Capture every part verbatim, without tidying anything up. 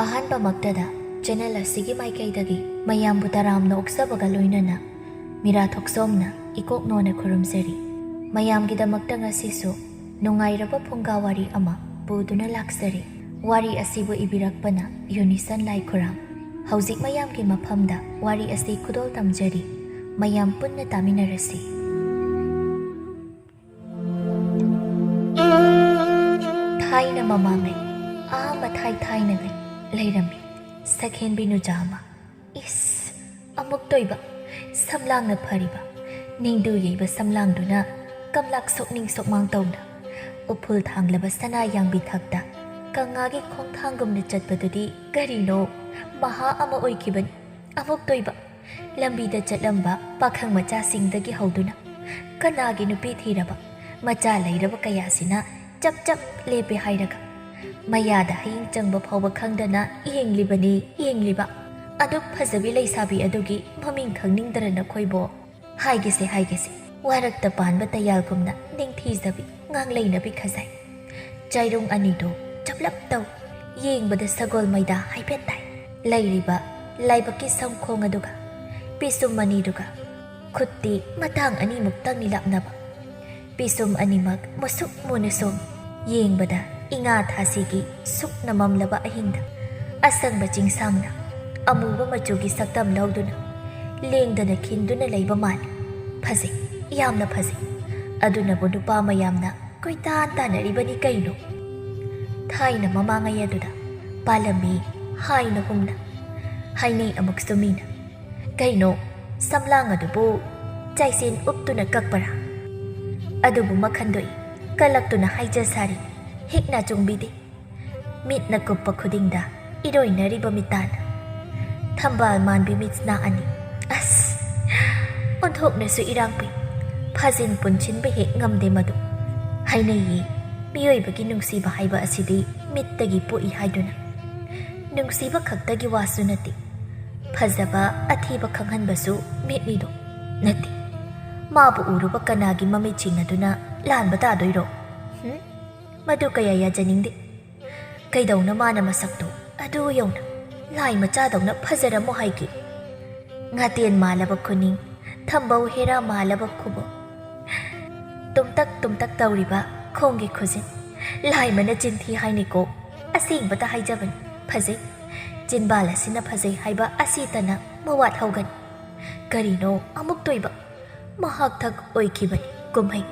ꯑꯍꯥꯟꯕꯃꯛꯇꯗ channel ꯑꯁꯤꯒꯤ ꯃꯥꯏꯀꯩꯗꯒꯤ ꯃꯌꯥꯝꯕꯨ ꯇꯔꯥꯝꯅ ꯑꯣꯛꯆꯕꯒ ꯂꯣꯏꯅꯅ ꯃꯤꯔꯥ ꯊꯣꯛꯆꯣꯝꯅ ꯏꯀꯣꯛ ꯅꯣꯟꯅ ꯈꯨꯔꯨꯝꯖꯔꯤ꯫ ꯃꯌꯥꯝꯒꯤꯗꯃꯛꯇ ꯉꯁꯤꯁꯨ ꯅꯨꯡꯉꯥꯏꯔꯕ ꯐꯨꯡꯒꯥ ꯋꯥꯔꯤ ꯑꯃ ꯄꯨꯗꯨꯅ ꯂꯥꯛꯆꯔꯤ꯫ ꯋꯥꯔꯤ ꯑꯁꯤꯕꯨ ꯏꯕꯤꯔꯛꯄꯅ ꯌꯨꯅꯤꯁꯟ ꯂꯥꯏꯈꯨꯔꯥꯝ꯫ ꯍꯧꯖꯤꯛ ꯃꯌꯥꯝꯒꯤ ꯃꯐꯝꯗ ꯋꯥꯔꯤ ꯑꯁꯤ ꯈꯨꯗꯣꯜ ꯇꯝꯖꯔꯤ꯫ ꯃꯌꯥꯝ ꯄꯨꯟꯅ ꯇꯥꯃꯤꯟꯅꯔꯁꯤ꯫ ꯊꯥꯏꯅ ꯃꯃꯥꯡꯉꯩ, ꯑꯥ ꯃꯊꯥꯏ ꯊꯥꯏꯅꯉꯩ ꯂꯩꯔꯝꯃꯤ ꯁꯛꯍꯦꯟꯕꯤ ꯅꯨꯖꯥ ꯑꯃ꯫ ꯏꯁ, ꯑꯃꯨꯛꯇꯣꯏꯕ, ꯁꯝꯂꯥꯡꯅ ꯐꯔꯤꯕ, ꯅꯤꯡꯗꯨ ꯌꯩꯕ ꯁꯝꯂꯥꯡꯗꯨꯅ ꯀꯝꯂꯥꯛ ꯁꯣꯛꯅꯤꯡ ꯁꯣꯛꯃꯥꯡ ꯇꯧꯅ ꯎꯐꯨꯜ ꯊꯥꯡꯂꯕ ꯁꯅꯥ ꯌꯥꯡꯕꯤ ꯊꯛꯇ ꯀꯪꯉꯥꯒꯤ ꯈꯣꯡꯊꯥꯡꯒꯨꯝꯅ ꯆꯠꯄꯗꯨꯗꯤ ꯀꯔꯤꯅꯣ, ꯃꯍꯥ ꯑꯃ ꯑꯣꯏꯈꯤꯕꯅꯤ꯫ ꯑꯃꯨꯛꯇꯣꯏꯕ, ꯂꯝꯕꯤꯗ ꯆꯠꯂꯝꯕ ꯄꯥꯈꯪ ꯃꯆꯥꯁꯤꯡꯗꯒꯤ ꯍꯧꯗꯨꯅ ꯀꯅꯥꯒꯤ ꯅꯨꯄꯤ ꯊꯤꯔꯕ, ꯃꯆꯥ ꯂꯩꯔꯕ ꯀꯌꯥꯁꯤꯅ ꯆꯞ ꯆꯞ ꯂꯦꯞꯄꯦ ꯍꯥꯏꯔꯒ ꯃꯌꯥꯗ ꯍꯌꯤꯡ ꯆꯪꯕ ꯐꯥꯎꯕ ꯈꯪꯗꯅ ꯌꯦꯡꯂꯤꯕꯅꯤ, ꯌꯦꯡꯂꯤꯕ꯫ ꯑꯗꯨꯛ ꯐꯖꯕꯤ ꯂꯩꯁꯥꯕꯤ ꯑꯗꯨꯒꯤ ꯃꯃꯤꯡ ꯈꯪꯅꯤꯡꯗ꯭ꯔ ꯅꯈꯣꯏꯕꯣ? ꯍꯥꯏꯒꯦꯁꯦ, ꯍꯥꯏꯒꯦꯁꯦ, ꯋꯥꯔꯛꯇ ꯄꯥꯟꯕ ꯇꯌꯥꯜꯒꯨꯝꯅ ꯅꯤꯡꯊꯤꯖꯕꯤ ꯉꯥꯡꯂꯩꯅꯕꯤ ꯈꯖꯥꯏ꯫ ꯆꯥꯏꯔꯨꯡ ꯑꯅꯤꯗꯨ ꯆꯞꯂꯞ ꯇꯧ, ꯌꯦꯡꯕꯗ ꯁꯒꯣꯜ ꯃꯩꯗꯥ ꯍꯥꯏꯐꯦꯠ ꯇꯥꯏ꯫ ꯂꯩꯔꯤꯕ ꯂꯥꯏꯕꯛꯀꯤ ꯁꯝꯈꯣꯡ ꯑꯗꯨꯒ ꯄꯤꯁꯨꯝ ꯑꯅꯤꯗꯨꯒ ꯈꯨꯠꯇꯤ ꯃꯇꯥꯡ ꯑꯅꯤꯃꯨꯛꯇꯪꯅꯤ ꯂꯥꯞꯅꯕ꯫ ꯄꯤꯁꯨꯝ ꯑꯅꯤꯃꯛ ꯃꯨꯁꯨꯛ ꯃꯨꯅ ꯁꯣꯝꯃꯤ꯫ ꯌꯦꯡꯕꯗ ꯏꯉꯥ ꯊꯥꯁꯤꯒꯤ ꯁꯨꯛꯅ ꯃꯝꯂꯕ ꯑꯍꯤꯡꯗ ꯑꯁꯪꯕ ꯆꯤꯡꯁꯥꯡꯅ ꯑꯃꯨꯕ ꯃꯆꯨꯒꯤ ꯁꯛꯇꯝ ꯂꯧꯗꯨꯅ ꯂꯦꯡꯗꯅ ꯈꯤꯟꯗꯨꯅ ꯂꯩꯕ ꯃꯥꯜꯂꯤ꯫ ꯐꯖꯩ, ꯌꯥꯝꯅ ꯐꯖꯩ꯫ ꯑꯗꯨꯅꯕꯨ ꯅꯨꯄꯥ ꯃꯌꯥꯝꯅ ꯀꯣꯏꯇꯥꯟ ꯇꯥꯟꯅꯔꯤꯕꯅꯤ ꯀꯩꯅꯣ꯫ ꯊꯥꯏꯅ ꯃꯃꯥꯡꯉꯩ ꯑꯗꯨꯗ ꯄꯥꯜꯂꯝꯃꯤ ꯍꯥꯏꯅ ꯍꯨꯝꯅ ꯍꯥꯏꯅꯩ ꯑꯃꯨꯛꯁꯨ ꯃꯤꯅ꯫ ꯀꯩꯅꯣ, ꯁꯝꯂꯥꯡ ꯑꯗꯨꯕꯨ ꯆꯥꯏꯁꯦꯟ ꯎꯞꯇꯨꯅ ꯀꯛꯄꯔꯥ? ꯑꯗꯨꯕꯨ ꯃꯈꯟꯗꯣꯏ ꯀꯂꯛꯇꯨꯅ ꯍꯥꯏꯖ ꯁꯥꯔꯤ, ꯍꯤꯛꯅ ꯆꯨꯡꯕꯤꯗꯦ꯫ ꯃꯤꯠꯅ ꯀꯨꯞꯄ ꯈꯨꯗꯤꯡꯗ ꯏꯔꯣꯏꯅꯔꯤꯕ ꯃꯤꯇꯥꯟ꯫ ꯊꯝꯕꯥꯜ ꯃꯥꯟꯕꯤ ꯃꯤꯠꯁꯅꯥ ꯑꯅꯤ꯫ ꯑꯁ! ꯑꯣꯟꯊꯣꯛꯅꯁꯨ ꯏꯔꯥꯡ ꯄꯤ꯫ ꯐꯥꯖꯤꯟ ꯄꯨꯟꯁꯤꯟꯕ ꯍꯦꯛ ꯉꯝꯗꯦ ꯃꯗꯨ꯫ ꯍꯥꯏꯅꯩꯌꯦ, ꯃꯤꯑꯣꯏꯕꯒꯤ ꯅꯨꯡꯁꯤꯕ ꯍꯥꯏꯕ ꯑꯁꯤꯗꯤ ꯃꯤꯠꯇꯒꯤ ꯄꯣꯛꯏ ꯍꯥꯏꯗꯨꯅ꯫ ꯅꯨꯡꯁꯤꯕ ꯈꯛꯇꯒꯤ ꯋꯥꯁꯨ ꯅꯠꯇꯦ, ꯐꯖꯕ ꯑꯊꯤꯕ ꯈꯪꯍꯟꯕꯁꯨ ꯃꯤꯠꯅꯤꯗꯣ꯫ ꯅꯠꯇꯦ, ꯃꯥꯕꯨ ꯎꯔꯨꯕ ꯀꯅꯥꯒꯤ ꯃꯃꯤꯠꯁꯤꯡ ꯑꯗꯨꯅ ꯂꯥꯟꯕ ꯇꯥꯗꯣꯏꯔꯣ? ꯍꯨꯝ? ꯃꯗꯨ ꯀꯌꯥ ꯌꯥꯖꯅꯤꯡꯗꯦ꯫ ꯀꯩꯗꯧꯅ ꯃꯥꯅ ꯃꯁꯛꯇꯨ ꯑꯗꯨ ꯌꯧꯅ ꯂꯥꯏ ꯃꯆꯥꯗꯧꯅ ꯐꯖꯔꯝꯃꯣ ꯍꯥꯏꯒꯦ꯫ ꯉꯥꯇꯦꯟ ꯃꯥꯜꯂꯕ ꯈꯨꯅꯤꯡ, ꯊꯝꯕꯧ ꯍꯦꯔꯥ ꯃꯥꯜꯂꯕ ꯈꯨꯕꯣꯛ, ꯇꯨꯝꯇꯛ ꯇꯨꯝꯇꯛ ꯇꯧꯔꯤꯕ ꯈꯣꯡꯒꯤ ꯈꯨꯖꯤꯟ꯫ ꯂꯥꯏꯃꯅ ꯆꯤꯟꯊꯤ ꯍꯥꯏꯅꯤꯀꯣ, ꯑꯁꯦꯡꯕꯇ ꯍꯥꯏꯖꯕꯅꯤ, ꯐꯖꯩ꯫ ꯆꯤꯟꯕꯥꯜ ꯑꯁꯤꯅ ꯐꯖꯩ ꯍꯥꯏꯕ ꯑꯁꯤꯇꯅ ꯃꯋꯥꯠ ꯍꯧꯒꯅꯤ꯫ ꯀꯔꯤꯅꯣ ꯑꯃꯨꯛ ꯇꯣꯏꯕ? ꯃꯍꯥꯛ ꯊꯛ ꯑꯣꯏꯈꯤꯕꯅꯤ ꯀꯨꯝꯍꯩ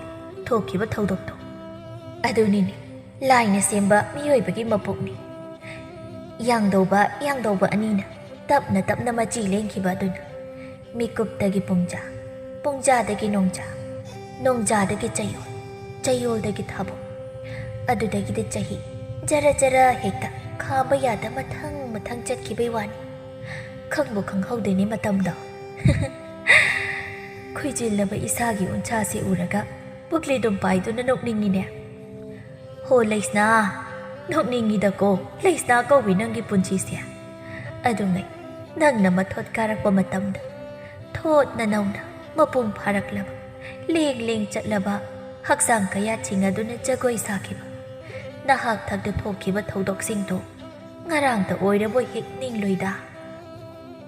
ꯊꯣꯛꯈꯤꯕ ꯊꯧꯗꯣꯛꯇꯣ꯫ ꯑꯗꯨꯅꯤꯅꯦ, ꯂꯥꯏꯅ ꯁꯦꯝꯕ ꯃꯤꯑꯣꯏꯕꯒꯤ ꯃꯄꯣꯛꯅꯤ꯫ ꯌꯥꯡꯗꯧꯕ ꯌꯥꯡꯗꯧꯕ ꯑꯅꯤꯅ ꯇꯞꯅ ꯇꯞꯅ ꯃꯆꯤ ꯂꯦꯡꯈꯤꯕ ꯑꯗꯨꯅ ꯃꯤꯀꯨꯞꯇꯒꯤ ꯄꯨꯡꯖꯥ, ꯄꯨꯡꯖꯥꯗꯒꯤ ꯅꯣꯡꯖꯥ, ꯅꯣꯡꯖꯥꯗꯒꯤ ꯆꯌꯣꯜ, ꯆꯌꯣꯜꯗꯒꯤ ꯊꯥꯕꯣꯛ, ꯑꯗꯨꯗꯒꯤꯗꯤ ꯆꯍꯤ, ꯖꯔ ꯖꯔ ꯍꯦꯛꯇ ꯈꯥꯝꯕ ꯌꯥꯗ ꯃꯊꯪ ꯃꯊꯪ ꯆꯠꯈꯤꯕꯩ ꯋꯥꯅꯤ꯫ ꯈꯪꯕꯨ ꯈꯪꯍꯧꯗꯦꯅꯦ ꯃꯇꯝꯗꯣ꯫ ꯈꯨꯏꯖꯤꯜꯂꯕ ꯏꯁꯥꯒꯤ ꯎꯟꯁꯥꯁꯦ ꯎꯔꯒ ꯄꯨꯛꯂꯤꯗꯨꯝ ꯄꯥꯏꯗꯨꯅ ꯅꯣꯛꯅꯤꯡꯉꯤꯅꯦ꯫ ꯍꯣ ꯂꯩꯁꯅꯥ, ꯅꯣꯛꯅꯤꯡꯉꯤꯗꯀꯣ, ꯂꯩꯁꯅꯥ ꯀꯧꯏ ꯅꯪꯒꯤ ꯄꯨꯟꯁꯤꯁꯦ꯫ ꯑꯗꯨꯉꯩ ꯅꯪꯅ ꯃꯊꯣꯠ ꯀꯥꯔꯛꯄ ꯃꯇꯝꯗ ꯊꯣꯠꯅ ꯅꯧꯅ ꯃꯄꯨꯡ ꯐꯥꯔꯛꯂꯕ, ꯂꯦꯡ ꯂꯦꯡ ꯆꯠꯂꯕ ꯍꯛꯆꯥꯡ ꯀꯌꯥꯠꯁꯤꯡ ꯑꯗꯨꯅ ꯖꯒꯣꯏ ꯁꯥꯈꯤꯕ ꯅꯍꯥꯛ ꯊꯛꯇ ꯊꯣꯛꯈꯤꯕ ꯊꯧꯗꯣꯛꯁꯤꯡꯗꯨ ꯉꯔꯥꯡꯇ ꯑꯣꯏꯔꯕꯣꯏ ꯍꯦꯛ ꯅꯤꯡꯂꯨꯏꯗ꯫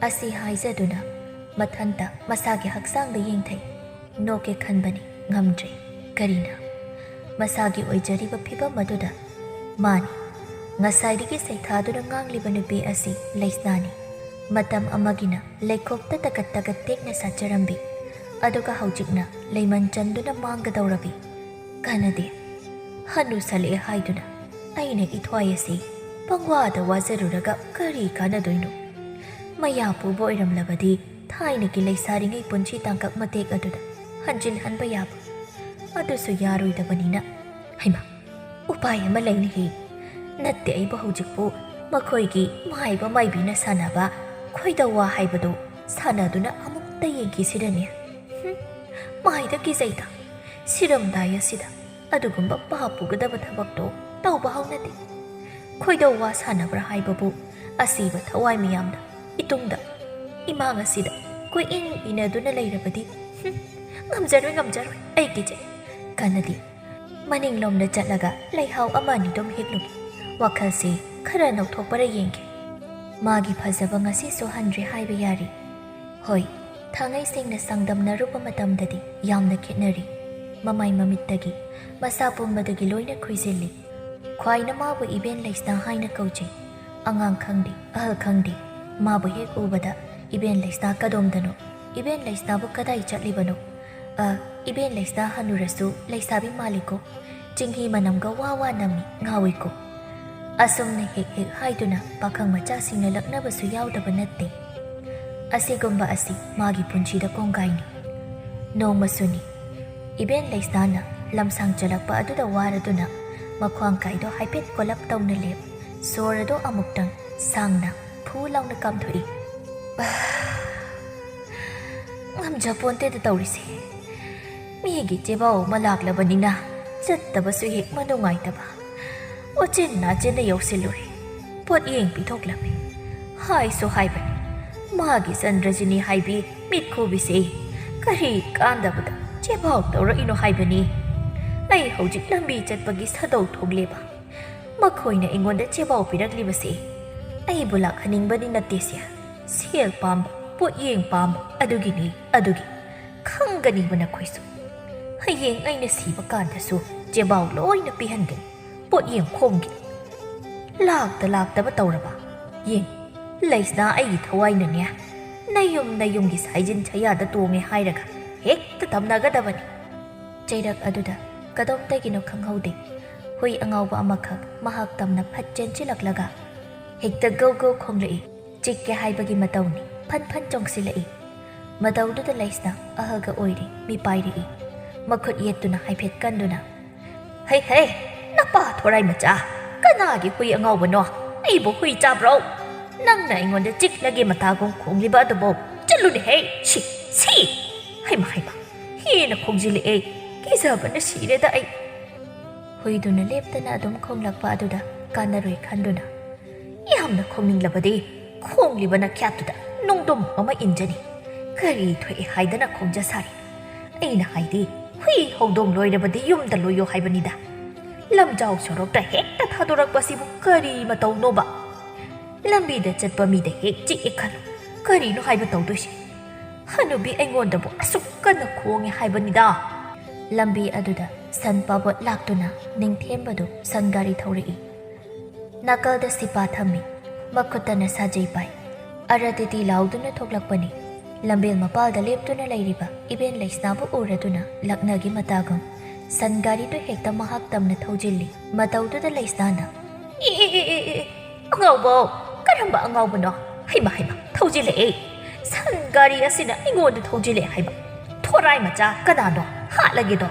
ꯑꯁꯤ ꯍꯥꯏꯖꯗꯨꯅ ꯃꯊꯟꯇ ꯃꯁꯥꯒꯤ ꯍꯛꯆꯥꯡꯗ ꯌꯦꯡꯊꯩ꯫ ꯅꯣꯛꯀꯦ ꯈꯟꯕꯅꯤ, ꯉꯝꯗ꯭ꯔꯦ꯫ ꯀꯔꯤꯅ? ꯃꯁꯥꯒꯤ ꯑꯣꯏꯖꯔꯤꯕ ꯐꯤꯚꯝ ꯑꯗꯨꯗ ꯃꯥꯅꯤ꯫ ꯉꯁꯥꯏꯗꯒꯤ ꯁꯩꯊꯥꯗꯨꯅ ꯉꯥꯡꯂꯤꯕ ꯅꯨꯄꯤ ꯑꯁꯤ ꯂꯩꯁꯅꯥꯅꯤ꯫ ꯃꯇꯝ ꯑꯃꯒꯤꯅ ꯂꯩꯈꯣꯛꯇ ꯇꯀꯠ ꯇꯀꯠ ꯇꯦꯛꯅ ꯁꯥꯠꯆꯔꯝꯕꯤ, ꯑꯗꯨꯒ ꯍꯧꯖꯤꯛꯅ ꯂꯩꯃꯟ ꯆꯟꯗꯨꯅ ꯃꯥꯡꯒꯗꯧꯔꯕꯤ꯫ ꯀꯥꯟꯅꯗꯦ꯫ ꯍꯅꯨꯁꯜꯂꯛꯑꯦ ꯍꯥꯏꯗꯨꯅ ꯑꯩꯅ ꯏꯊ꯭ꯋꯥꯏ ꯑꯁꯤ ꯄꯪꯋꯥꯗ ꯋꯥꯖꯔꯨꯔꯒ ꯀꯔꯤ ꯀꯥꯟꯅꯗꯣꯏꯅꯣ? ꯃꯌꯥ ꯄꯨꯕ ꯑꯣꯏꯔꯝꯂꯕꯗꯤ ꯊꯥꯏꯅꯒꯤ ꯂꯩꯁꯥꯔꯤꯉꯩ ꯄꯨꯟꯁꯤ ꯇꯥꯡꯀꯛ ꯃꯇꯦꯛ ꯑꯗꯨꯗ ꯍꯟꯖꯤꯜꯍꯟꯕ ꯌꯥꯕ꯫ ꯑꯗꯨꯁꯨ ꯌꯥꯔꯣꯏꯗꯕꯅꯤꯅ, ꯍꯩꯃꯥ, ꯎꯄꯥꯏ ꯑꯃ ꯂꯩꯅꯦꯍꯦ꯫ ꯅꯠꯇꯦ, ꯑꯩꯕꯨ ꯍꯧꯖꯤꯛꯄꯨ ꯃꯈꯣꯏꯒꯤ ꯃꯥꯏꯕ ꯃꯥꯏꯕꯤꯅ ꯁꯥꯟꯅꯕ ꯈꯣꯏꯗꯧꯋꯥ ꯍꯥꯏꯕꯗꯨ ꯁꯥꯟꯅꯗꯨꯅ ꯑꯃꯨꯛꯇ ꯌꯦꯡꯈꯤꯁꯤꯔꯅꯦ? ꯍꯨꯝ, ꯃꯥꯏꯗ ꯀꯤꯖꯩꯗ꯫ ꯁꯤꯔꯝꯗꯥꯏ ꯑꯁꯤꯗ ꯑꯗꯨꯒꯨꯝꯕ ꯄꯥꯞ ꯄꯨꯒꯗꯕ ꯊꯕꯛꯇꯣ ꯇꯧꯕ ꯍꯧꯅꯗꯦ꯫ ꯈꯣꯏꯗꯧ ꯋꯥ ꯁꯥꯟꯅꯕ꯭ꯔꯥ ꯍꯥꯏꯕꯕꯨ ꯑꯁꯤꯕ ꯊꯋꯥꯏ ꯃꯤꯌꯥꯝꯅ ꯏꯇꯨꯡꯗ, ꯏꯃꯥꯡ ꯑꯁꯤꯗ ꯀꯣꯏꯏꯟ ꯏꯟꯅꯗꯨꯅ ꯂꯩꯔꯕꯗꯤ, ꯍꯨꯝ, ꯉꯝꯖꯔꯣꯏ, ꯉꯝꯖꯔꯣꯏ, ꯑꯩ ꯀꯤꯖꯩ꯫ ꯀꯥꯟꯅꯗꯦ꯫ ꯃꯅꯤꯡꯂꯣꯝꯗ ꯆꯠꯂꯒ ꯂꯩꯍꯥꯎ ꯑꯃ ꯑꯅꯤꯗꯨꯝ ꯍꯦꯛꯂꯨꯒꯦ꯫ ꯋꯥꯈꯜꯁꯤ ꯈꯔ ꯅꯧꯊꯣꯛꯄꯔ ꯌꯦꯡꯒꯦ꯫ ꯃꯥꯒꯤ ꯐꯖꯕ ꯉꯁꯤꯁꯨ ꯍꯟꯗ꯭ꯔꯦ ꯍꯥꯏꯕ ꯌꯥꯔꯤ꯫ ꯍꯣꯏ, ꯊꯥꯡꯉꯩꯁꯦꯡꯅ ꯆꯥꯡꯗꯝꯅꯔꯨꯕ ꯃꯇꯝꯗꯗꯤ ꯌꯥꯝꯅ ꯈꯦꯠꯅꯔꯤ꯫ ꯃꯃꯥꯏ ꯃꯃꯤꯠꯇꯒꯤ, ꯃꯁꯥ ꯄꯨꯝꯕꯗꯒꯤ ꯂꯣꯏꯅ ꯈꯨꯏꯖꯤꯜꯂꯤ꯫ ꯈ꯭ꯋꯥꯏꯅ ꯃꯥꯕꯨ ꯏꯕꯦꯟ ꯂꯩꯁꯅꯥ ꯍꯥꯏꯅ ꯀꯧꯖꯩ꯫ ꯑꯉꯥꯡ ꯈꯪꯗꯦ, ꯑꯍꯜ ꯈꯪꯗꯦ, ꯃꯥꯕꯨ ꯍꯦꯛ ꯎꯕꯗ ꯏꯕꯦꯟ ꯂꯩꯁꯅꯥ ꯀꯗꯣꯝꯗꯅꯣ? ꯏꯕꯦꯟ ꯂꯩꯁꯅꯥꯕꯨ ꯀꯗꯥꯏ ꯆꯠꯂꯤꯕꯅꯣ? ꯑ, ꯏꯕꯦꯟ ꯂꯩꯁꯅꯥ ꯍꯅꯨꯔꯁꯨ ꯂꯩꯁꯥꯕꯤ ꯃꯥꯜꯂꯤꯀꯣ꯫ ꯆꯤꯡꯍꯤ ꯃꯅꯝꯒ ꯋꯥ ꯋꯥ ꯅꯝꯃꯤ, ꯉꯥꯎꯏꯀꯣ꯫ ꯑꯁꯨꯝꯅ ꯍꯦꯛ ꯍꯦꯛ ꯍꯥꯏꯗꯨꯅ ꯄꯥꯈꯪ ꯃꯆꯥꯁꯤꯡꯅ ꯂꯛꯅꯕꯁꯨ ꯌꯥꯎꯗꯕ ꯅꯠꯇꯦ꯫ ꯑꯁꯤꯒꯨꯝꯕ ꯑꯁꯤ ꯃꯥꯒꯤ ꯄꯨꯟꯁꯤꯗ ꯀꯣꯡꯒꯥꯏꯅꯤ꯫ ꯅꯣꯡꯃꯁꯨꯅꯤ, ꯏꯕꯦꯟ ꯂꯩꯁꯅꯥꯅ ꯂꯝꯁꯥꯡ ꯆꯠꯂꯛꯄ ꯑꯗꯨꯗ ꯋꯥꯔꯗꯨꯅ ꯃꯈ꯭ꯋꯥꯡ ꯀꯥꯏꯗꯣ ꯍꯥꯏꯐꯦꯠ ꯀꯣꯜꯂꯞ ꯇꯧꯅ ꯂꯦꯞ, ꯁꯣꯔ ꯑꯗꯣ ꯑꯃꯨꯛꯇꯪ ꯁꯥꯡꯅ ꯐꯨ ꯂꯥꯎꯅ ꯀꯥꯝꯊꯣꯛꯏ꯫ ꯉꯝꯖꯄꯣꯟꯇꯦꯗ ꯇꯧꯔꯤꯁꯦ꯫ ꯃꯤꯒꯤ ꯆꯦꯕꯥꯎ ꯑꯃ ꯂꯥꯛꯂꯕꯅꯤꯅ ꯆꯠꯇꯕꯁꯨ ꯍꯦꯛ ꯃꯅꯨꯡꯉꯥꯏꯇꯕ꯫ ꯎꯆꯤꯟ ꯅꯥꯆꯤꯟꯅ ꯌꯧꯁꯤꯜꯂꯨꯔꯦ꯫ ꯄꯣꯠꯌꯦꯡ ꯄꯤꯊꯣꯛꯂꯝꯃꯤ꯫ ꯍꯥꯏꯁꯨ ꯍꯥꯏꯕꯅꯤ, ꯃꯥꯒꯤ ꯆꯟꯗ꯭ꯔꯖꯤꯅꯤ ꯍꯥꯏꯕꯤ ꯃꯤꯠꯈꯨꯕꯤꯁꯦ ꯀꯔꯤ ꯀꯥꯟꯗꯕꯗ ꯆꯦꯕꯥꯎ ꯇꯧꯔꯛꯏꯅꯣ ꯍꯥꯏꯕꯅꯤ꯫ ꯑꯩ ꯍꯧꯖꯤꯛ ꯂꯝꯕꯤ ꯆꯠꯄꯒꯤ ꯁꯥꯗꯧ ꯊꯣꯛꯂꯦꯕ꯫ ꯃꯈꯣꯏꯅ ꯑꯩꯉꯣꯟꯗ ꯆꯦꯕꯥꯎ ꯄꯤꯔꯛꯂꯤꯕꯁꯦ ꯑꯩꯕꯨ ꯂꯥꯛꯍꯟꯅꯤꯡꯕꯗꯤ ꯅꯠꯇꯦꯁꯦ꯫ ꯁꯦꯜ ꯄꯥꯝꯕ, ꯄꯣꯠꯌꯦꯡ ꯄꯥꯝꯕ ꯑꯗꯨꯒꯤꯅꯤ, ꯑꯗꯨꯒꯤ꯫ ꯈꯪꯒꯅꯤꯕ ꯅꯈꯣꯏꯁꯨ꯫ ꯍꯌꯦꯡ ꯑꯩꯅ ꯁꯤꯕ ꯀꯥꯟꯗꯁꯨ ꯆꯦꯕꯥꯎ ꯂꯣꯏꯅ ꯄꯤꯍꯟꯒꯅꯤ꯫ ꯄꯣꯠꯌꯦꯡ ꯈꯣꯝꯒꯦ꯫ ꯂꯥꯛꯇ ꯂꯥꯛꯇꯕ ꯇꯧꯔꯕ? ꯌꯦꯡ, ꯂꯩꯁꯅꯥ ꯑꯩꯒꯤ ꯊꯋꯥꯏꯅꯅꯦ, ꯅꯌꯨꯝ ꯅꯌꯨꯝꯒꯤ ꯁꯥꯏꯖꯤꯟ ꯁꯌꯥꯗ ꯇꯣꯡꯉꯦ ꯍꯥꯏꯔꯒ ꯍꯦꯛꯇ ꯇꯝꯅꯒꯗꯕꯅꯤ꯫ ꯆꯩꯔꯛ ꯑꯗꯨꯗ ꯀꯗꯣꯝꯗꯒꯤꯅꯣ ꯈꯪꯍꯧꯗꯦ, ꯍꯨꯏ ꯑꯉꯥꯎꯕ ꯑꯃꯈꯛ ꯃꯍꯥꯛ ꯇꯝꯅ ꯐꯠ ꯆꯦꯟꯁꯤꯜꯂꯛꯂꯒ ꯍꯦꯛꯇ ꯒꯧ ꯒꯧ ꯈꯣꯡꯂꯛꯏ꯫ ꯆꯤꯛꯀꯦ ꯍꯥꯏꯕꯒꯤ ꯃꯇꯧꯅꯤ꯫ ꯐꯟ ꯐꯟ ꯆꯣꯡꯁꯤꯜꯂꯛꯏ꯫ ꯃꯇꯧꯗꯨꯗ ꯂꯩꯁꯅꯥ ꯑꯍꯜꯒ ꯑꯣꯏꯔꯤ ꯃꯤꯄꯥꯏꯔꯛꯏ꯫ ꯃꯈꯨꯠ ꯌꯦꯠꯇꯨꯅ ꯍꯥꯏꯐꯦꯠ ꯀꯟꯗꯨꯅ, "ꯍꯩ ꯍꯩ, ꯅꯄꯥ ꯊꯣꯔꯥꯏ ꯃꯆꯥ, ꯀꯅꯥꯒꯤ ꯍꯨꯏ ꯑꯉꯥꯎꯕꯅꯣ? ꯑꯩꯕꯨ ꯍꯨꯏ ꯆꯥꯕ꯭ꯔꯣ? ꯅꯪꯅ ꯑꯩꯉꯣꯟꯗ ꯆꯤꯛꯂꯒꯦ ꯃꯇꯥꯒꯨꯝ ꯈꯣꯡꯂꯤꯕ ꯑꯗꯨꯕꯨ? ꯆꯠꯂꯨꯅꯦꯍꯦ, ꯁꯤ, ꯁꯤ!" ꯍꯩꯃ ꯍꯩꯃ, ꯍꯦꯟꯅ ꯈꯣꯡꯖꯤꯜꯂꯛꯑꯦ꯫ ꯀꯤꯖꯕꯅ ꯁꯤꯔꯦꯗ ꯑꯩ꯫ ꯍꯨꯏꯗꯨꯅ ꯂꯦꯞꯇꯅ ꯑꯗꯨꯝ ꯈꯣꯡꯂꯛꯄ ꯑꯗꯨꯗ ꯀꯥꯟꯅꯔꯣꯏ ꯈꯟꯗꯨꯅ, "ꯌꯥꯝꯅ ꯈꯣꯡꯅꯤꯡꯂꯕꯗꯤ ꯈꯣꯡꯂꯤꯕ ꯅꯈ꯭ꯌꯥꯠꯇꯨꯗ ꯅꯣꯡꯗꯝ ꯑꯃ ꯏꯟꯖꯅꯤ꯫ ꯀꯔꯤ ꯊꯣꯛꯑꯦ ꯍꯥꯏꯗꯅ ꯈꯣꯡꯖ ꯁꯥꯔꯤ? ꯑꯩꯅ ꯍꯥꯏꯗꯤ ꯍꯨꯏ ꯍꯧꯗꯣꯡ ꯂꯣꯏꯔꯕꯗꯤ ꯌꯨꯝꯗ ꯂꯣꯏꯌꯣ ꯍꯥꯏꯕꯅꯤꯗ꯫ ꯂꯝꯖꯥꯎ ꯁꯣꯔꯣꯛꯇ ꯍꯦꯛꯇ ꯊꯥꯗꯣꯔꯛꯄꯁꯤꯕꯨ ꯀꯔꯤ ꯃꯇꯧꯅꯣꯕ? ꯂꯝꯕꯤꯗ ꯆꯠꯄ ꯃꯤꯗ ꯍꯦꯛ ꯆꯤꯛꯑꯦ ꯈꯜꯂꯨ, ꯀꯔꯤꯅꯣ ꯍꯥꯏꯕ ꯇꯧꯗꯣꯏꯁꯦ? ꯍꯅꯨꯕꯤ ꯑꯩꯉꯣꯟꯗꯕꯨ ꯑꯁꯨꯛ ꯀꯟꯅ ꯈꯣꯡꯉꯦ ꯍꯥꯏꯕꯅꯤꯗ꯫ ꯂꯝꯕꯤ ꯑꯗꯨꯗ ꯁꯟ ꯄꯥꯕꯣꯠ ꯂꯥꯛꯇꯨꯅ ꯅꯤꯡꯊꯦꯝꯕꯗꯨ ꯁꯟ ꯒꯥꯔꯤ ꯊꯧꯔꯛꯏ꯫ ꯅꯥꯀꯜꯗ ꯁꯤꯄꯥ ꯊꯝꯃꯤ, ꯃꯈꯨꯠꯇꯅ ꯁꯥꯖꯦꯡ ꯄꯥꯏ꯫ ꯑꯔꯥ ꯇꯤꯇꯤ ꯂꯥꯎꯗꯨꯅ ꯊꯣꯛꯂꯛꯄꯅꯤ꯫ ꯂꯝꯕꯦꯜ ꯃꯄꯥꯜꯗ ꯂꯦꯞꯇꯨꯅ ꯂꯩꯔꯤꯕ ꯏꯕꯦꯟ ꯂꯩꯁꯅꯥꯕꯨ ꯎꯔꯗꯨꯅ ꯂꯛꯅꯒꯤ ꯃꯇꯥꯒꯨꯝ ꯁꯟ ꯒꯥꯔꯤꯗꯨ ꯍꯦꯛꯇ ꯃꯍꯥꯛ ꯇꯝꯅ ꯊꯧꯖꯤꯜꯂꯤ꯫ ꯃꯇꯧꯗꯨꯗ ꯂꯩꯁꯅꯥꯅ, "ꯑꯦ, ꯑꯦ, ꯑꯦ, ꯑꯦ, ꯑꯦ, ꯑꯉꯥꯎꯕꯧ, ꯀꯔꯝꯕ ꯑꯉꯥꯎꯕꯅꯣ? ꯍꯩꯃ, ꯍꯩꯃ, ꯊꯧꯖꯤꯜꯂꯛꯑꯦ! ꯁꯟ ꯒꯥꯔꯤ ꯑꯁꯤꯅ ꯑꯩꯉꯣꯟꯗ ꯊꯧꯖꯤꯜꯂꯛꯑꯦ ꯍꯥꯏꯕ! ꯊꯣꯔꯥꯏ ꯃꯆꯥ ꯀꯅꯥꯅꯣ? ꯍꯥꯠꯂꯒꯦꯗꯣ!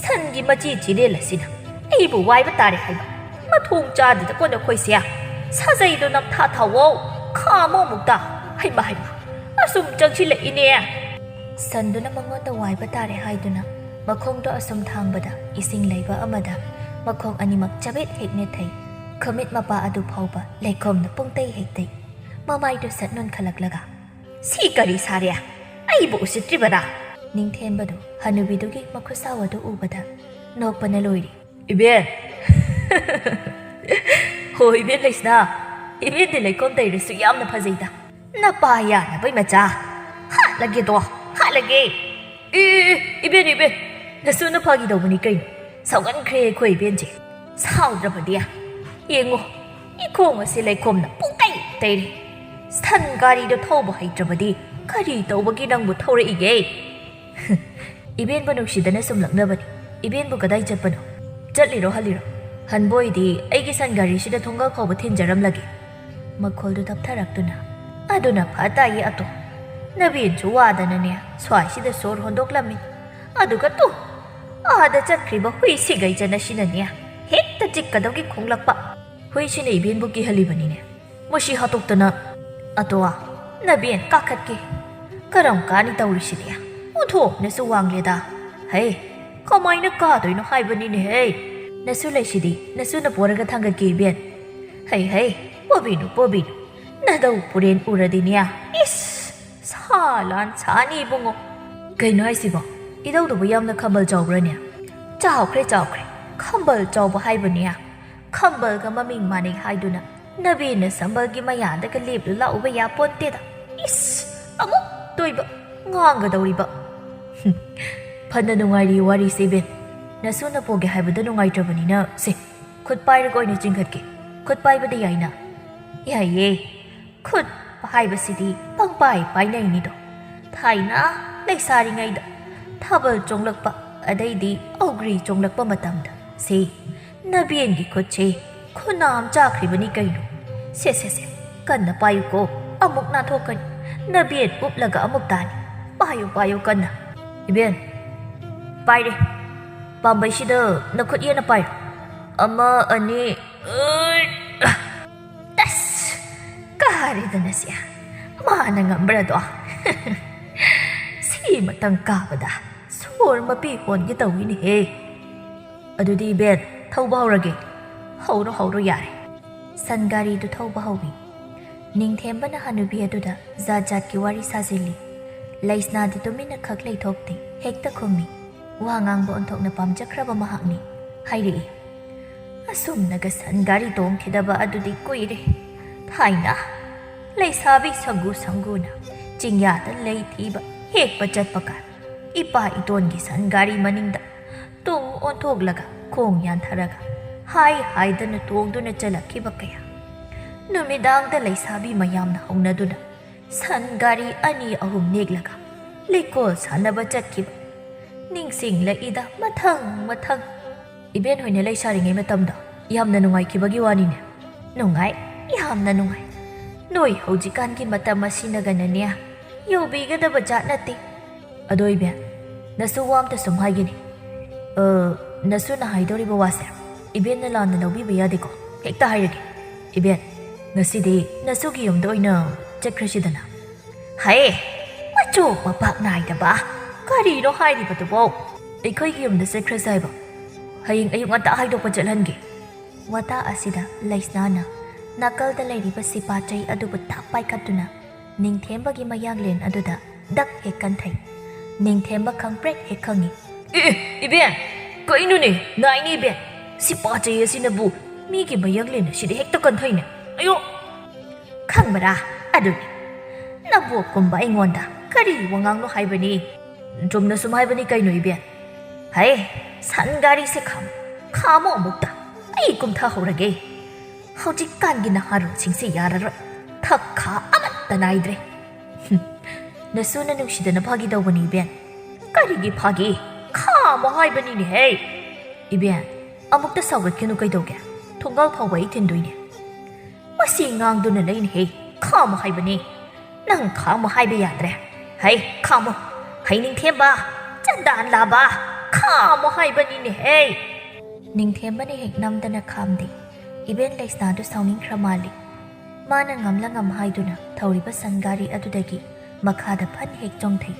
ꯁꯟꯒꯤ ꯃꯆꯤ ꯆꯤꯔꯦꯜ ꯑꯁꯤꯅ ꯑꯩꯕꯨ ꯋꯥꯏꯕ ꯇꯥꯔꯦ ꯍꯥꯏꯕ! ꯃꯊꯣꯡ ꯆꯥꯗꯦꯗꯀꯣ ꯅꯈꯣꯏꯁꯦ! ꯁꯥꯖꯩꯗꯣ ꯅꯝꯊꯥ ꯊꯥꯎꯋꯣ! ꯈꯥꯝꯃꯣ ꯑꯃꯨꯛꯇ! ꯍꯩꯃ, ꯍꯩꯃ! ꯑꯁꯨꯝ ꯆꯪꯁꯤꯜꯂꯛꯏꯅꯦ!" ꯁꯟꯗꯨꯅ ꯃꯉꯣꯟꯗ ꯋꯥꯏꯕ ꯇꯥꯔꯦ ꯍꯥꯏꯗꯨꯅ ꯃꯈꯣꯡꯗꯣ ꯑꯁꯨꯝ ꯊꯥꯡꯕꯗ ꯏꯁꯤꯡ ꯂꯩꯕ ꯑꯃꯗ ꯃꯈꯣꯡ ꯑꯅꯤꯃꯛ ꯆꯕꯦꯠ ꯍꯦꯛ ꯅꯦꯠꯊꯩ꯫ ꯈꯃꯤꯠ ꯃꯄꯥ ꯑꯗꯨ ꯐꯥꯎꯕ ꯂꯩꯈꯣꯝꯅ ꯄꯨꯡꯇꯩ ꯍꯦꯛ ꯇꯩ꯫ ꯃꯃꯥꯏꯗꯨ ꯁꯠ ꯅꯣꯟꯈꯠꯂꯛꯂꯒ, "ꯁꯤ ꯀꯔꯤ ꯁꯥꯔꯦ? ꯑꯩꯕꯨ ꯎꯁꯤꯠꯇ꯭ꯔꯤꯕꯔꯥ?" ꯅꯤꯡꯊꯦꯝꯕꯗꯨ ꯍꯅꯨꯕꯤꯗꯨꯒꯤ ꯃꯈꯨꯠꯁꯥꯎ ꯑꯗꯨ ꯎꯕꯗ ꯅꯣꯛꯄꯅ ꯂꯣꯏꯔꯤ꯫ "ꯏꯕꯦꯟ!" "ꯍꯣ, ꯏꯕꯦꯟ ꯂꯩꯁꯅꯥ, ꯏꯕꯦꯟꯗꯤ ꯂꯩꯈꯣꯝ ꯇꯩꯔꯁꯨ ꯌꯥꯝꯅ ꯐꯖꯩꯗ꯫ ꯅꯄꯥ ꯌꯥꯅꯕꯩ ꯃꯆꯥ! ꯍꯥꯠꯂꯒꯦꯗꯣ, ꯍꯥꯠꯂꯒꯦ!" "ꯑꯦ, ꯑꯦ, ꯑꯦ, ꯏꯕꯦꯟ, ꯏꯕꯦꯟ, ꯅꯁꯨꯅ ꯐꯥꯒꯤ ꯇꯧꯕꯅꯤ ꯀꯩꯅꯣ? ꯁꯥꯎꯒꯟꯈ꯭ꯔꯦ ꯑꯩꯈꯣꯏ ꯏꯕꯦꯟꯁꯦ꯫ ꯁꯥꯎꯗ꯭ꯔꯕꯗꯤ ꯌꯦꯡꯉꯣ, ꯏꯈꯣꯡ ꯑꯁꯤ ꯂꯩꯈꯣꯝꯅ ꯄꯨꯡꯇꯩ ꯇꯩꯔꯦ꯫ ꯁꯟ ꯒꯥꯔꯤꯗꯣ ꯊꯧꯕ ꯍꯩꯇ꯭ꯔꯕꯗꯤ ꯀꯔꯤ ꯇꯧꯕꯒꯤ ꯅꯪꯕꯨ ꯊꯧꯔꯛꯏꯒꯦ?" "ꯏꯕꯦꯟꯕꯨ ꯅꯨꯡꯁꯤꯗꯅ ꯁꯨꯝ ꯂꯛꯅꯕꯅꯤ꯫ ꯏꯕꯦꯟꯕꯨ ꯀꯗꯥꯏ ꯆꯠꯄꯅꯣ? ꯆꯠꯂꯤꯔꯣ ꯍꯜꯂꯤꯔꯣ? ꯍꯟꯕꯣꯏꯗꯤ ꯑꯩꯒꯤ ꯁꯟ ꯒꯥꯔꯤꯁꯤꯗ ꯊꯣꯡꯒꯥ ꯐꯥꯎꯕ ꯊꯤꯟꯖꯔꯝꯂꯒꯦ꯫" ꯃꯈꯣꯜꯗꯨ ꯇꯞꯊꯔꯛꯇꯨꯅ, "ꯑꯗꯨꯅ ꯐ ꯇꯥꯏꯌꯦ ꯑꯇꯣ꯫ ꯅꯕꯦꯟꯁꯨ ꯋꯥꯗꯅꯅꯦ ꯁ꯭ꯋꯥꯏꯁꯤꯗ ꯁꯣꯔ ꯍꯣꯟꯗꯣꯛꯂꯝꯃꯤ꯫ ꯑꯗꯨꯒ ꯇꯨ, ꯑꯥꯗ ꯆꯠꯈ꯭ꯔꯤꯕ ꯍꯨꯏ ꯁꯤꯒꯩ ꯆꯅꯁꯤꯅꯅꯦ ꯍꯦꯛꯇ ꯆꯤꯛꯀꯗꯧꯒꯤ ꯈꯣꯡꯂꯛꯄ꯫ ꯍꯨꯏꯁꯤꯅ ꯏꯕꯦꯟꯕꯨ ꯀꯤꯍꯜꯂꯤꯕꯅꯤꯅꯦ꯫ ꯃꯁꯤ ꯍꯥꯠꯇꯣꯛꯇꯅ꯫ ꯑꯇꯣ, ꯅꯕꯦꯟ ꯀꯥꯈꯠꯀꯦ꯫ ꯀꯔꯝ ꯀꯥꯅꯤ ꯇꯧꯔꯤꯁꯤꯗꯤ? ꯑꯣꯟꯊꯣꯛꯅꯁꯨ ꯋꯥꯡꯂꯦꯗ꯫ ꯍꯩ, ꯀꯃꯥꯏꯅ ꯀꯥꯗꯣꯏꯅꯣ ꯍꯥꯏꯕꯅꯤꯅꯦ ꯍꯩ꯫ ꯅꯁꯨ ꯂꯩꯁꯤꯗꯤ, ꯅꯁꯨꯅ ꯄꯣꯔꯒ ꯊꯥꯡꯒꯠꯀꯦ ꯏꯕꯦꯟ꯫ ꯍꯩ ꯍꯩ, ꯄꯣꯕꯤꯅꯨ, ꯄꯣꯕꯤꯅꯨ꯫ ꯅꯗꯧ ꯄꯨꯔꯦꯟ ꯎꯔꯗꯤꯅꯦ, ꯏꯁ, ꯁꯥ ꯂꯥꯟ ꯁꯥꯅꯤ ꯏꯕꯨꯡꯉꯣ꯫ ꯀꯩꯅꯣ ꯍꯥꯏꯁꯤꯕꯣ? ꯏꯙꯧꯗꯨꯕꯨ ꯌꯥꯝꯅ ꯈꯝꯕꯜ ꯆꯥꯎꯕ꯭ꯔꯅꯦ? ꯆꯥꯎꯈ꯭ꯔꯦ, ꯆꯥꯎꯈ꯭ꯔꯦ꯫ ꯈꯝꯕꯜ ꯆꯥꯎꯕ ꯍꯥꯏꯕꯅꯦ꯫ ꯈꯝꯕꯜꯒ ꯃꯃꯤꯡ ꯃꯥꯟꯅꯩ ꯍꯥꯏꯗꯨꯅ ꯅꯕꯦꯟꯅ ꯁꯝꯕꯜꯒꯤ ꯃꯌꯥꯗꯒ ꯂꯦꯞꯂꯨ ꯂꯥꯛꯎꯕ ꯌꯥꯄꯣꯟꯇꯦꯗ꯫ ꯏꯁ! ꯑꯃꯨꯛ ꯇꯣꯏꯕ ꯉꯥꯡꯒꯗꯧꯔꯤꯕ꯫ ꯍꯨꯝ, ꯐꯅ ꯅꯨꯡꯉꯥꯏꯔꯤ ꯋꯥꯔꯤꯁꯦ, ꯏꯕꯦꯟ꯫ ꯅꯁꯨ ꯅꯄꯣꯒꯦ ꯍꯥꯏꯕꯗ ꯅꯨꯡꯉꯥꯏꯇ꯭ꯔꯕꯅꯤꯅ, ꯁꯦ, ꯈꯨꯠ ꯄꯥꯏꯔꯒ ꯑꯣꯏꯅ ꯆꯤꯡꯈꯠꯀꯦ꯫ ꯈꯨꯠ ꯄꯥꯏꯕꯗꯤ ꯌꯥꯏꯅ? ꯌꯥꯏꯌꯦ꯫ ꯈꯨꯠ ꯍꯥꯏꯕꯁꯤꯗꯤ ꯄꯪꯄꯥꯏ ꯄꯥꯏꯅꯩꯅꯤꯗꯣ꯫ ꯊꯥꯏꯅ ꯂꯩꯁꯥꯔꯤꯉꯩꯗ ꯊꯥꯕꯜ ꯆꯣꯡꯂꯛꯄ, ꯑꯗꯩꯗꯤ ꯑꯧꯒ꯭ꯔꯤ ꯆꯣꯡꯂꯛꯄ ꯃꯇꯝꯗ, ꯁꯦ, ꯅꯕꯦꯟꯒꯤ ꯈꯨꯠꯁꯦ ꯈꯨꯅꯥꯝ ꯆꯥꯈ꯭ꯔꯤꯕꯅꯤ ꯀꯩꯅꯣ꯫ ꯁꯦ, ꯁꯦ, ꯁꯦ, ꯀꯟꯅ ꯄꯥꯏꯌꯨꯀꯣ, ꯑꯃꯨꯛ ꯅꯥꯟꯊꯣꯛꯀꯅꯤ꯫ ꯅꯕꯦꯟ ꯎꯞꯂꯒ ꯑꯃꯨꯛ ꯇꯥꯅꯤ꯫ ꯄꯥꯏꯌꯨ, ꯄꯥꯏꯌꯨ ꯀꯟꯅ꯫ ꯏꯕꯦꯟ, ꯄꯥꯏꯔꯦ꯫ ꯄꯥꯝꯕꯩꯁꯤꯗ ꯅꯈꯨꯠ ꯌꯦꯠꯅ ꯄꯥꯏꯌꯨ꯫ ꯑꯃ, ꯑꯅꯤ, ꯎꯏ! ꯇꯁ! ꯀꯥꯔꯦꯗꯅ ꯁꯤ꯫ ꯃꯥꯅ ꯉꯝꯕ꯭ꯔꯗꯣ? ꯁꯤ ꯃꯇꯪ ꯀꯥꯕꯗ ꯁꯣꯔ ꯃꯄꯤ ꯍꯣꯟꯒꯦ ꯇꯧꯏꯅꯦꯍꯦ꯫ ꯑꯗꯨꯗꯤ ꯏꯕꯦꯟ, ꯊꯧꯕ ꯍꯧꯔꯒꯦ꯫ ꯍꯧꯔꯣ, ꯍꯧꯔꯣ, ꯌꯥꯔꯦ꯫ ꯁꯟ ꯒꯥꯔꯤꯗꯨ ꯊꯧꯕ ꯍꯧꯏ꯫ ꯅꯤꯡꯊꯦꯝꯕꯅ ꯍꯅꯨꯕꯤ ꯑꯗꯨꯗ ꯖꯥꯠ ꯖꯥꯠꯀꯤ ꯋꯥꯔꯤ ꯁꯥꯖꯤꯜꯂꯤ꯫ ꯂꯩꯁꯅꯥꯗꯤ ꯇꯨꯃꯤꯟꯅ ꯈꯛ ꯂꯩꯊꯣꯛꯇꯦ, ꯍꯦꯛꯇ ꯈꯨꯝꯃꯤ꯫ ꯋꯥ ꯉꯥꯡꯕ ꯑꯣꯟꯊꯣꯛꯅ ꯄꯥꯝꯖꯈ꯭ꯔꯕ ꯃꯍꯥꯛꯅꯤ꯫ ꯍꯥꯏꯔꯛꯏ, ꯑꯁꯨꯝꯅꯒ ꯁꯟ ꯒꯥꯔꯤ ꯇꯣꯡꯈꯤꯗꯕ ꯑꯗꯨꯗꯤ ꯀꯨꯏꯔꯦ꯫ ꯊꯥꯏꯅ ꯂꯩꯁꯥꯕꯤ ꯁꯪꯒꯨ ꯁꯪꯒꯨꯅ ꯆꯤꯡꯌꯥꯗ ꯂꯩ ꯊꯤꯕ ꯍꯦꯛꯄ ꯆꯠꯄ ꯀꯥꯟ, ꯏꯄꯥ ꯏꯇꯣꯟꯒꯤ ꯁꯟ ꯒꯥꯔꯤ ꯃꯅꯤꯡꯗ ꯇꯨꯡ ꯑꯣꯟꯊꯣꯛꯂꯒ ꯈꯣꯡ ꯌꯥꯟꯊꯔꯒ ꯍꯥꯏ ꯍꯥꯏꯗꯅ ꯇꯣꯡꯗꯨꯅ ꯆꯠꯂꯛꯈꯤꯕ ꯀꯌꯥ꯫ ꯅꯨꯃꯤꯗꯥꯡꯗ ꯂꯩꯁꯥꯕꯤ ꯃꯌꯥꯝꯅ ꯍꯧꯅꯗꯨꯅ ꯁꯟ ꯒꯥꯔꯤ ꯑꯅꯤ ꯑꯍꯨꯝ ꯅꯦꯛꯂꯒ ꯂꯤꯀꯣꯜ ꯁꯥꯟꯅꯕ ꯆꯠꯈꯤꯕ ꯅꯤꯡꯁꯤꯡꯂꯛꯏꯗ ꯃꯊꯪ ꯃꯊꯪ꯫ ꯏꯕꯦꯟ ꯍꯣꯏꯅ ꯂꯩꯁꯥꯔꯤꯉꯩ ꯃꯇꯝꯗꯣ ꯌꯥꯝꯅ ꯅꯨꯡꯉꯥꯏꯈꯤꯕꯒꯤ ꯋꯥꯅꯤꯅꯦ꯫ ꯅꯨꯡꯉꯥꯏ, ꯌꯥꯝꯅ ꯅꯨꯡꯉꯥꯏ꯫ ꯅꯣꯏ ꯍꯧꯖꯤꯛꯀꯥꯟꯒꯤ ꯃꯇꯝ ꯑꯁꯤꯅꯒꯅꯅꯦ ꯌꯧꯕꯤꯒꯗꯕ ꯖꯥꯠ ꯅꯠꯇꯦ꯫ ꯑꯗꯣ ꯏꯕꯦꯟ, ꯅꯁꯨ ꯋꯥ ꯑꯝꯇ ꯁꯨꯝ ꯍꯥꯏꯒꯦꯅꯦ꯫ ꯑ, ꯅꯁꯨꯅ ꯍꯥꯏꯗꯧꯔꯤꯕ ꯋꯥꯁꯦ ꯏꯕꯦꯟꯅ ꯂꯥꯟꯅ ꯂꯧꯕꯤꯕ ꯌꯥꯗꯦꯀꯣ? ꯍꯦꯛꯇ ꯍꯥꯏꯔꯒꯦ꯫ ꯏꯕꯦꯟ, ꯉꯁꯤꯗꯤ ꯅꯁꯨꯒꯤ ꯌꯨꯝꯗ ꯑꯣꯏꯅ ꯆꯠꯈ꯭ꯔꯁꯤꯗꯅ꯫ ꯍꯥꯏ, ꯃꯆꯣꯛ ꯃꯄꯥꯛ ꯅꯥꯏꯗꯕ꯫ ꯀꯔꯤꯅꯣ ꯍꯥꯏꯔꯤꯕꯗꯨꯕꯣ? ꯑꯩꯈꯣꯏꯒꯤ ꯌꯨꯝꯗ ꯆꯠꯈ꯭ꯔꯁꯦ ꯍꯥꯏꯕ꯫ ꯍꯌꯦꯡ ꯑꯌꯨꯛ ꯉꯟꯇꯥ ꯍꯥꯏꯗꯣꯛꯄ ꯆꯠꯍꯟꯒꯦ꯫ ꯋꯥꯇꯥ ꯑꯁꯤꯗ ꯂꯩꯁꯅꯥꯅ ꯅꯥꯀꯜꯗ ꯂꯩꯔꯤꯕ ꯁꯤꯄꯥ ꯆꯩ ꯑꯗꯨꯕꯨ ꯊꯛ ꯄꯥꯏꯈꯠꯇꯨꯅ ꯅꯤꯡꯊꯦꯝꯕꯒꯤ ꯃꯌꯥꯡꯂꯦꯟ ꯑꯗꯨꯗ ꯗꯛ ꯍꯦꯛ ꯀꯟꯊꯩ꯫ ꯅꯤꯡꯊꯦꯝꯕ ꯈꯪꯄ꯭ꯔꯦꯛ ꯍꯦꯛ ꯈꯪꯉꯤ꯫ ꯑꯦ, ꯏꯕꯦꯟ! ꯀꯩꯅꯣꯅꯦ, ꯅꯥꯏꯅꯦ ꯏꯕꯦꯟ? ꯁꯤ ꯄꯥꯆꯩ ꯑꯁꯤꯅꯕꯨ ꯃꯤꯒꯤ ꯃꯌꯥꯡꯂꯦꯟ ꯑꯁꯤꯗ ꯍꯦꯛꯇ ꯀꯟꯊꯩꯅꯦ꯫ ꯑꯌꯣ! ꯈꯪꯕ꯭ꯔꯥ? ꯑꯗꯨꯅꯤ꯫ ꯅꯕꯣꯛꯀꯨꯝꯕ ꯑꯩꯉꯣꯟꯗ ꯀꯔꯤ ꯋꯥꯉꯥꯡꯅꯣ ꯍꯥꯏꯕꯅꯤ? ꯆꯨꯝꯅ ꯁꯨꯝ ꯍꯥꯏꯕꯅꯤ ꯀꯩꯅꯣ ꯏꯕꯦꯟ꯫ ꯍꯩ, ꯁꯟ ꯒꯥꯔꯤꯁꯦ ꯈꯥꯝ-, ꯈꯥꯝꯃꯣ ꯑꯃꯨꯛꯇ꯫ ꯑꯩ ꯀꯨꯝꯊꯍꯧꯔꯒꯦ꯫ ꯍꯧꯖꯤꯛꯀꯥꯟꯒꯤ ꯅꯍꯥꯔꯣꯜꯁꯤꯡꯁꯦ ꯌꯥꯔꯔꯣꯏ꯫ ꯊꯛ ꯈꯥ ꯑꯃꯠꯇ ꯅꯥꯏꯗ꯭ꯔꯦ꯫ ꯍꯨꯝ, ꯅꯁꯨꯅ ꯅꯨꯡꯁꯤꯗꯅ ꯐꯥꯒꯤ ꯇꯧꯕꯅꯤ ꯏꯕꯦꯟ꯫ ꯀꯔꯤꯒꯤ ꯐꯥꯒꯤ? ꯈꯥꯝꯃꯣ ꯍꯥꯏꯕꯅꯤꯅꯦꯍꯦ꯫ ꯏꯕꯦꯟ, ꯑꯃꯨꯛꯇ ꯁꯥꯎꯒꯠꯀꯅꯨ ꯀꯩꯗꯧꯒꯦ? ꯊꯣꯡꯒꯥꯜ ꯐꯥꯎꯕ ꯑꯩ ꯊꯤꯟꯗꯣꯏꯅꯦ꯫ ꯃꯁꯤ ꯉꯥꯡꯗꯨꯅ ꯂꯩꯅꯦꯍꯦ꯫ ꯈꯥꯝꯃꯣ ꯍꯥꯏꯕꯅꯤ꯫ ꯅꯪ ꯈꯥꯝꯃꯣ ꯍꯥꯏꯕ ꯌꯥꯗ꯭ꯔꯦ꯫ ꯍꯩ, ꯈꯥꯝꯃꯣ꯫ ꯍꯩ ꯅꯤꯡꯊꯦꯝꯕ, ꯆꯟꯗꯥꯟ ꯂꯥꯕ, ꯈꯥꯝꯃꯣ ꯍꯥꯏꯕꯅꯤꯅꯦꯍꯦ꯫ ꯅꯤꯡꯊꯦꯝꯕꯅ ꯍꯦꯛ ꯅꯝꯗꯅ ꯈꯥꯝꯗꯦ꯫ ꯏꯕꯦꯟ ꯂꯩꯁꯅꯥꯗꯨ ꯁꯥꯎꯅꯤꯡꯈ꯭ꯔ ꯃꯥꯜꯂꯤ꯫ ꯃꯥꯅ ꯉꯝꯂ ꯉꯝ ꯍꯥꯏꯗꯨꯅ ꯊꯧꯔꯤꯕ ꯁꯟ ꯒꯥꯔꯤ ꯑꯗꯨꯗꯒꯤ ꯃꯈꯥꯗ ꯐꯟ ꯍꯦꯛ ꯆꯣꯡꯊꯩ꯫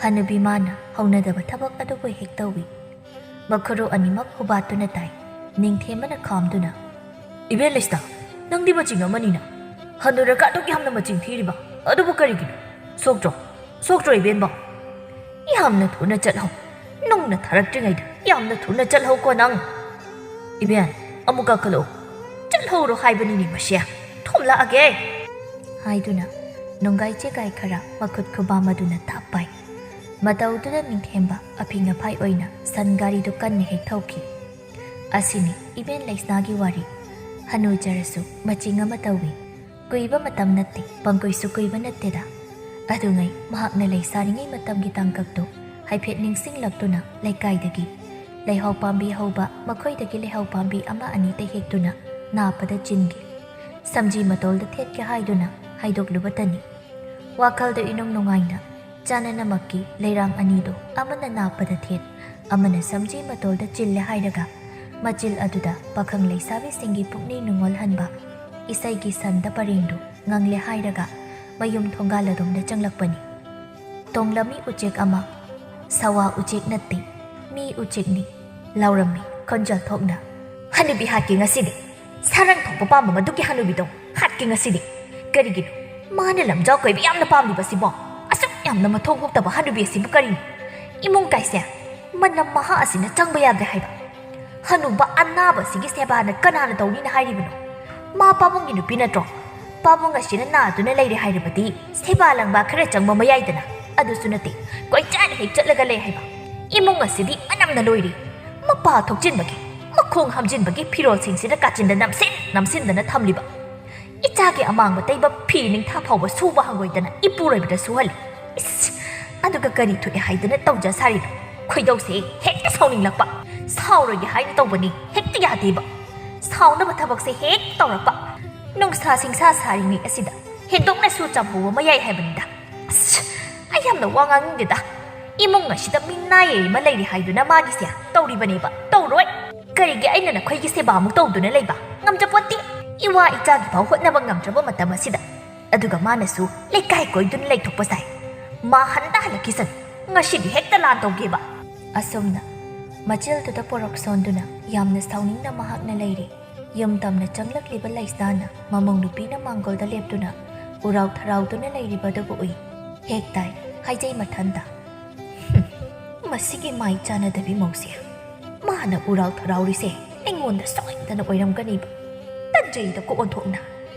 ꯍꯅꯨꯕꯤ ꯃꯥꯅ ꯍꯧꯅꯗꯕ ꯊꯕꯛ ꯑꯗꯨꯕꯨ ꯍꯦꯛ ꯇꯧꯏ꯫ ꯃꯈꯨꯔꯨ ꯑꯅꯤꯃꯛ ꯍꯨꯕꯥꯠꯇꯨꯅ ꯇꯥꯏ꯫ ꯅꯤꯡꯊꯦꯝꯕꯅ ꯈꯥꯝꯗꯨꯅ, "ꯏꯕꯦꯟ ꯂꯩꯁꯅꯥ, ꯅꯪꯗꯤ ꯃꯆꯤꯡ ꯑꯃꯅꯤꯅ꯫ ꯍꯟꯅꯨꯔꯒ ꯑꯗꯨꯛ ꯌꯥꯝꯅ ꯃꯆꯤꯡ ꯊꯤꯔꯤꯕ ꯑꯗꯨꯕꯨ ꯀꯔꯤꯒꯤꯅꯣ? ꯁꯣꯛꯇ꯭ꯔꯣ? ꯁꯣꯛꯇ꯭ꯔꯣ ꯏꯕꯦꯟꯕ? ꯌꯥꯝꯅ ꯊꯨꯅ ꯆꯠꯍꯧ꯫ ꯅꯨꯡꯅ ꯊꯥꯔꯛꯇ꯭ꯔꯤꯉꯩꯗ ꯌꯥꯝꯅ ꯊꯨꯅ ꯆꯠꯍꯧꯀꯣ ꯅꯪ꯫ ꯏꯕꯦꯟ, ꯑꯃꯨꯛ ꯀꯥꯈꯠꯂꯛꯎ꯫ ꯆꯠꯍꯧꯔꯣ ꯍꯥꯏꯕꯅꯤꯅꯦ ꯃꯁꯦ꯫ ꯊꯣꯝꯂꯛꯑꯒꯦ!" ꯍꯥꯏꯗꯨꯅ ꯅꯨꯡꯒꯥꯏ ꯆꯦꯒꯥꯏ ꯈꯔ ꯃꯈꯨꯠ ꯈꯨꯕꯥꯝ ꯑꯗꯨꯅ ꯊꯥꯞ ꯄꯥꯏ꯫ ꯃꯇꯧꯗꯨꯗ ꯅꯤꯡꯊꯦꯝꯕ ꯑꯐꯤꯡ ꯑꯐꯥꯏ ꯑꯣꯏꯅ ꯁꯟ ꯒꯥꯔꯤꯗꯨ ꯀꯟꯅ ꯍꯦꯛ ꯊꯧꯈꯤ꯫ ꯑꯁꯤꯅꯤ ꯏꯕꯦꯟ ꯂꯩꯁꯅꯥꯒꯤ ꯋꯥꯔꯤ꯫ ꯍꯅꯨꯖꯔꯁꯨ ꯃꯆꯤꯡ ꯑꯃ ꯇꯧꯏ꯫ ꯀꯨꯏꯕ ꯃꯇꯝ ꯅꯠꯇꯦ, ꯄꯪꯀꯨꯏꯁꯨ ꯀꯨꯏꯕ ꯅꯠꯇꯦꯗ꯫ ꯑꯗꯨꯉꯩ ꯃꯍꯥꯛꯅ ꯂꯩꯁꯥꯔꯤꯉꯩ ꯃꯇꯝꯒꯤ ꯇꯥꯡꯀꯛꯇꯨ ꯍꯥꯏꯐꯦꯠ ꯅꯤꯡꯁꯤꯡꯂꯛꯇꯨꯅ ꯂꯩꯀꯥꯏꯗꯒꯤ ꯂꯩꯍꯥꯎ ꯄꯥꯝꯕꯤ ꯍꯧꯕ ꯃꯈꯣꯏꯗꯒꯤ ꯂꯩꯍꯥꯎ ꯄꯥꯝꯕꯤ ꯑꯃ ꯑꯅꯤꯗ ꯍꯦꯛꯇꯨꯅ ꯅꯥꯞꯄꯗ ꯆꯤꯟꯒꯦ, ꯁꯝꯖꯤ ꯃꯇꯣꯜꯗ ꯊꯦꯠꯀꯦ ꯍꯥꯏꯗꯨꯅ ꯍꯥꯏꯗꯣꯛꯂꯨꯕꯇꯅꯤ꯫ ꯋꯥꯈꯜꯗ ꯏꯅꯨꯡ ꯅꯨꯡꯉꯥꯏꯅ ꯆꯥꯅꯅꯃꯛꯀꯤ ꯂꯩꯔꯥꯡ ꯑꯅꯤꯗꯨ ꯑꯃꯅ ꯅꯥꯞꯄꯗ ꯊꯦꯠ, ꯑꯃꯅ ꯁꯝꯖꯤ ꯃꯇꯣꯜꯗ ꯆꯤꯜꯂꯦ ꯍꯥꯏꯔꯒ ꯃꯆꯤꯜ ꯑꯗꯨꯗ ꯄꯥꯈꯪ ꯂꯩꯁꯥꯕꯤꯁꯤꯡꯒꯤ ꯄꯨꯛꯅꯤꯡ ꯅꯨꯡꯉꯣꯜꯍꯟꯕ ꯏꯁꯩꯒꯤ ꯁꯟꯗ ꯄꯔꯦꯡꯗꯨ ꯉꯪꯂꯦ ꯍꯥꯏꯔꯒ ꯃꯌꯨꯝ ꯊꯣꯡꯒꯥꯜ ꯑꯗꯣꯝꯗ ꯆꯪꯂꯛꯄꯅꯤ꯫ ꯇꯣꯡꯂꯝꯃꯤ ꯎꯆꯦꯛ ꯑꯃ, ꯁꯋꯥ ꯎꯆꯦꯛ ꯅꯠꯇꯦ, ꯃꯤ ꯎꯆꯦꯛꯅꯤ, ꯂꯥꯎꯔꯝꯃꯤ ꯈꯣꯟꯖꯦꯜ ꯊꯣꯛꯅ, "ꯍꯅꯨꯕꯤ ꯍꯥꯠꯀꯦ ꯉꯁꯤꯗꯤ! ꯁꯥꯔꯪ ꯊꯣꯛꯄ ꯄꯥꯝꯕ ꯃꯗꯨꯒꯤ ꯍꯅꯨꯕꯤꯗꯣ ꯍꯥꯠꯀꯦ ꯉꯁꯤꯗꯤ! ꯀꯔꯤꯒꯤꯅꯣ ꯃꯥꯅ ꯂꯝꯖꯥꯎ ꯀꯣꯏꯕ ꯌꯥꯝꯅ ꯄꯥꯝꯂꯤꯕꯁꯤꯕꯣ? ꯑꯁꯨꯛ ꯌꯥꯝꯅ ꯃꯊꯣꯡ ꯍꯨꯛꯇꯕ ꯍꯅꯨꯕꯤ ꯑꯁꯤꯕꯨ ꯀꯔꯤꯅꯣ? ꯏꯃꯨꯡ ꯀꯥꯏꯁꯦ ꯃꯅꯝ ꯃꯍꯥ ꯑꯁꯤꯅ ꯆꯪꯕ ꯌꯥꯗ꯭ꯔꯦ ꯍꯥꯏꯕ꯫ ꯍꯅꯨꯕ ꯑꯅꯥꯕ ꯑꯁꯤꯒꯤ ꯁꯦꯕꯥꯅ ꯀꯅꯥꯅ ꯇꯧꯅꯤꯅ ꯍꯥꯏꯔꯤꯕꯅꯣ? ꯃꯥ ꯄꯥꯕꯨꯡꯒꯤ ꯅꯨꯄꯤ ꯅꯠꯇ꯭ꯔꯣ? ꯄꯥꯕꯨꯡ ꯑꯁꯤꯅ ꯅꯥꯗꯨꯅ ꯂꯩꯔꯦ ꯍꯥꯏꯔꯕꯗꯤ ꯁꯦꯕꯥ ꯂꯪꯕꯥ ꯈꯔ ꯆꯪꯕ ꯃꯌꯥꯏꯗꯅ꯫ ꯑꯗꯨꯁꯨ ꯅꯠꯇꯦ, ꯀꯣꯏꯆꯠ ꯍꯦꯛ ꯆꯠꯂꯒ ꯂꯩ ꯍꯥꯏꯕ꯫ ꯏꯃꯨꯡ ꯑꯁꯤꯗꯤ ꯃꯅꯝꯅ ꯂꯣꯏꯔꯦ꯫ ꯃꯄꯥ ꯊꯣꯛꯆꯤꯟꯕꯒꯤ, ꯃꯈꯣꯡ ꯍꯥꯝꯖꯤꯟꯕꯒꯤ ꯐꯤꯔꯣꯜꯁꯤꯡꯁꯤꯗ ꯀꯥꯆꯤꯟꯗ ꯅꯝꯁꯤꯟ ꯅꯝꯁꯤꯟꯗꯅ ꯊꯝꯂꯤꯕ꯫ ꯏꯆꯥꯒꯤ ꯑꯃꯥꯡꯕ ꯇꯩꯕ ꯐꯤ ꯅꯤꯡꯊꯥ ꯐꯥꯎꯕ ꯁꯨꯕ ꯍꯪꯒꯣꯏꯗꯅ ꯏꯄꯨꯔꯣꯏꯕꯗ ꯁꯨꯍꯜꯂꯤ꯫ ꯏꯁ! ꯑꯗꯨꯒ ꯀꯔꯤ ꯊꯣꯛꯑꯦ ꯍꯥꯏꯗꯅ ꯇꯧꯖ ꯁꯥꯔꯤꯅꯣ? ꯈꯣꯏꯗꯧꯁꯦ ꯍꯦꯛꯇ ꯁꯥꯎꯅꯤꯡꯂꯛꯄ꯫ ꯁꯥꯎꯔꯣꯏꯒꯦ ꯍꯥꯏꯅ ꯇꯧꯕꯅꯤ, ꯍꯦꯛꯇ ꯌꯥꯗꯦꯕ꯫ ꯁꯥꯎꯅꯕ ꯊꯕꯛꯁꯦ ꯍꯦꯛ ꯇꯧꯔꯛꯄ꯫ ꯅꯨꯡꯁꯥ ꯁꯤꯡꯁꯥ ꯁꯥꯔꯤꯉꯩ ꯑꯁꯤꯗ ꯍꯦꯟꯗꯣꯛꯅꯁꯨ ꯆꯥꯝꯍꯧꯕ ꯃꯌꯥꯏ ꯍꯥꯏꯕꯅꯤꯗ꯫ ꯑꯁ! ꯑꯩ ꯌꯥꯝꯅ ꯋꯥ ꯉꯥꯡꯅꯤꯡꯗꯦꯗ꯫ ꯏꯃꯨꯡ ꯑꯁꯤꯗ ꯃꯤꯅꯥꯏ ꯑꯃ ꯂꯩꯔꯤ ꯍꯥꯏꯗꯨꯅ ꯃꯥꯒꯤꯁꯦ ꯇꯧꯔꯤꯕꯅꯦꯕ꯫ ꯇꯧꯔꯣꯏ꯫ ꯀꯔꯤꯒꯤ ꯑꯩꯅ ꯅꯈꯣꯏꯒꯤ ꯁꯦꯕꯥ ꯑꯃꯨꯛ ꯇꯧꯗꯨꯅ ꯂꯩꯕ? ꯉꯝꯖꯄꯣꯠꯇꯦ꯫ ꯏꯋꯥ ꯏꯆꯥꯒꯤ ꯐꯥꯎ ꯍꯣꯠꯅꯕ ꯉꯝꯗ꯭ꯔꯕ ꯃꯇꯝ ꯑꯁꯤꯗ꯫ ꯑꯗꯨꯒ ꯃꯥꯅꯁꯨ ꯂꯩꯀꯥꯏ ꯀꯣꯏꯗꯨꯅ ꯂꯩꯊꯣꯛꯄ ꯁꯥꯏ꯫ ꯃꯥ ꯍꯟꯗ ꯍꯜꯂꯛꯈꯤꯁꯅꯨ꯫ ꯉꯁꯤꯗꯤ ꯍꯦꯛꯇ ꯂꯥꯟ ꯇꯧꯒꯦꯕ꯫ ꯑꯁꯨꯝꯅ ꯃꯆꯤꯜꯗꯨꯗ ꯄꯣꯔꯣꯛ ꯁꯣꯟꯗꯨꯅ ꯌꯥꯝꯅ ꯁꯥꯎꯅꯤꯡꯅ ꯃꯍꯥꯛꯅ ꯂꯩꯔꯤ꯫ ꯌꯨꯝ ꯇꯝꯅ ꯆꯪꯂꯛꯂꯤꯕ ꯂꯩꯁꯥꯅ ꯃꯃꯧ ꯅꯨꯄꯤꯅ ꯃꯥꯡꯒꯣꯜꯗ ꯂꯦꯞꯇꯨꯅ ꯎꯔꯥꯎ ꯊꯔꯥꯎꯗꯨꯅ ꯂꯩꯔꯤꯕꯗꯨꯕꯨ ꯎꯏ꯫ ꯍꯦꯛ ꯇꯥꯏ ꯍꯥꯏꯖꯩ ꯃꯊꯟꯇ꯫ "ꯍꯨꯝ, ꯃꯁꯤꯒꯤ ꯃꯥꯏ ꯆꯥꯟꯅꯗꯕꯤ ꯃꯧꯁꯦ꯫ ꯃꯥꯅ ꯎꯔꯥꯎ ꯊꯔꯥꯎꯔꯤꯁꯦ ꯑꯩꯉꯣꯟꯗ ꯁꯣꯏꯗꯅ ꯑꯣꯏꯔꯝꯒꯅꯤꯕ꯫ ꯇꯟꯖꯩꯗꯀꯣ ꯑꯣꯟꯊꯣꯛꯅ꯫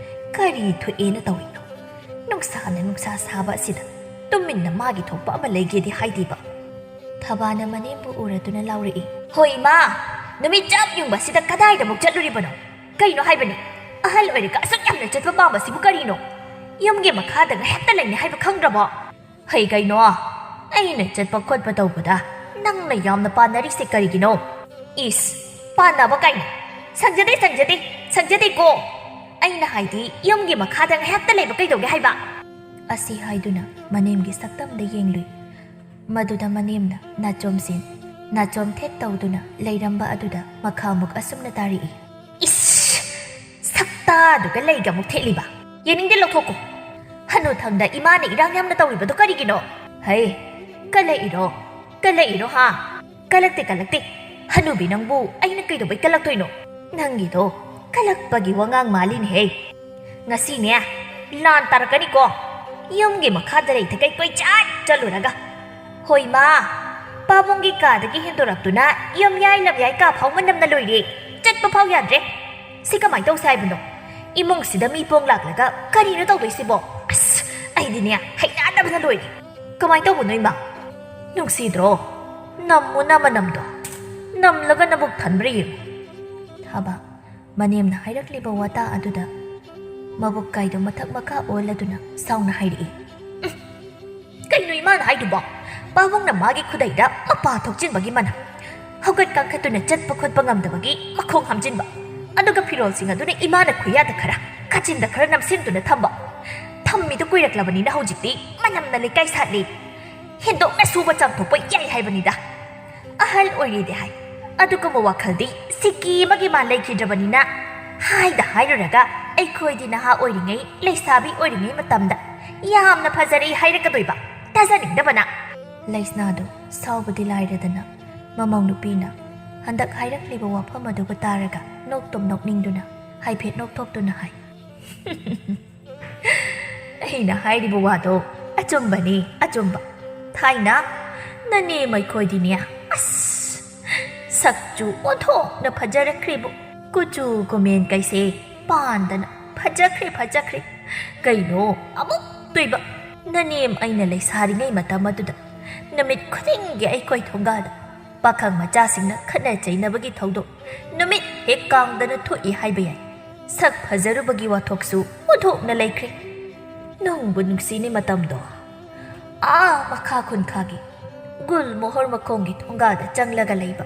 ꯀꯔꯤ ꯊꯣꯛꯑꯦꯅ ꯇꯧꯔꯤꯅꯣ? ꯅꯨꯡꯁꯥꯅ ꯅꯨꯡꯁꯥ ꯁꯥꯕ ꯑꯁꯤꯗ ꯇꯨꯃꯤꯟꯅ ꯃꯥꯒꯤ ꯊꯣꯛꯄ ꯑꯃ ꯂꯩꯒꯦꯗꯤ ꯍꯥꯏꯗꯦꯕ?" ꯊꯕꯥꯅ ꯃꯅꯦꯝꯕꯨ ꯎꯔꯗꯨꯅ ꯂꯥꯎꯔꯛꯏ꯫ "ꯍꯣꯏ ꯏꯃꯥ, ꯅꯨꯃꯤꯠ ꯆꯞ ꯌꯨꯡꯕ ꯑꯁꯤꯗ ꯀꯗꯥꯏꯗ ꯑꯃꯨꯛ ꯆꯠꯂꯨꯔꯤꯕꯅꯣ? ꯀꯩꯅꯣ ꯍꯥꯏꯕꯅꯤ? ꯑꯍꯜ ꯑꯣꯏꯔꯒ ꯑꯁꯨꯛ ꯌꯥꯝꯅ ꯆꯠꯄ ꯄꯥꯝꯕꯁꯤꯕꯨ ꯀꯔꯤꯅꯣ? ꯌꯨꯝꯒꯤ ꯃꯈꯥꯗ ꯉꯥꯏꯍꯥꯛꯇ ꯂꯩꯅꯤ ꯍꯥꯏꯕ ꯈꯪꯗ꯭ꯔꯕꯣ?" "ꯍꯩ ꯀꯩꯅꯣ, ꯑꯩꯅ ꯆꯠꯄ ꯈꯣꯠꯄ ꯇꯧꯕꯗ ꯅꯪꯅ ꯌꯥꯝꯅ ꯄꯥꯟꯅꯔꯤꯁꯦ ꯀꯔꯤꯒꯤꯅꯣ?" "ꯏꯁ, ꯄꯥꯟꯅꯕ ꯀꯥꯏꯅ꯫ ꯁꯪꯖꯗꯦ, ꯁꯪꯖꯗꯦ, ꯁꯪꯖꯗꯦꯀꯣ꯫ ꯑꯩꯅ ꯍꯥꯏꯗꯤ ꯌꯨꯝꯒꯤ ꯃꯈꯥꯗ ꯉꯥꯏꯍꯥꯛꯇ ꯂꯩꯕ ꯀꯩꯗꯧꯒꯦ ꯍꯥꯏꯕ?" ꯑꯁꯤ ꯍꯥꯏꯗꯨꯅ ꯃꯅꯦꯝꯒꯤ ꯁꯛꯇꯝꯗ ꯌꯦꯡꯂꯨꯏ꯫ ꯃꯗꯨꯗ ꯃꯅꯦꯝꯅ ꯅꯥꯆꯣꯝꯁꯤꯟ, ꯅꯥꯆꯣꯝ ꯊꯦꯠ ꯇꯧꯗꯨꯅ ꯂꯩꯔꯝꯕ ꯑꯗꯨꯗ ꯃꯈꯥꯃꯨꯛ ꯑꯁꯨꯝꯅ ꯇꯥꯔꯛꯏ꯫ "ꯏꯁ! ꯁꯛꯇꯥꯗꯨꯒ ꯂꯩꯒ ꯑꯃꯨꯛ ꯊꯦꯠꯂꯤꯕ? ꯌꯦꯡꯅꯤꯡꯗꯦ, ꯂꯧꯊꯣꯛꯀꯣ꯫ ꯍꯅꯨꯊꯪꯗ ꯏꯃꯥꯅ ꯏꯔꯥꯡ ꯌꯥꯝꯅ ꯇꯧꯔꯤꯕꯗꯣ ꯀꯔꯤꯒꯤꯅꯣ? ꯍꯩ, ꯀꯜꯂꯛꯏꯔꯣ? ꯀꯜꯂꯛꯏꯔꯣ ꯍꯥ?" "ꯀꯜꯂꯛꯇꯦ, ꯀꯜꯂꯛꯇꯦ꯫ ꯍꯅꯨꯕꯤ ꯅꯪꯕꯨ ꯑꯩꯅ ꯀꯩꯗꯧꯕꯩ ꯀꯜꯂꯛꯇꯣꯏꯅꯣ? ꯅꯪꯒꯤꯗꯣ ꯀꯜꯂꯛꯄꯒꯤ ꯋꯥꯉꯥꯡ ꯃꯥꯜꯂꯤꯅꯦꯍꯦ꯫ ꯉꯁꯤꯅꯦ ꯂꯥꯟ ꯇꯥꯔꯛꯀꯅꯤꯀꯣ꯫ ꯌꯨꯝꯒꯤ ꯃꯈꯥꯗ ꯂꯩꯊꯈꯩ ꯀꯣꯏꯆꯠ ꯆꯠꯂꯨꯔꯒ꯫ ꯍꯣꯏ ꯃꯥ, ꯄꯥꯕꯨꯡꯒꯤ ꯀꯥꯗꯒꯤ ꯍꯦꯟꯗꯣꯔꯛꯇꯨꯅ ꯌꯨꯝꯌꯥꯏ ꯂꯝꯌꯥꯏ ꯀꯥ ꯐꯥꯎ ꯃꯅꯝꯅ ꯂꯣꯏꯔꯦ꯫ ꯆꯠꯄ ꯐꯥꯎ ꯌꯥꯗ꯭ꯔꯦ꯫ ꯁꯤ ꯀꯃꯥꯏꯅ ꯇꯧꯁꯦ ꯍꯥꯏꯕꯅꯣ? ꯏꯃꯨꯡꯁꯤꯗ ꯃꯤ ꯄꯣꯡ ꯂꯥꯛꯂꯒ ꯀꯔꯤꯅꯣ ꯇꯧꯗꯣꯏꯁꯤꯕꯣ? ꯑꯁ, ꯑꯩꯗꯤꯅꯦ, ꯍꯩꯅꯗꯕꯅ ꯂꯣꯏꯔꯦ꯫ ꯀꯃꯥꯏꯅ ꯇꯧꯕꯅꯣ, ꯏꯃꯥ? ꯅꯨꯡꯁꯤꯗ꯭ꯔꯣ? ꯅꯝꯃꯨ ꯅꯃꯅꯝꯗꯣ꯫ ꯅꯝꯂꯒ ꯅꯕꯨꯛ ꯊꯟꯕ꯭ꯔꯥ ꯌꯦꯡꯉꯨ꯫ ꯊꯥꯕ, ꯃꯅꯦꯝꯅ ꯍꯥꯏꯔꯛꯂꯤꯕ ꯋꯥꯇꯥ ꯑꯗꯨꯗ ꯃꯕꯨꯛ ꯀꯥꯏꯗꯨ ꯃꯊꯛ ꯃꯈꯥ ꯑꯣꯜꯂꯗꯨꯅ ꯁꯥꯎꯅ ꯍꯥꯏꯔꯛꯏ꯫ "ꯎꯝ, ꯀꯩꯅꯣ ꯏꯃꯥꯅ ꯍꯥꯏꯗꯨꯕꯣ? ꯄꯥꯕꯨꯡꯅ ꯃꯥꯒꯤ ꯈꯨꯗꯩꯗ ꯃꯄꯥ ꯊꯣꯛꯆꯤꯟꯕꯒꯤ ꯃꯅꯝ, ꯍꯧꯒꯠ ꯀꯥꯡꯈꯠꯇꯨꯅ ꯆꯠꯄ ꯈꯣꯠꯄ ꯉꯝꯗꯕꯒꯤ ꯃꯈꯣꯡ ꯍꯥꯝꯖꯤꯟꯕ, ꯑꯗꯨꯒ ꯐꯤꯔꯣꯜꯁꯤꯡ ꯑꯗꯨꯅ ꯏꯃꯥꯅ ꯈꯨꯌꯥꯗ ꯈꯔ, ꯀꯥꯆꯤꯟꯗ ꯈꯔ ꯅꯝꯁꯤꯟꯗꯨꯅ ꯊꯝꯕ, ꯊꯝꯃꯤꯗꯨ ꯀꯨꯏꯔꯛꯂꯕꯅꯤꯅ ꯍꯧꯖꯤꯛꯇꯤ ꯃꯅꯝꯅ ꯂꯩꯀꯥꯏ ꯁꯥꯠꯂꯤ꯫ ꯍꯦꯟꯗꯣꯛꯅ ꯁꯨꯕ ꯆꯥꯝꯊꯣꯛꯄ ꯌꯥꯏ ꯍꯥꯏꯕꯅꯤꯗ꯫ ꯑꯍꯜ ꯑꯣꯏꯔꯦꯗꯤ ꯍꯥꯏ, ꯑꯗꯨꯒꯨꯝꯕ ꯋꯥꯈꯜꯗꯤ ꯁꯤꯀꯤ ꯑꯃꯒꯤ ꯃꯥ ꯂꯩꯈꯤꯗ꯭ꯔꯕꯅꯤꯅ, ꯍꯥꯏꯗ ꯍꯥꯏꯔꯨꯔꯒ ꯑꯩꯈꯣꯏꯗꯤ ꯅꯍꯥ ꯑꯣꯏꯔꯤꯉꯩ, ꯂꯩꯁꯥꯕꯤ ꯑꯣꯏꯔꯤꯉꯩ ꯃꯇꯝꯗ ꯌꯥꯝꯅ ꯐꯖꯔꯦ ꯍꯥꯏꯔꯛꯀꯗꯣꯏꯕ꯫ ꯇꯥꯖꯅꯤꯡꯗꯕꯅ!" ꯂꯩꯁꯅꯥꯗꯨ ꯁꯥꯎꯕꯗꯤ ꯂꯥꯏꯔꯗꯅ, ꯃꯃꯧ ꯅꯨꯄꯤꯅ ꯍꯟꯗꯛ ꯍꯥꯏꯔꯛꯂꯤꯕ ꯋꯥꯐꯝ ꯑꯗꯨꯕꯨ ꯇꯥꯔꯒ ꯅꯣꯛꯇꯨꯝ ꯅꯣꯛꯅꯤꯡꯗꯨꯅ ꯍꯥꯏꯐꯦꯠ ꯅꯣꯛꯊꯣꯛꯇꯨꯅ ꯍꯥꯏ, "ꯑꯩꯅ ꯍꯥꯏꯔꯤꯕ ꯋꯥꯗꯣ ꯑꯆꯨꯝꯕꯅꯤ, ꯑꯆꯨꯝꯕ꯫ ꯊꯥꯏꯅ ꯅꯅꯦꯝ ꯑꯩꯈꯣꯏꯗꯤꯅꯦ, ꯑꯁ, ꯁꯛꯆꯨ ꯑꯣꯟꯊꯣꯛꯅ ꯐꯖꯔꯛꯈ꯭ꯔꯦꯕꯨ꯫ ꯀꯨꯆꯨ ꯀꯨꯃꯦꯟ ꯀꯩꯁꯦ ꯄꯥꯟꯗꯅ ꯐꯖꯈ꯭ꯔꯦ, ꯐꯖꯈ꯭ꯔꯦ꯫ ꯀꯩꯅꯣ ꯑꯃꯨꯛꯇꯣꯏꯕ? ꯅꯅꯦꯝ ꯑꯩꯅ ꯂꯩꯁꯥꯔꯤꯉꯩ ꯃꯇꯝ ꯑꯗꯨꯗ ꯅꯨꯃꯤꯠ ꯈꯨꯗꯤꯡꯒꯤ ꯑꯩꯈꯣꯏ ꯊꯣꯡꯒꯥꯜꯗ ꯄꯥꯈꯪ ꯃꯆꯥꯁꯤꯡꯅ ꯈꯠꯅ ꯆꯩꯅꯕꯒꯤ ꯊꯧꯗꯣꯛ ꯅꯨꯃꯤꯠ ꯍꯦꯛ ꯀꯥꯡꯗꯅ ꯊꯣꯛꯏ ꯍꯥꯏꯕ ꯌꯥꯏ꯫ ꯁꯛ ꯐꯖꯔꯨꯕꯒꯤ ꯋꯥꯊꯣꯛꯁꯨ ꯑꯣꯟꯊꯣꯛꯅ ꯂꯩꯈ꯭ꯔꯦ꯫ ꯅꯨꯡꯕꯨ ꯅꯨꯡꯁꯤꯅꯦ ꯃꯇꯝꯗꯣ꯫ ꯑꯥ ꯃꯈꯥ ꯈꯨꯟꯈꯥꯒꯤ ꯒꯨꯜ ꯃꯣꯍꯣꯔ ꯃꯈꯣꯡꯒꯤ ꯊꯣꯡꯒꯥꯜꯗ ꯆꯪꯂꯒ ꯂꯩꯕ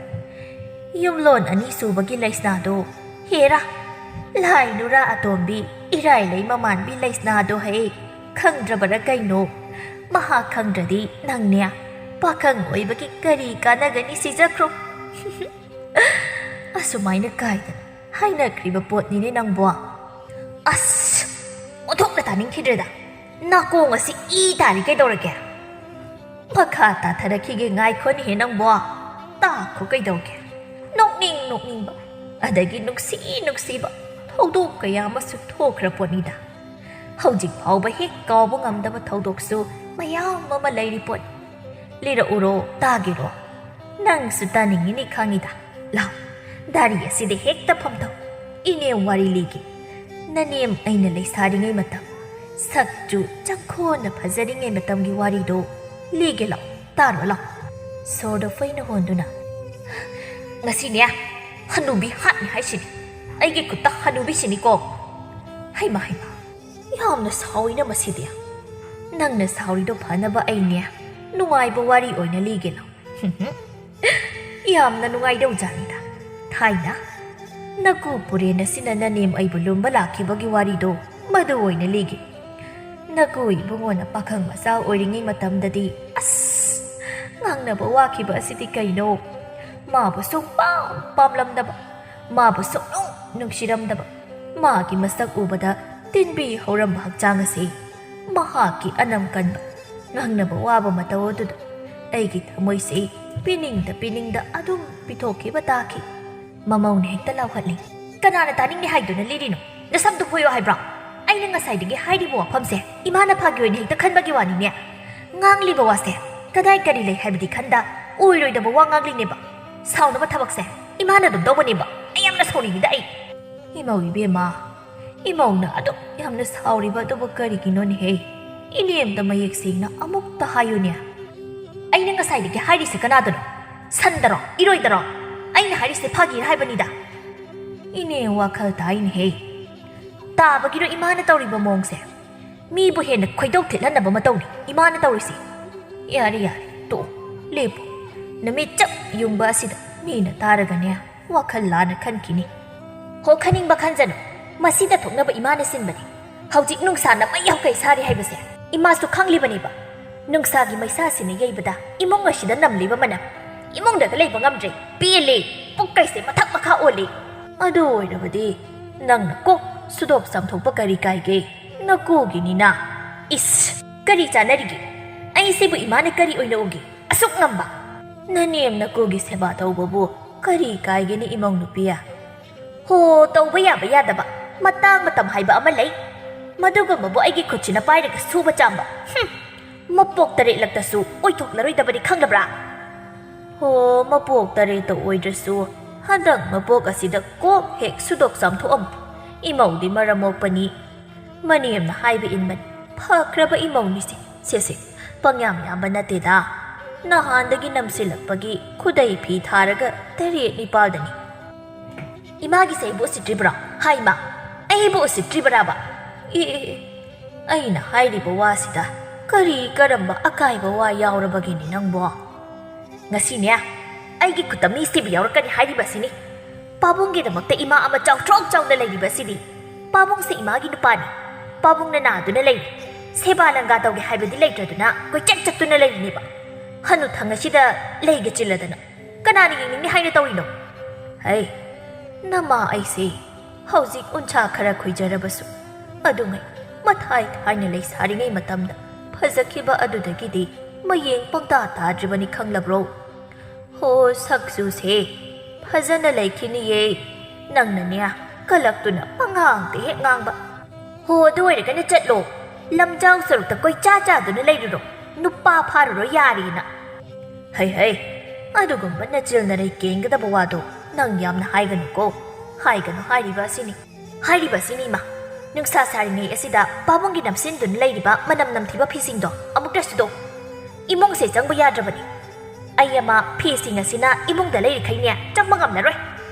ꯌꯨꯝꯂꯣꯟ ꯑꯅꯤ ꯁꯨꯕꯒꯤ ꯂꯩꯁꯅꯥꯗꯣ, ꯍꯦꯔꯥ, ꯂꯥꯏ ꯅꯨꯔꯥ ꯑꯇꯣꯝꯕꯤ, ꯏꯔꯥꯏꯂꯩ ꯃꯃꯥꯟꯕꯤ ꯂꯩꯁꯅꯥꯗꯣ ꯍꯦ, ꯈꯪꯗ꯭ꯔꯕꯔꯥ ꯀꯩꯅꯣ? ꯃꯍꯥꯛ ꯈꯪꯗ꯭ꯔꯗꯤ ꯅꯪꯅꯦ ꯄꯥꯈꯪ ꯑꯣꯏꯕꯒꯤ ꯀꯔꯤ ꯀꯥꯟꯅꯒꯅꯤ? ꯁꯤꯖꯈ꯭ꯔꯣ!" ꯑꯁꯨꯃꯥꯏꯅ ꯀꯥꯏꯗꯅ ꯍꯥꯏꯅꯈ꯭ꯔꯤꯕ ꯄꯣꯠꯅꯤꯅꯦ ꯅꯪꯕꯣ꯫ ꯑꯁ! ꯑꯣꯟꯊꯣꯛꯅ ꯇꯥꯅꯤꯡꯈꯤꯗ꯭ꯔꯦꯗ꯫ ꯅꯥꯀꯣꯡ ꯑꯁꯤ ꯏ ꯇꯥꯔꯤ ꯀꯩꯗꯧꯔꯒꯦ? ꯃꯈꯥ ꯇꯥꯊꯔꯛꯈꯤꯒꯦ ꯉꯥꯏꯈꯣꯅꯦꯍꯦ ꯅꯪꯕꯣ꯫ ꯇꯥꯈꯣ ꯀꯩꯗꯧꯒꯦ? ꯅꯣꯛꯅꯤꯡ ꯅꯣꯛꯅꯤꯡꯕ, ꯑꯗꯒꯤ ꯅꯨꯡꯁꯤ ꯅꯨꯡꯁꯤꯕ ꯊꯧꯗꯣꯛ ꯀꯌꯥ ꯑꯃꯁꯨ ꯊꯣꯛꯈ꯭ꯔ ꯄꯣꯠꯅꯤꯗ꯫ ꯍꯧꯖꯤꯛ ꯐꯥꯎꯕ ꯍꯦꯛ ꯀꯥꯎꯕ ꯉꯝꯗꯕ ꯊꯧꯗꯣꯛꯁꯨ ꯃꯌꯥꯝ ꯑꯃ ꯂꯩꯔꯤ ꯄꯣꯠꯅꯤ꯫ ꯂꯤꯔꯛꯎꯔꯣ, ꯇꯥꯒꯦꯔꯣ? ꯅꯪꯁꯨ ꯇꯥꯅꯤꯡꯉꯤꯅꯤ ꯈꯪꯉꯤꯗ꯫ ꯂꯥꯎ, ꯗꯥꯔꯤ ꯑꯁꯤꯗ ꯍꯦꯛꯇ ꯐꯝꯊꯧ꯫ ꯏꯅꯦꯝ ꯋꯥꯔꯤ ꯂꯤꯒꯦ꯫ ꯅꯅꯦꯝ ꯑꯩꯅ ꯂꯩꯁꯥꯔꯤꯉꯩ ꯃꯇꯝ, ꯁꯛꯆꯨ ꯆꯪꯈꯣꯟꯅ ꯐꯖꯔꯤꯉꯩ ꯃꯇꯝꯒꯤ ꯋꯥꯔꯤꯗꯣ ꯂꯤꯒꯦ ꯂꯥꯎ, ꯇꯥꯔꯣ ꯂꯥꯎ꯫ ꯁꯣꯔꯗꯣ ꯐꯩꯅ ꯍꯣꯟꯗꯨꯅ, "ꯉꯁꯤꯅꯦ ꯍꯅꯨꯕꯤ ꯍꯥꯠꯅꯤ ꯍꯥꯏꯁꯤꯅꯤ꯫ ꯑꯩꯒꯤ ꯈꯨꯠꯇ ꯍꯅꯨꯕꯤꯁꯤꯅꯤꯀꯣ꯫ ꯍꯩꯃꯥ, ꯍꯩꯃꯥ, ꯌꯥꯝꯅ ꯁꯥꯎꯏꯅ ꯃꯁꯤꯗꯤ꯫ ꯅꯪꯅ ꯁꯥꯎꯔꯤꯗꯣ ꯐꯅꯕ ꯑꯩꯅꯦ ꯅꯨꯡꯉꯥꯏꯕ ꯋꯥꯔꯤ ꯑꯣꯏꯅ ꯂꯤꯒꯦ ꯂꯥꯎ꯫" ꯌꯥꯝꯅ ꯅꯨꯡꯉꯥꯏꯗꯧꯖꯥꯠꯅꯤꯗ꯫ ꯊꯥꯏꯅ ꯅꯀꯨ ꯄꯨꯔꯦꯟ ꯑꯁꯤꯅ ꯅꯅꯦꯝ ꯑꯩꯕꯨ ꯂꯨꯝꯕ ꯂꯥꯛꯈꯤꯕꯒꯤ ꯋꯥꯔꯤꯗꯣ ꯃꯗꯨ ꯑꯣꯏꯅ ꯂꯤꯒꯦ꯫ ꯅꯀꯨ ꯏꯕꯨꯡꯉꯣꯅ ꯄꯥꯈꯪ ꯃꯆꯥ ꯑꯣꯏꯔꯤꯉꯩ ꯃꯇꯝꯗꯗꯤ, ꯑꯁ, ꯉꯥꯡꯅꯕ ꯋꯥꯈꯤꯕ ꯑꯁꯤꯗꯤ ꯀꯩꯅꯣ? ꯃꯥꯕꯨ ꯁꯨꯡꯄꯥꯝ ꯄꯥꯝꯂꯝꯗꯕ, ꯃꯥꯕꯨ ꯁꯨꯡꯅꯨꯡ ꯅꯨꯡꯁꯤꯔꯝꯗꯕ, ꯃꯥꯒꯤ ꯃꯁꯛ ꯎꯕꯗ ꯇꯤꯟꯕꯤ ꯍꯧꯔꯝꯕ ꯍꯛꯆꯥꯡ ꯑꯁꯤ ꯃꯍꯥꯛꯀꯤ ꯑꯅꯝ ꯀꯟꯕ, ꯉꯥꯡꯅꯕ ꯋꯥꯕ ꯃꯇꯧ ꯑꯗꯨꯗ ꯑꯩꯒꯤ ꯊꯃꯣꯏꯁꯤ ꯄꯤꯅꯤꯡꯗ ꯄꯤꯅꯤꯡꯗ ꯑꯗꯨꯝ ꯄꯤꯊꯣꯛꯈꯤꯕ ꯇꯥꯈꯤ꯫ ꯃꯃꯧꯅ ꯍꯦꯛꯇ ꯂꯥꯎꯍꯠꯂꯤ꯫ "ꯀꯅꯥꯅ ꯇꯥꯅꯤꯡꯗꯦ ꯍꯥꯏꯗꯨꯅ ꯂꯤꯔꯤꯅꯣ? ꯅꯁꯝꯗꯨ ꯐꯣꯏꯌꯣ ꯍꯥꯏꯕ꯭ꯔꯣ? ꯑꯩꯅ ꯉꯁꯥꯏꯗꯒꯤ ꯍꯥꯏꯔꯤꯕ ꯋꯥꯐꯝꯁꯦ ꯏꯃꯥꯅ ꯐꯥꯒꯤ ꯑꯣꯏꯅ ꯍꯦꯛꯇ ꯈꯟꯕꯒꯤ ꯋꯥꯅꯤꯅꯦ꯫ ꯉꯥꯡꯂꯤꯕ ꯋꯥꯁꯦ ꯀꯗꯥꯏ ꯀꯔꯤ ꯂꯩ ꯍꯥꯏꯕꯗꯤ ꯈꯟꯗ ꯑꯣꯏꯔꯣꯏꯗꯕ ꯋꯥ ꯉꯥꯡꯂꯤꯅꯦꯕ꯫ ꯁꯥꯎꯅꯕ ꯊꯕꯛꯁꯦ ꯏꯃꯥꯅ ꯑꯗꯨꯝ ꯇꯧꯕꯅꯦꯕ꯫ ꯑꯩ ꯌꯥꯝꯅ ꯁꯥꯎꯅꯤꯡꯉꯤꯗ ꯑꯩ꯫" "ꯏꯃꯧ ꯏꯕꯦꯝꯃ, ꯏꯃꯧꯅ ꯑꯗꯨꯛ ꯌꯥꯝꯅ ꯁꯥꯎꯔꯤꯕ ꯑꯗꯨꯕꯨ ꯀꯔꯤꯒꯤꯅꯣꯅꯦꯍꯦ? ꯏꯅꯦꯝꯗ ꯃꯌꯦꯛ ꯁꯦꯡꯅ ꯑꯃꯨꯛꯇ ꯍꯥꯏꯌꯨꯅꯦ꯫" "ꯑꯩꯅ ꯉꯁꯥꯏꯗꯒꯤ ꯍꯥꯏꯔꯤꯁꯦ ꯀꯅꯥꯗꯅꯣ? ꯁꯟꯗꯔꯣ? ꯏꯔꯣꯏꯗꯔꯣ? ꯑꯩꯅ ꯍꯥꯏꯔꯤꯁꯦ ꯐꯥꯒꯤꯔ ꯍꯥꯏꯕꯅꯤꯗ꯫" "ꯏꯅꯦ, ꯋꯥꯈꯜ ꯇꯥꯏꯅꯦꯍꯦ꯫ ꯇꯥꯕꯒꯤꯔꯣ ꯏꯃꯥꯅ ꯇꯧꯔꯤꯕ ꯃꯑꯣꯡꯁꯦ? ꯃꯤꯕꯨ ꯍꯦꯟꯅ ꯈꯣꯏꯗꯧ ꯊꯤꯠꯍꯟꯅꯕ ꯃꯇꯧꯅꯤ ꯏꯃꯥꯅ ꯇꯧꯔꯤꯁꯦ꯫ ꯌꯥꯔꯦ, ꯌꯥꯔꯦ, ꯇꯣꯛꯑꯣ, ꯂꯦꯞꯄꯣ꯫ ꯅꯨꯃꯤꯠ ꯆꯨꯞ ꯌꯨꯡꯕ ꯑꯁꯤꯗ ꯃꯤꯅ ꯇꯥꯔꯒꯅꯦ, ꯋꯥꯈꯜ ꯂꯥꯟꯅ ꯈꯟꯈꯤꯅꯤ꯫" "ꯍꯣ, ꯈꯟꯅꯤꯡꯕ ꯈꯟꯖꯅꯨ꯫ ꯃꯁꯤꯗ ꯊꯣꯛꯅꯕ ꯏꯃꯥꯅ ꯁꯤꯟꯕꯅꯤ꯫ ꯍꯧꯖꯤꯛ ꯅꯨꯡꯁꯥꯅ ꯃꯩ ꯍꯧꯈꯩ ꯁꯥꯔꯤ ꯍꯥꯏꯕꯁꯦ ꯏꯃꯥꯁꯨ ꯈꯪꯂꯤꯕꯅꯦꯕ꯫ ꯅꯨꯡꯁꯥꯒꯤ ꯃꯩꯁꯥꯁꯤꯅ ꯌꯩꯕꯗ ꯏꯃꯨꯡ ꯑꯁꯤꯗ ꯅꯝꯂꯤꯕ ꯃꯅꯝ꯫ ꯏꯃꯨꯡꯗꯒ ꯂꯩꯕ ꯉꯝꯗ꯭ꯔꯦ꯫ ꯄꯦꯜꯂꯦ꯫ ꯄꯨꯛꯀꯩꯁꯦ ꯃꯊꯛ ꯃꯈꯥ ꯑꯣꯜꯂꯦ꯫" "ꯑꯗꯨ ꯑꯣꯏꯔꯕꯗꯤ ꯅꯪꯅ ꯀꯣꯛ ꯁꯨꯗꯣꯛ ꯆꯥꯝꯊꯣꯛꯄ ꯀꯔꯤ ꯀꯥꯏꯒꯦ? ꯅꯀꯨꯒꯤꯅꯤꯅ꯫" "ꯏꯁ, ꯀꯔꯤ ꯆꯥꯟꯅꯔꯤꯒꯦ? ꯑꯩꯁꯤꯕꯨ ꯏꯃꯥꯅ ꯀꯔꯤ ꯑꯣꯏꯅ ꯎꯒꯦ? ꯑꯁꯨꯛ ꯉꯝꯕ?" "ꯅꯅꯦꯝ ꯅꯀꯨꯒꯤ ꯁꯦꯕꯥ ꯇꯧꯕꯕꯨ ꯀꯔꯤ ꯀꯥꯏꯒꯦꯅꯦ, ꯏꯃꯧ ꯅꯨꯄꯤ?" "ꯍꯣ, ꯇꯧꯕ ꯌꯥꯕ ꯌꯥꯗꯕ, ꯃꯇꯥꯡ ꯃꯇꯝ ꯍꯥꯏꯕ ꯑꯃ ꯂꯩ꯫ ꯃꯗꯨꯒꯨꯝꯕꯕꯨ ꯑꯩꯒꯤ ꯈꯨꯠꯁꯤꯅ ꯄꯥꯏꯔꯒ ꯁꯨꯕ ꯆꯥꯝꯕ? ꯍꯨꯝ!" ꯃꯄꯣꯛ ꯇꯔꯦꯠꯂꯛꯇꯁꯨ ꯑꯣꯏꯊꯣꯛꯂꯔꯣꯏꯗꯕꯅꯤ, ꯈꯪꯂꯕ꯭ꯔꯥ? ꯍꯣ, ꯃꯄꯣꯛ ꯇꯔꯦꯠꯇ ꯑꯣꯏꯗ꯭ꯔꯁꯨ ꯍꯟꯗꯛ ꯃꯄꯣꯛ ꯑꯁꯤꯗ ꯀꯣꯛ ꯍꯦꯛ ꯁꯨꯗꯣꯛ ꯆꯥꯝꯊꯣꯛꯑꯝꯃꯨ꯫ ꯏꯃꯧꯗꯤ ꯃꯔꯝ ꯃꯣꯛꯄꯅꯤ꯫ ꯃꯅꯦꯝꯅ ꯍꯥꯏꯕ ꯏꯟꯕꯅꯤ꯫ ꯐꯈ꯭ꯔꯕ ꯏꯃꯧꯅꯤꯁꯦ꯫ ꯁꯦ ꯁꯦ, ꯄꯪꯌꯥꯝ ꯌꯥꯝꯕ ꯅꯠꯇꯦꯗ꯫ ꯅꯍꯥꯟꯗꯒꯤ ꯅꯝꯁꯤꯜꯂꯛꯄꯒꯤ ꯈꯨꯗꯩ ꯐꯤ ꯊꯥꯔꯒ ꯇꯔꯦꯠ ꯅꯤꯄꯥꯜꯗꯅꯤ꯫ ꯏꯃꯥꯒꯤꯁꯦ ꯑꯩꯕꯨ ꯎꯁꯤꯠꯇ꯭ꯔꯤꯕ꯭ꯔꯣ? ꯍꯥꯏ ꯏꯃꯥ, ꯑꯩꯕꯨ ꯎꯁꯤꯠꯇ꯭ꯔꯤꯕ꯭ꯔꯥꯕ? ꯑꯦ, ꯑꯩꯅ ꯍꯥꯏꯔꯤꯕ ꯋꯥꯁꯤꯗ ꯀꯔꯤ ꯀꯔꯝꯕ ꯑꯀꯥꯏꯕ ꯋꯥ ꯌꯥꯎꯔꯕꯒꯦꯅꯦ ꯅꯪꯕꯣ? ꯉꯁꯤꯅꯦ, ꯑꯩꯒꯤ ꯈꯨꯠꯇ ꯃꯤ ꯁꯤꯕ ꯌꯥꯎꯔꯛꯀꯅꯤ ꯍꯥꯏꯔꯤꯕꯁꯤꯅꯤ꯫ ꯄꯥꯕꯨꯡꯒꯤꯗꯃꯛꯇ ꯏꯃꯥ ꯑꯃ ꯆꯥꯎꯊ꯭ꯔꯣꯛ ꯆꯥꯎꯅ ꯂꯩꯔꯤꯕꯁꯤꯗꯤ꯫ ꯄꯥꯕꯨꯡꯁꯦ ꯏꯃꯥꯒꯤ ꯅꯨꯄꯥꯅꯤ꯫ ꯄꯥꯕꯨꯡꯅ ꯅꯥꯗꯨꯅ ꯂꯩꯔꯤ꯫ ꯁꯦꯕꯥ ꯂꯪꯒꯥ ꯇꯧꯒꯦ ꯍꯥꯏꯕꯗꯤ ꯂꯩꯇ꯭ꯔꯗꯨꯅ ꯀꯣꯏꯆꯠ ꯆꯠꯇꯨꯅ ꯂꯩꯔꯤꯅꯦꯕ꯫ ꯍꯅꯨꯊꯪ ꯑꯁꯤꯗ ꯂꯩꯒ ꯆꯤꯜꯂꯗꯅ ꯀꯅꯥꯅ ꯌꯦꯡꯅꯤꯡꯅꯤ ꯍꯥꯏꯅ ꯇꯧꯔꯤꯅꯣ? ꯍꯩ, ꯅꯃꯥ ꯑꯩꯁꯦ ꯍꯧꯖꯤꯛ ꯎꯟꯁꯥ ꯈꯔ ꯈꯣꯏꯖꯔꯕꯁꯨ, ꯑꯗꯨꯉꯩ ꯃꯊꯥꯏ ꯊꯥꯏꯅ ꯂꯩꯁꯥꯔꯤꯉꯩ ꯃꯇꯝꯗ ꯐꯖꯈꯤꯕ ꯑꯗꯨꯗꯒꯤꯗꯤ ꯃꯌꯦꯡ ꯄꯪꯇꯥ ꯇꯥꯗ꯭ꯔꯤꯕꯅꯤ, ꯈꯪꯂꯕ꯭ꯔꯣ? ꯍꯣ, ꯁꯛꯆꯨꯁꯦ ꯐꯖꯅ ꯂꯩꯈꯤꯅꯤꯌꯦ꯫ ꯅꯪꯅꯅꯦ, ꯀꯂꯛꯇꯨꯅ ꯄꯉꯥꯡꯗ ꯍꯦꯛ ꯉꯥꯡꯕ꯫ ꯍꯣ, ꯑꯗꯨ ꯑꯣꯏꯔꯒꯅ ꯆꯠꯂꯣ꯫ ꯂꯝꯖꯥꯎ ꯁꯔꯨꯛꯇ ꯀꯣꯏꯆꯥ ꯆꯥꯗꯨꯅ ꯂꯩꯔꯨꯔꯣ꯫ ꯅꯨꯄꯥ ꯐꯥꯔꯨꯔꯣ ꯌꯥꯔꯦꯅ꯫ ꯍꯩ ꯍꯩ, ꯑꯗꯨꯒꯨꯝꯕ ꯅꯆꯤꯜ ꯅꯔꯩ ꯀꯦꯟꯒꯗꯕ ꯋꯥꯗꯣ ꯅꯪ ꯌꯥꯝꯅ ꯍꯥꯏꯒꯅꯨꯀꯣ꯫ ꯍꯥꯏꯒꯅꯨ ꯍꯥꯏꯔꯤꯕ ꯑꯁꯤꯅꯤ꯫ ꯍꯥꯏꯔꯤꯕ ꯑꯁꯤꯅꯤ, ꯏꯃꯥ꯫ ꯅꯨꯡꯁꯥ ꯁꯥꯔꯤꯉꯩ ꯑꯁꯤꯗ ꯄꯥꯕꯨꯡꯒꯤ ꯅꯝꯁꯤꯟꯗꯨꯅ ꯂꯩꯔꯤꯕ ꯃꯅꯝ ꯅꯝꯊꯤꯕ ꯐꯤꯁꯤꯡꯗꯣ ꯑꯃꯨꯛꯇ ꯁꯨꯗꯣꯛꯎ꯫ ꯏꯃꯨꯡꯁꯦ ꯆꯪꯕ ꯌꯥꯗ꯭ꯔꯕꯅꯤ꯫ ꯑꯩ ꯑꯃ ꯐꯤꯁꯤꯡ ꯑꯁꯤꯅ ꯏꯃꯨꯡꯗ ꯂꯩꯔꯤꯈꯩꯅꯦ ꯆꯪꯕ ꯉꯝꯂꯔꯣꯏ꯫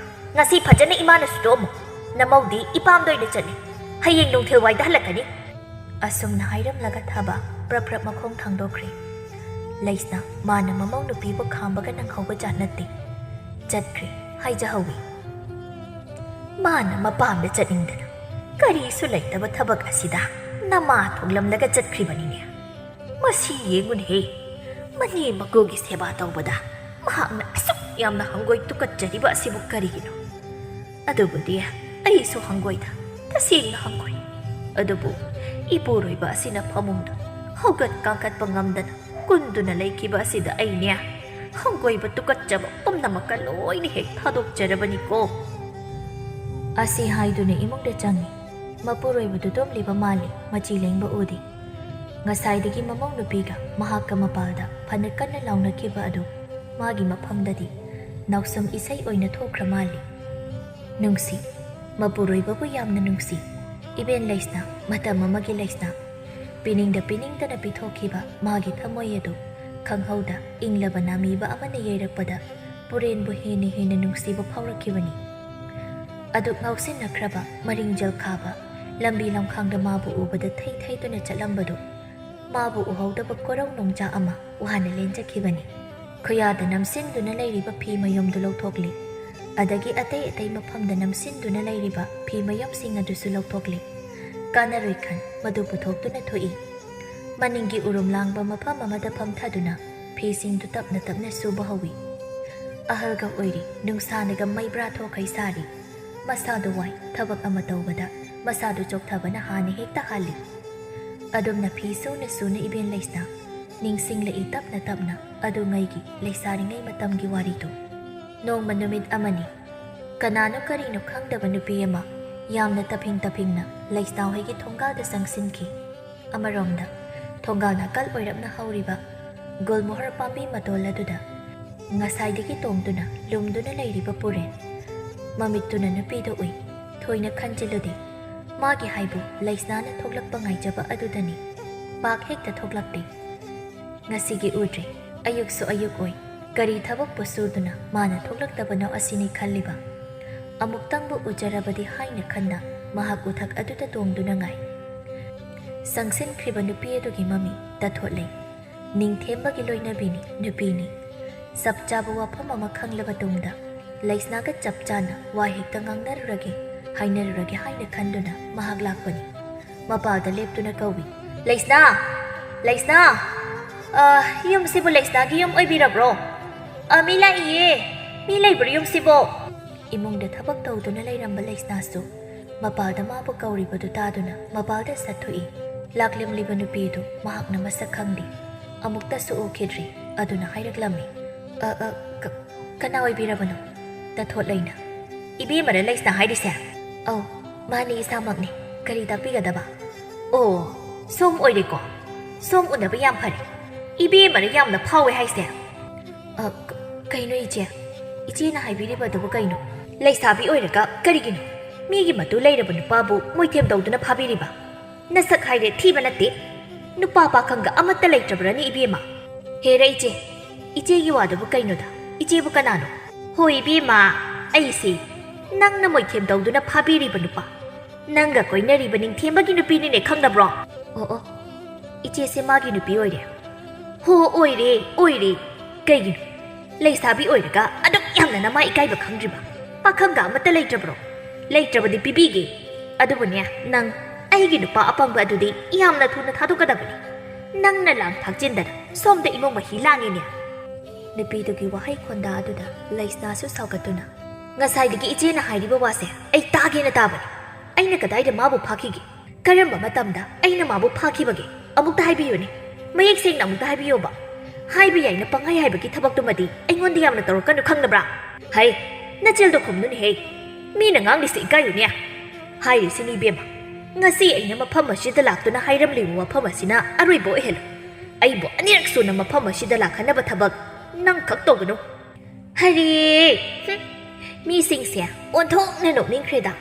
ꯉꯁꯤ ꯐꯖꯅ ꯏꯃꯥꯅ ꯁꯨꯗꯣꯛꯑꯝꯃꯨ꯫ ꯅꯃꯧꯗꯤ ꯏꯄꯥꯝꯗ ꯑꯣꯏꯅ ꯆꯠꯂꯤ꯫ ꯍꯌꯦꯡ ꯅꯨꯡꯊꯤꯜ ꯋꯥꯏꯗ ꯍꯜꯂꯛꯀꯅꯤ꯫ ꯑꯁꯨꯝꯅ ꯍꯥꯏꯔꯝꯂꯒ ꯊꯕ ꯄ꯭ꯔꯞ ꯄ꯭ꯔꯞ ꯃꯈꯣꯡ ꯊꯥꯡꯗꯣꯛꯈ꯭ꯔꯦ꯫ ꯂꯩꯁꯅ ꯃꯥꯅ ꯃꯃꯧ ꯅꯨꯄꯤꯕꯨ ꯈꯥꯝꯕꯒ ꯅꯪꯍꯧꯕ ꯖꯥꯠ ꯅꯠꯇꯦ꯫ ꯆꯠꯈ꯭ꯔꯦ ꯍꯥꯏꯖꯍꯧꯋꯤ꯫ ꯃꯥꯅ ꯃꯄꯥꯝꯗ ꯆꯠꯅꯤꯡꯗꯅ ꯀꯔꯤꯁꯨ ꯂꯩꯇꯕ ꯊꯕꯛ ꯑꯁꯤꯗ ꯅꯃꯥ ꯊꯣꯛꯂꯝꯂꯒ ꯆꯠꯈ꯭ꯔꯤꯕꯅꯤꯅꯦ꯫ ꯃꯁꯤ ꯌꯦꯡꯉꯨꯅꯦꯍꯦ, ꯃꯅꯦꯝ ꯃꯀꯨꯒꯤ ꯁꯦꯕꯥ ꯇꯧꯕꯗ ꯃꯍꯥꯛꯅ ꯑꯁꯨꯛ ꯌꯥꯝꯅ ꯍꯪꯒꯣꯏ ꯇꯨꯀꯠꯆꯔꯤꯕ ꯑꯁꯤꯕꯨ ꯀꯔꯤꯒꯤꯅꯣ? ꯑꯗꯨꯕꯨꯗꯤ ꯑꯩꯁꯨ ꯍꯪꯒꯣꯏꯗ, ꯇꯁꯦꯡꯅ ꯍꯪꯒꯣꯏ꯫ ꯑꯗꯨꯕꯨ ꯏꯄꯨꯔꯣꯏꯕ ꯑꯁꯤꯅ ꯐꯃꯨꯡꯗ ꯍꯧꯒꯠ ꯀꯥꯡꯈꯠꯄ ꯉꯝꯗꯅ ꯀꯨꯟꯗꯨꯅ ꯂꯩꯈꯤꯕ ꯑꯁꯤꯗ ꯑꯩꯅꯦ ꯍꯪꯒꯣꯏꯕ ꯇꯨꯀꯠꯆꯕ ꯄꯨꯝꯅꯃꯛꯀ ꯂꯣꯏꯅ ꯍꯦꯛ ꯊꯥꯗꯣꯛꯆꯔꯕꯅꯤꯀꯣ꯫ ꯑꯁꯤ ꯍꯥꯏꯗꯨꯅ ꯏꯃꯨꯡꯗ ꯆꯪꯉꯤ꯫ ꯃꯄꯨꯔꯣꯏꯕꯗꯨ ꯇꯨꯝꯂꯤꯕ ꯃꯥꯜꯂꯤ, ꯃꯆꯤ ꯂꯦꯡꯕ ꯎꯗꯦ꯫ ꯉꯁꯥꯏꯗꯒꯤ ꯃꯃꯧ ꯅꯨꯄꯤꯒ ꯃꯍꯥꯛꯀ ꯃꯄꯥꯜꯗ ꯐꯅ ꯀꯟꯅ ꯂꯥꯎꯅꯈꯤꯕ ꯑꯗꯨ ꯃꯥꯒꯤ ꯃꯐꯝꯗꯗꯤ ꯅꯥꯎꯁꯨꯝ ꯏꯁꯩ ꯑꯣꯏꯅ ꯊꯣꯛꯈ꯭ꯔ ꯃꯥꯜꯂꯤ꯫ ꯅꯨꯡꯁꯤ, ꯃꯄꯨꯔꯣꯏꯕꯕꯨ ꯌꯥꯝꯅ ꯅꯨꯡꯁꯤ꯫ ꯏꯕꯦꯟ ꯂꯩꯁꯅꯥ, ꯃꯇꯝ ꯑꯃꯒꯤ ꯂꯩꯁꯅꯥ꯫ ꯄꯤꯅꯤꯡꯗ ꯄꯤꯅꯤꯡꯗꯅ ꯄꯤꯊꯣꯛꯈꯤꯕ ꯃꯥꯒꯤ ꯊꯃꯣꯏ ꯑꯗꯨ ꯈꯪꯍꯧꯗ ꯏꯪꯂꯕ ꯅꯥꯃꯤꯕ ꯑꯃꯅ ꯌꯩꯔꯛꯄꯗ ꯄꯨꯔꯦꯟꯕꯨ ꯍꯦꯟꯅ ꯍꯦꯟꯅ ꯅꯨꯡꯁꯤꯕ ꯐꯥꯎꯔꯛꯈꯤꯕꯅꯤ꯫ ꯑꯗꯨꯛ ꯉꯥꯎꯁꯤꯟꯅꯈ꯭ꯔꯕ, ꯃꯔꯤꯡꯖꯦꯜ ꯈꯥꯕ, ꯂꯝꯕꯤ ꯂꯝꯈꯥꯡꯗ ꯃꯥꯕꯨ ꯎꯕꯗ ꯊꯩ ꯊꯩꯗꯨꯅ ꯆꯠꯂꯝꯕꯗꯨ ꯃꯥꯕꯨ ꯎꯍꯧꯗꯕ ꯀꯣꯔꯧ ꯅꯣꯡꯖꯥ ꯑꯃ ꯋꯥꯅ ꯂꯦꯟꯖꯈꯤꯕꯅꯤ꯫ ꯈꯨꯌꯥꯗ ꯅꯝꯁꯤꯟꯗꯨꯅ ꯂꯩꯔꯤꯕ ꯐꯤ ꯃꯌꯨꯝꯗꯨ ꯂꯧꯊꯣꯛꯂꯤ꯫ ꯑꯗꯒꯤ ꯑꯇꯩ ꯑꯇꯩ ꯃꯐꯝꯗ ꯅꯝꯁꯤꯟꯗꯨꯅ ꯂꯩꯔꯤꯕ ꯐꯤ ꯃꯌꯨꯝꯁꯤꯡ ꯑꯗꯨꯁꯨ ꯂꯧꯊꯣꯛꯂꯤ꯫ ꯀꯥꯟꯅꯔꯣꯏ ꯈꯟ ꯃꯗꯨ ꯄꯨꯊꯣꯛꯇꯨꯅ ꯊꯣꯛꯏ꯫ ꯃꯅꯤꯡꯒꯤ ꯎꯔꯨꯝ ꯂꯥꯡꯕ ꯃꯐꯝ ꯑꯃꯗ ꯐꯝꯊꯗꯨꯅ ꯐꯤꯁꯤꯡꯗꯨ ꯇꯞꯅ ꯇꯞꯅ ꯁꯨꯕ ꯍꯧꯏ꯫ ꯑꯍꯜꯒ ꯑꯣꯏꯔꯤ, ꯅꯨꯡꯁꯥꯅꯒ ꯃꯩꯕ꯭ꯔꯥ ꯊꯣꯛꯈꯩ ꯁꯥꯔꯤ꯫ ꯃꯁꯥꯗꯨ ꯋꯥꯏ, ꯊꯕꯛ ꯑꯃ ꯇꯧꯕꯗ ꯃꯁꯥꯗꯨ ꯆꯣꯛꯊꯕꯅ ꯍꯥꯟꯅ ꯍꯦꯛꯇ ꯍꯥꯜꯂꯤ꯫ ꯑꯗꯨꯝꯅ ꯐꯤ ꯁꯨꯅ ꯁꯨꯅ ꯏꯕꯦꯟ ꯂꯩꯁꯅꯥ ꯅꯤꯡꯁꯤꯡꯂꯛꯏ ꯇꯞꯅ ꯇꯞꯅ ꯑꯗꯨꯉꯩꯒꯤ ꯂꯩꯁꯥꯔꯤꯉꯩ ꯃꯇꯝꯒꯤ ꯋꯥꯔꯤꯗꯨ꯫ ꯅꯣꯡꯃ ꯅꯨꯃꯤꯠ ꯑꯃꯅꯤ꯫ ꯀꯅꯥꯅꯣ ꯀꯔꯤꯅꯣ ꯈꯪꯗꯕ ꯅꯨꯄꯤ ꯑꯃ ꯌꯥꯝꯅ ꯇꯞꯐꯤꯡ ꯇꯞꯐꯤꯡꯅ ꯂꯩꯁꯅꯥ ꯍꯣꯏꯒꯤ ꯊꯣꯡꯒꯥꯜꯗ ꯆꯪꯁꯤꯟꯈꯤ꯫ ꯑꯃꯔꯣꯝꯗ ꯊꯣꯡꯒꯥꯜ ꯅꯥꯀꯜ ꯑꯣꯏꯔꯞꯅ ꯍꯧꯔꯤꯕ ꯒꯨꯜꯃꯣꯍꯔ ꯄꯥꯝꯕꯤ ꯃꯇꯣꯜ ꯑꯗꯨꯗ ꯉꯁꯥꯏꯗꯒꯤ ꯇꯣꯡꯗꯨꯅ ꯂꯨꯝꯗꯨꯅ ꯂꯩꯔꯤꯕ ꯄꯨꯔꯦꯟ ꯃꯃꯤꯠꯇꯨꯅ ꯅꯨꯄꯤꯗꯨ ꯎꯏ꯫ ꯊꯣꯏꯅ ꯈꯟꯖꯤꯜꯂꯨꯗꯦ꯫ ꯃꯥꯒꯤ ꯍꯥꯏꯕꯨ ꯂꯩꯁꯅꯥꯅ ꯊꯣꯛꯂꯛꯄ ꯉꯥꯏꯖꯕ ꯑꯗꯨꯗꯅꯤ꯫ ꯄꯥꯛ ꯍꯦꯛꯇ ꯊꯣꯛꯂꯛꯇꯦ꯫ ꯉꯁꯤꯒꯤ ꯎꯗ꯭ꯔꯤ꯫ ꯑꯌꯨꯛꯁꯨ ꯑꯌꯨꯛ ꯑꯣꯏ꯫ ꯀꯔꯤ ꯊꯕꯛꯄꯨ ꯁꯨꯗꯨꯅ ꯃꯥꯅ ꯊꯣꯛꯂꯛꯇꯕꯅꯣ ꯑꯁꯤꯅꯤ ꯈꯜꯂꯤꯕ꯫ ꯑꯃꯨꯛꯇꯪꯕꯨ ꯎꯖꯔꯕꯗꯤ ꯍꯥꯏꯅ ꯈꯟꯅ ꯃꯍꯥꯛ ꯎꯊꯛ ꯑꯗꯨꯗ ꯇꯣꯡꯗꯨꯅ ꯉꯥꯏ꯫ ꯁꯪꯁꯤꯟꯈ꯭ꯔꯤꯕ ꯅꯨꯄꯤ ꯑꯗꯨꯒꯤ ꯃꯃꯤ ꯇꯊꯣꯠꯂꯦ꯫ ꯅꯤꯡꯊꯦꯝꯕꯒꯤ ꯂꯣꯏꯅꯕꯤꯅꯤ, ꯅꯨꯄꯤꯅꯤ꯫ ꯆꯞ ꯆꯥꯕ ꯋꯥꯐꯝ ꯑꯃ ꯈꯪꯂꯕ ꯇꯨꯡꯗ ꯂꯩꯁꯅꯥꯒ ꯆꯞ ꯆꯥꯅ ꯋꯥ ꯍꯦꯛꯇ ꯉꯥꯡꯅꯔꯨꯔꯒꯦ, ꯍꯥꯏꯅꯔꯨꯔꯒꯦ ꯍꯥꯏꯅ ꯈꯟꯗꯨꯅ ꯃꯍꯥꯛ ꯂꯥꯛꯄꯅꯤ꯫ ꯃꯄꯥꯜꯗ ꯂꯦꯞꯇꯨꯅ ꯀꯧꯏ, "ꯂꯩꯁꯅꯥ! ꯂꯩꯁꯅꯥ! ꯑ, ꯌꯨꯝꯁꯤꯕꯨ ꯂꯩꯁꯅꯥꯒꯤ ꯌꯨꯝ ꯑꯣꯏꯕꯤꯔꯕ꯭ꯔꯣ? ꯑ, ꯃꯤ ꯂꯥꯛꯏꯌꯦ! ꯃꯤ ꯂꯩꯕ꯭ꯔꯣ ꯌꯨꯝꯁꯤꯕꯣ?" ꯏꯃꯨꯡꯗ ꯊꯕꯛ ꯇꯧꯗꯨꯅ ꯂꯩꯔꯝꯕ ꯂꯩꯁꯅꯥꯁꯨ ꯃꯄꯥꯜꯗ ꯃꯥꯕꯨ ꯀꯧꯔꯤꯕꯗꯨ ꯇꯥꯗꯨꯅ ꯃꯄꯥꯜꯗ ꯁꯠꯊꯣꯛꯏ꯫ ꯂꯥꯛꯂꯝꯂꯤꯕ ꯅꯨꯄꯤꯗꯨ ꯃꯍꯥꯛꯅ ꯃꯁꯛ ꯈꯪꯗꯦ, ꯑꯃꯨꯛꯇꯁꯨ ꯎꯈꯤꯗ꯭ꯔꯤ꯫ ꯑꯗꯨꯅ ꯍꯥꯏꯔꯛꯂꯝꯃꯤ, "ꯑ, ꯑ, ꯀ-, ꯀꯅꯥ ꯑꯣꯏꯕꯤꯔꯕꯅꯣ?" ꯇꯊꯣꯠ ꯂꯩꯅ, "ꯏꯕꯦꯝꯃꯔ ꯂꯩꯁꯅꯥ ꯍꯥꯏꯔꯤꯁꯦ?" "ꯑꯧ, ꯃꯥꯅꯤ, ꯏꯁꯥꯃꯛꯅꯤ꯫ ꯀꯔꯤ ꯇꯥꯛꯄꯤꯒꯗꯕ?" "ꯑꯣ, ꯁꯣꯝ ꯑꯣꯏꯔꯦꯀꯣ? ꯁꯣꯝ ꯎꯅꯕ ꯌꯥꯝ ꯐꯔꯦ꯫ ꯏꯕꯦꯝꯃꯅ ꯌꯥꯝꯅ ꯐꯥꯎꯋꯦ ꯍꯥꯏꯁꯦ꯫ ꯑ, ꯀ-, ꯀꯩꯅꯣ ꯏꯆꯦ? ꯏꯆꯦꯅ ꯍꯥꯏꯕꯤꯔꯤꯕꯗꯨꯕꯨ ꯀꯩꯅꯣ? ꯂꯩꯁꯥꯕꯤ ꯑꯣꯏꯔꯒ ꯀꯔꯤꯒꯤꯅꯣ? ꯃꯤꯒꯤ ꯃꯇꯨ ꯂꯩꯔꯕ ꯅꯨꯄꯥꯕꯨ ꯃꯣꯏꯊꯦꯝ ꯇꯧꯗꯨꯅ ꯐꯥꯕꯤꯔꯤꯕ? ꯅꯁꯛ ꯍꯥꯏꯔꯦ ꯊꯤꯕ ꯅꯠꯇꯦ꯫ ꯅꯨꯄꯥ ꯄꯥꯈꯪꯒ ꯑꯃꯠꯇ ꯂꯩꯇ꯭ꯔꯕ꯭ꯔꯅꯦ ꯏꯕꯦꯝꯃ? ꯍꯦꯔ ꯏꯆꯦ, ꯏꯆꯦꯒꯤ ꯋꯥꯗꯨꯕꯨ ꯀꯩꯅꯣꯗ? ꯏꯆꯦꯕꯨ ꯀꯅꯥꯅꯣ? ꯍꯣꯏ ꯏꯕꯦꯝꯃ, ꯑꯩꯁꯦ ꯅꯪꯅ ꯃꯣꯏꯊꯦꯝ ꯇꯧꯗꯨꯅ ꯐꯥꯕꯤꯔꯤꯕ ꯅꯨꯄꯥ, ꯅꯪꯒ ꯀꯣꯏꯅꯔꯤꯕ ꯅꯤꯡꯊꯦꯝꯕꯒꯤ ꯅꯨꯄꯤꯅꯤꯅꯦ, ꯈꯪꯗꯕ꯭ꯔꯣ? ꯑꯣ, ꯑꯣ, ꯏꯆꯦꯁꯦ ꯃꯥꯒꯤ ꯅꯨꯄꯤ ꯑꯣꯏꯔꯦ꯫ ꯍꯣ, ꯑꯣꯏꯔꯦ, ꯑꯣꯏꯔꯦ꯫ ꯀꯩꯒꯤꯅꯣ? ꯂꯩꯁꯥꯕꯤ ꯑꯣꯏꯔꯒ ꯑꯗꯨꯛ ꯌꯥꯝꯅ ꯅꯃꯥ ꯏꯀꯥꯏꯕ ꯈꯪꯗ꯭ꯔꯤꯕ? ꯄꯥꯈꯪꯒ ꯑꯃꯠꯇ ꯂꯩꯇ꯭ꯔꯕ꯭ꯔꯣ? ꯂꯩꯇ꯭ꯔꯕꯗꯤ ꯄꯤꯕꯤꯒꯦ꯫ ꯑꯗꯨꯕꯨꯅꯦ, ꯅꯪ ꯑꯩꯒꯤ ꯅꯨꯄꯥ ꯑꯄꯪꯕ ꯑꯗꯨꯗꯤ ꯌꯥꯝꯅ ꯊꯨꯅ ꯊꯥꯗꯣꯛꯀꯗꯕꯅꯤ꯫ ꯅꯪꯅ ꯂꯥꯡ ꯊꯥꯛꯆꯤꯟꯗꯅ ꯁꯣꯝꯗ ꯏꯃꯨꯡ ꯃꯍꯤ ꯂꯥꯡꯉꯤꯅꯦ꯫ ꯅꯨꯄꯤꯗꯨꯒꯤ ꯋꯥꯍꯩ ꯈꯣꯟꯗꯥ ꯑꯗꯨꯗ ꯂꯩꯁꯅꯥꯁꯨ ꯁꯥꯎꯒꯠꯇꯨꯅ, "ꯉꯁꯥꯏꯗꯒꯤ ꯏꯆꯦꯅ ꯍꯥꯏꯔꯤꯕ ꯋꯥꯁꯦ ꯑꯩ ꯇꯥꯒꯦꯅ ꯇꯥꯕꯅꯤ꯫ ꯑꯩꯅ ꯀꯗꯥꯏꯗ ꯃꯥꯕꯨ ꯐꯥꯈꯤꯒꯦ? ꯀꯔꯝꯕ ꯃꯇꯝꯗ ꯑꯩꯅ ꯃꯥꯕꯨ ꯐꯥꯈꯤꯕꯒꯦ? ꯑꯃꯨꯛꯇ ꯍꯥꯏꯕꯤꯌꯨꯅꯦ꯫ ꯃꯌꯦꯛ ꯁꯦꯡꯅ ꯑꯃꯨꯛꯇ ꯍꯥꯏꯕꯤꯌꯣꯕ꯫ ꯍꯥꯏꯕ ꯌꯥꯏꯅ ꯄꯪꯍꯥꯏ ꯍꯥꯏꯕꯒꯤ ꯊꯕꯛꯇꯨꯃꯗꯤ ꯑꯩꯉꯣꯟꯗ ꯌꯥꯝꯅ ꯇꯧꯔꯛꯀꯅꯨ, ꯈꯪꯂꯕ꯭ꯔꯥ?" "ꯍꯩ, ꯅꯆꯤꯜꯗꯣ ꯈꯨꯝꯅꯨꯅꯦꯍꯦ꯫ ꯃꯤꯅ ꯉꯥꯡꯂꯤꯁꯦ ꯏꯀꯥꯏꯌꯨꯅꯦ꯫ ꯍꯥꯏꯔꯤꯁꯤꯅꯤ ꯏꯕꯦꯝꯃ, ꯉꯁꯤ ꯑꯩꯅ ꯃꯐꯝ ꯑꯁꯤꯗ ꯂꯥꯛꯇꯨꯅ ꯍꯥꯏꯔꯝꯂꯤꯕ ꯋꯥꯐꯝ ꯑꯁꯤꯅ ꯑꯔꯣꯏꯕ ꯑꯣꯏꯍꯜꯂꯨ꯫ ꯑꯩꯕꯨ ꯑꯅꯤꯔꯛ ꯁꯨꯅ ꯃꯐꯝ ꯑꯁꯤꯗ ꯂꯥꯛꯍꯟꯅꯕ ꯊꯕꯛ ꯅꯪ ꯈꯛ ꯇꯧꯒꯅꯨ꯫ ꯍꯔꯦ! ꯍꯨꯝ! ꯃꯤꯁꯤꯡꯁꯦ ꯑꯣꯟꯊꯣꯛꯅ ꯅꯣꯛꯅꯤꯡꯈ꯭ꯔꯦꯗ꯫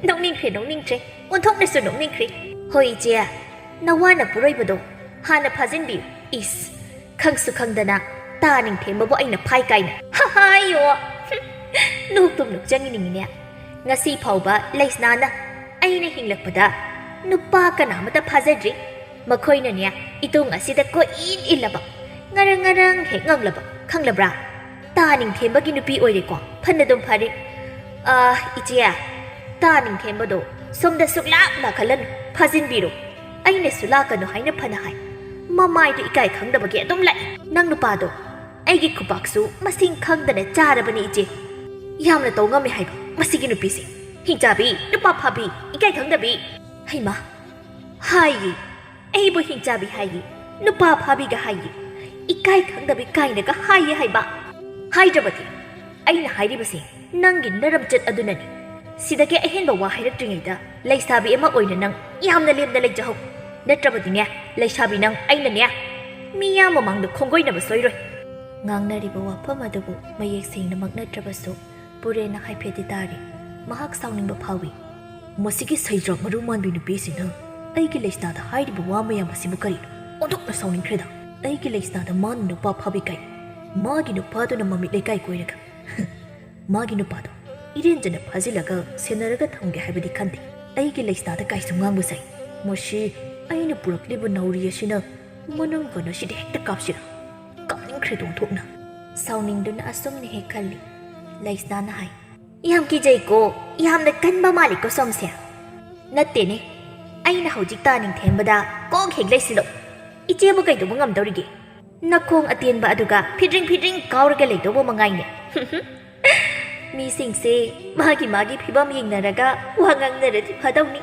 ꯅꯣꯛꯅꯤꯡꯈ꯭ꯔꯦ, ꯅꯣꯛꯅꯤꯡꯈ꯭ꯔꯦ, ꯑꯣꯟꯊꯣꯛꯅꯁꯨ ꯅꯣꯛꯅꯤꯡꯈ꯭ꯔꯦ꯫ ꯍꯣꯏ ꯏꯆꯦ, ꯅꯋꯥ ꯅꯄꯨꯔꯣꯏꯕꯗꯣ ꯍꯥꯟꯅ ꯐꯥꯖꯤꯟꯕꯤꯌꯨ꯫ ꯏꯁ! ꯈꯪꯁꯨ ꯈꯪꯗꯅ ꯇꯥ ꯅꯤꯡꯊꯦꯝꯕꯕꯨ ꯑꯩꯅ ꯐꯥꯏ ꯀꯥꯏꯅ꯫ ꯍꯥꯏꯌꯣ! ꯍꯨꯝ! ꯅꯣꯛꯇꯨꯝ ꯅꯣꯛꯆꯅꯤꯡꯉꯤꯅꯦ꯫ ꯉꯁꯤ ꯐꯥꯎꯕ ꯂꯩꯁꯅꯥꯅ ꯑꯩꯅ ꯍꯤꯡꯂꯛꯄꯗ ꯅꯨꯄꯥ ꯀꯅꯥꯃꯠꯇ ꯐꯥꯖꯗ꯭ꯔꯤ꯫ ꯃꯈꯣꯏꯅꯅꯦ, ꯏꯇꯨꯡ ꯑꯁꯤꯗ ꯀꯣꯏꯏꯟ ꯏꯜꯂꯕ, ꯉꯔꯪ ꯉꯔꯪ ꯍꯦꯛ ꯉꯪꯂꯕ, ꯈꯪꯂꯕ꯭ꯔꯥ? ꯇꯥ ꯅꯤꯡꯊꯦꯝꯕꯒꯤ ꯅꯨꯄꯤ ꯑꯣꯏꯔꯦꯀꯣ꯫ ꯐꯅꯗꯨꯝ ꯐꯔꯦ꯫ ꯑꯥ, ꯏꯆꯦ, ꯇꯥ ꯅꯤꯡꯊꯦꯝꯕꯗꯣ ꯁꯣꯝꯗ ꯁꯨꯛꯂꯥꯛ ꯂꯥꯛꯍꯜꯂꯅꯨ, ꯐꯥꯖꯤꯟꯕꯤꯔꯣ꯫ ꯑꯩꯅꯁꯨ ꯂꯥꯛꯀꯅꯨ ꯍꯥꯏꯅ ꯐꯅ ꯍꯥꯏ꯫ ꯃꯃꯥꯏꯗꯣ ꯏꯀꯥꯏ ꯈꯪꯗꯕꯒꯤ ꯑꯗꯨꯝ ꯂꯥꯛꯏ꯫ ꯅꯪ ꯅꯨꯄꯥꯗꯣ ꯑꯩꯒꯤ ꯈꯨꯄꯥꯛꯁꯨ ꯃꯁꯤꯡ ꯈꯪꯗꯅ ꯆꯥꯔꯕꯅꯤ, ꯏꯆꯦ꯫ ꯌꯥꯝꯅ ꯇꯧ ꯉꯝꯃꯦ ꯍꯥꯏꯕ ꯃꯁꯤꯒꯤ ꯅꯨꯄꯤꯁꯦ꯫ ꯍꯤꯡꯆꯥꯕꯤ, ꯅꯨꯄꯥ ꯐꯥꯕꯤ, ꯏꯀꯥꯏ ꯈꯪꯗꯕꯤ꯫ ꯍꯩꯃꯥ, ꯍꯥꯏꯌꯦ꯫ ꯑꯩꯕꯨ ꯍꯤꯡꯆꯥꯕꯤ ꯍꯥꯏꯌꯦ, ꯅꯨꯄꯥ ꯐꯥꯕꯤꯒ ꯍꯥꯏꯌꯦ, ꯏꯀꯥꯏ ꯈꯪꯗꯕꯤ ꯀꯥꯏꯅꯒ ꯍꯥꯏꯌꯦ ꯍꯥꯏꯕ꯫ ꯍꯥꯏꯗ꯭ꯔꯕꯗꯤ ꯑꯩꯅ ꯍꯥꯏꯔꯤꯕꯁꯦ ꯅꯪꯒꯤ ꯅꯔꯝꯆꯠ ꯑꯗꯨꯅꯅꯤ꯫ ꯁꯤꯗꯒꯤ ꯑꯍꯦꯟꯕ ꯋꯥ ꯍꯥꯏꯔꯛꯇ꯭ꯔꯤꯉꯩꯗ ꯂꯩꯁꯥꯕꯤ ꯑꯃ ꯑꯣꯏꯅ ꯅꯪ ꯌꯥꯝꯅ ꯂꯦꯝꯅ ꯂꯩꯖꯍꯧ꯫ ꯅꯠꯇ꯭ꯔꯕꯗꯤꯅꯦ, ꯂꯩꯁꯥꯕꯤ ꯅꯪ, ꯑꯩꯅꯅꯦ ꯃꯤꯌꯥꯝ ꯃꯃꯥꯡꯗ ꯈꯣꯡꯒꯣꯏꯅꯕ ꯁꯣꯏꯔꯣꯏ꯫ ꯉꯥꯡꯅꯔꯤꯕ ꯋꯥꯐꯝ ꯑꯗꯨꯕꯨ ꯃꯌꯦꯛ ꯁꯦꯡꯅꯃꯛ ꯅꯠꯇ꯭ꯔꯕꯁꯨ ꯄꯨꯔꯦꯟꯅ ꯍꯥꯏꯐꯦꯠꯇꯤ ꯇꯥꯔꯤ꯫ ꯃꯍꯥꯛ ꯁꯥꯎꯅꯤꯡꯕ ꯐꯥꯎꯏ꯫ ꯃꯁꯤꯒꯤ ꯁꯩꯗ꯭ꯔꯥꯛ ꯃꯔꯨ ꯃꯥꯟꯕꯤ ꯅꯨꯄꯤꯁꯤꯅ ꯑꯩꯒꯤ ꯂꯩꯁꯅꯥꯗ ꯍꯥꯏꯔꯤꯕ ꯋꯥ ꯃꯌꯥꯝ ꯑꯁꯤꯕꯨ ꯀꯔꯤꯅꯣ? ꯑꯣꯟꯊꯣꯛꯅ ꯁꯥꯎꯅꯤꯡꯈ꯭ꯔꯦꯗ꯫ ꯑꯩꯒꯤ ꯂꯩꯁꯅꯥꯗ ꯃꯥꯅ ꯅꯨꯄꯥ ꯐꯥꯕꯤ ꯀꯥꯏ꯫ ꯃꯥꯒꯤ ꯅꯨꯄꯥꯗꯨꯅ ꯃꯃꯤꯠ ꯂꯩꯀꯥꯏ ꯀꯣꯏꯔꯒ ꯃꯥꯒꯤ ꯅꯨꯄꯥꯗꯣ ꯏꯔꯦꯟꯖꯅ ꯐꯥꯖꯤꯜꯂꯒ ꯁꯦꯟꯅꯔꯒ ꯊꯝꯒꯦ ꯍꯥꯏꯕꯗꯤ ꯈꯟꯗꯦ꯫ ꯑꯩꯒꯤ ꯂꯩꯁꯅꯥꯗ ꯀꯥꯏꯁꯨ ꯉꯥꯡꯕ ꯁꯥꯏ꯫ ꯃꯁꯤ ꯑꯩꯅ ꯄꯨꯔꯛꯂꯤꯕ ꯅꯥꯎꯔꯤ ꯑꯁꯤꯅ ꯃꯅꯪꯒꯟ ꯑꯁꯤꯗ ꯍꯦꯛꯇ ꯀꯥꯞꯁꯤꯔꯥ? ꯀꯥꯞꯅꯤꯡꯈ꯭ꯔꯦ ꯑꯣꯟꯊꯣꯛꯅ꯫ ꯁꯥꯎꯅꯤꯡꯗꯨꯅ ꯑꯁꯨꯝꯅ ꯍꯦꯛ ꯈꯜꯂꯤ꯫ ꯂꯩꯁꯅꯥꯅ ꯍꯥꯏ, "ꯌꯥꯝ ꯀꯤꯖꯩꯀꯣ, ꯌꯥꯝꯅ ꯀꯟꯕ ꯃꯥꯜꯂꯤꯀꯣ ꯁꯣꯝꯁꯦ꯫" "ꯅꯠꯇꯦꯅꯦ, ꯑꯩꯅ ꯍꯧꯖꯤꯛ ꯇꯥ ꯅꯤꯡꯊꯦꯝꯕꯗ ꯀꯣꯛ ꯍꯦꯛ ꯂꯩꯁꯤꯜꯂꯣ꯫ ꯏꯆꯦꯕꯨ ꯀꯩꯗꯧꯕ ꯉꯝꯗꯧꯔꯤꯒꯦ? ꯅꯈꯣꯡ ꯑꯇꯦꯟꯕ ꯑꯗꯨꯒ ꯐꯤꯗ꯭ꯔꯤꯡ ꯐꯤꯗ꯭ꯔꯤꯡ ꯀꯥꯎꯔꯒ ꯂꯩꯗꯧꯕ ꯃꯉꯥꯏꯅꯦ꯫" ꯃꯤꯁꯤꯡꯁꯦ ꯃꯥꯒꯤ ꯃꯥꯒꯤ ꯐꯤꯕꯝ ꯌꯦꯡꯅꯔꯒ ꯋꯥ ꯉꯥꯡꯅꯔꯗꯤ ꯐꯗꯧꯅꯤ꯫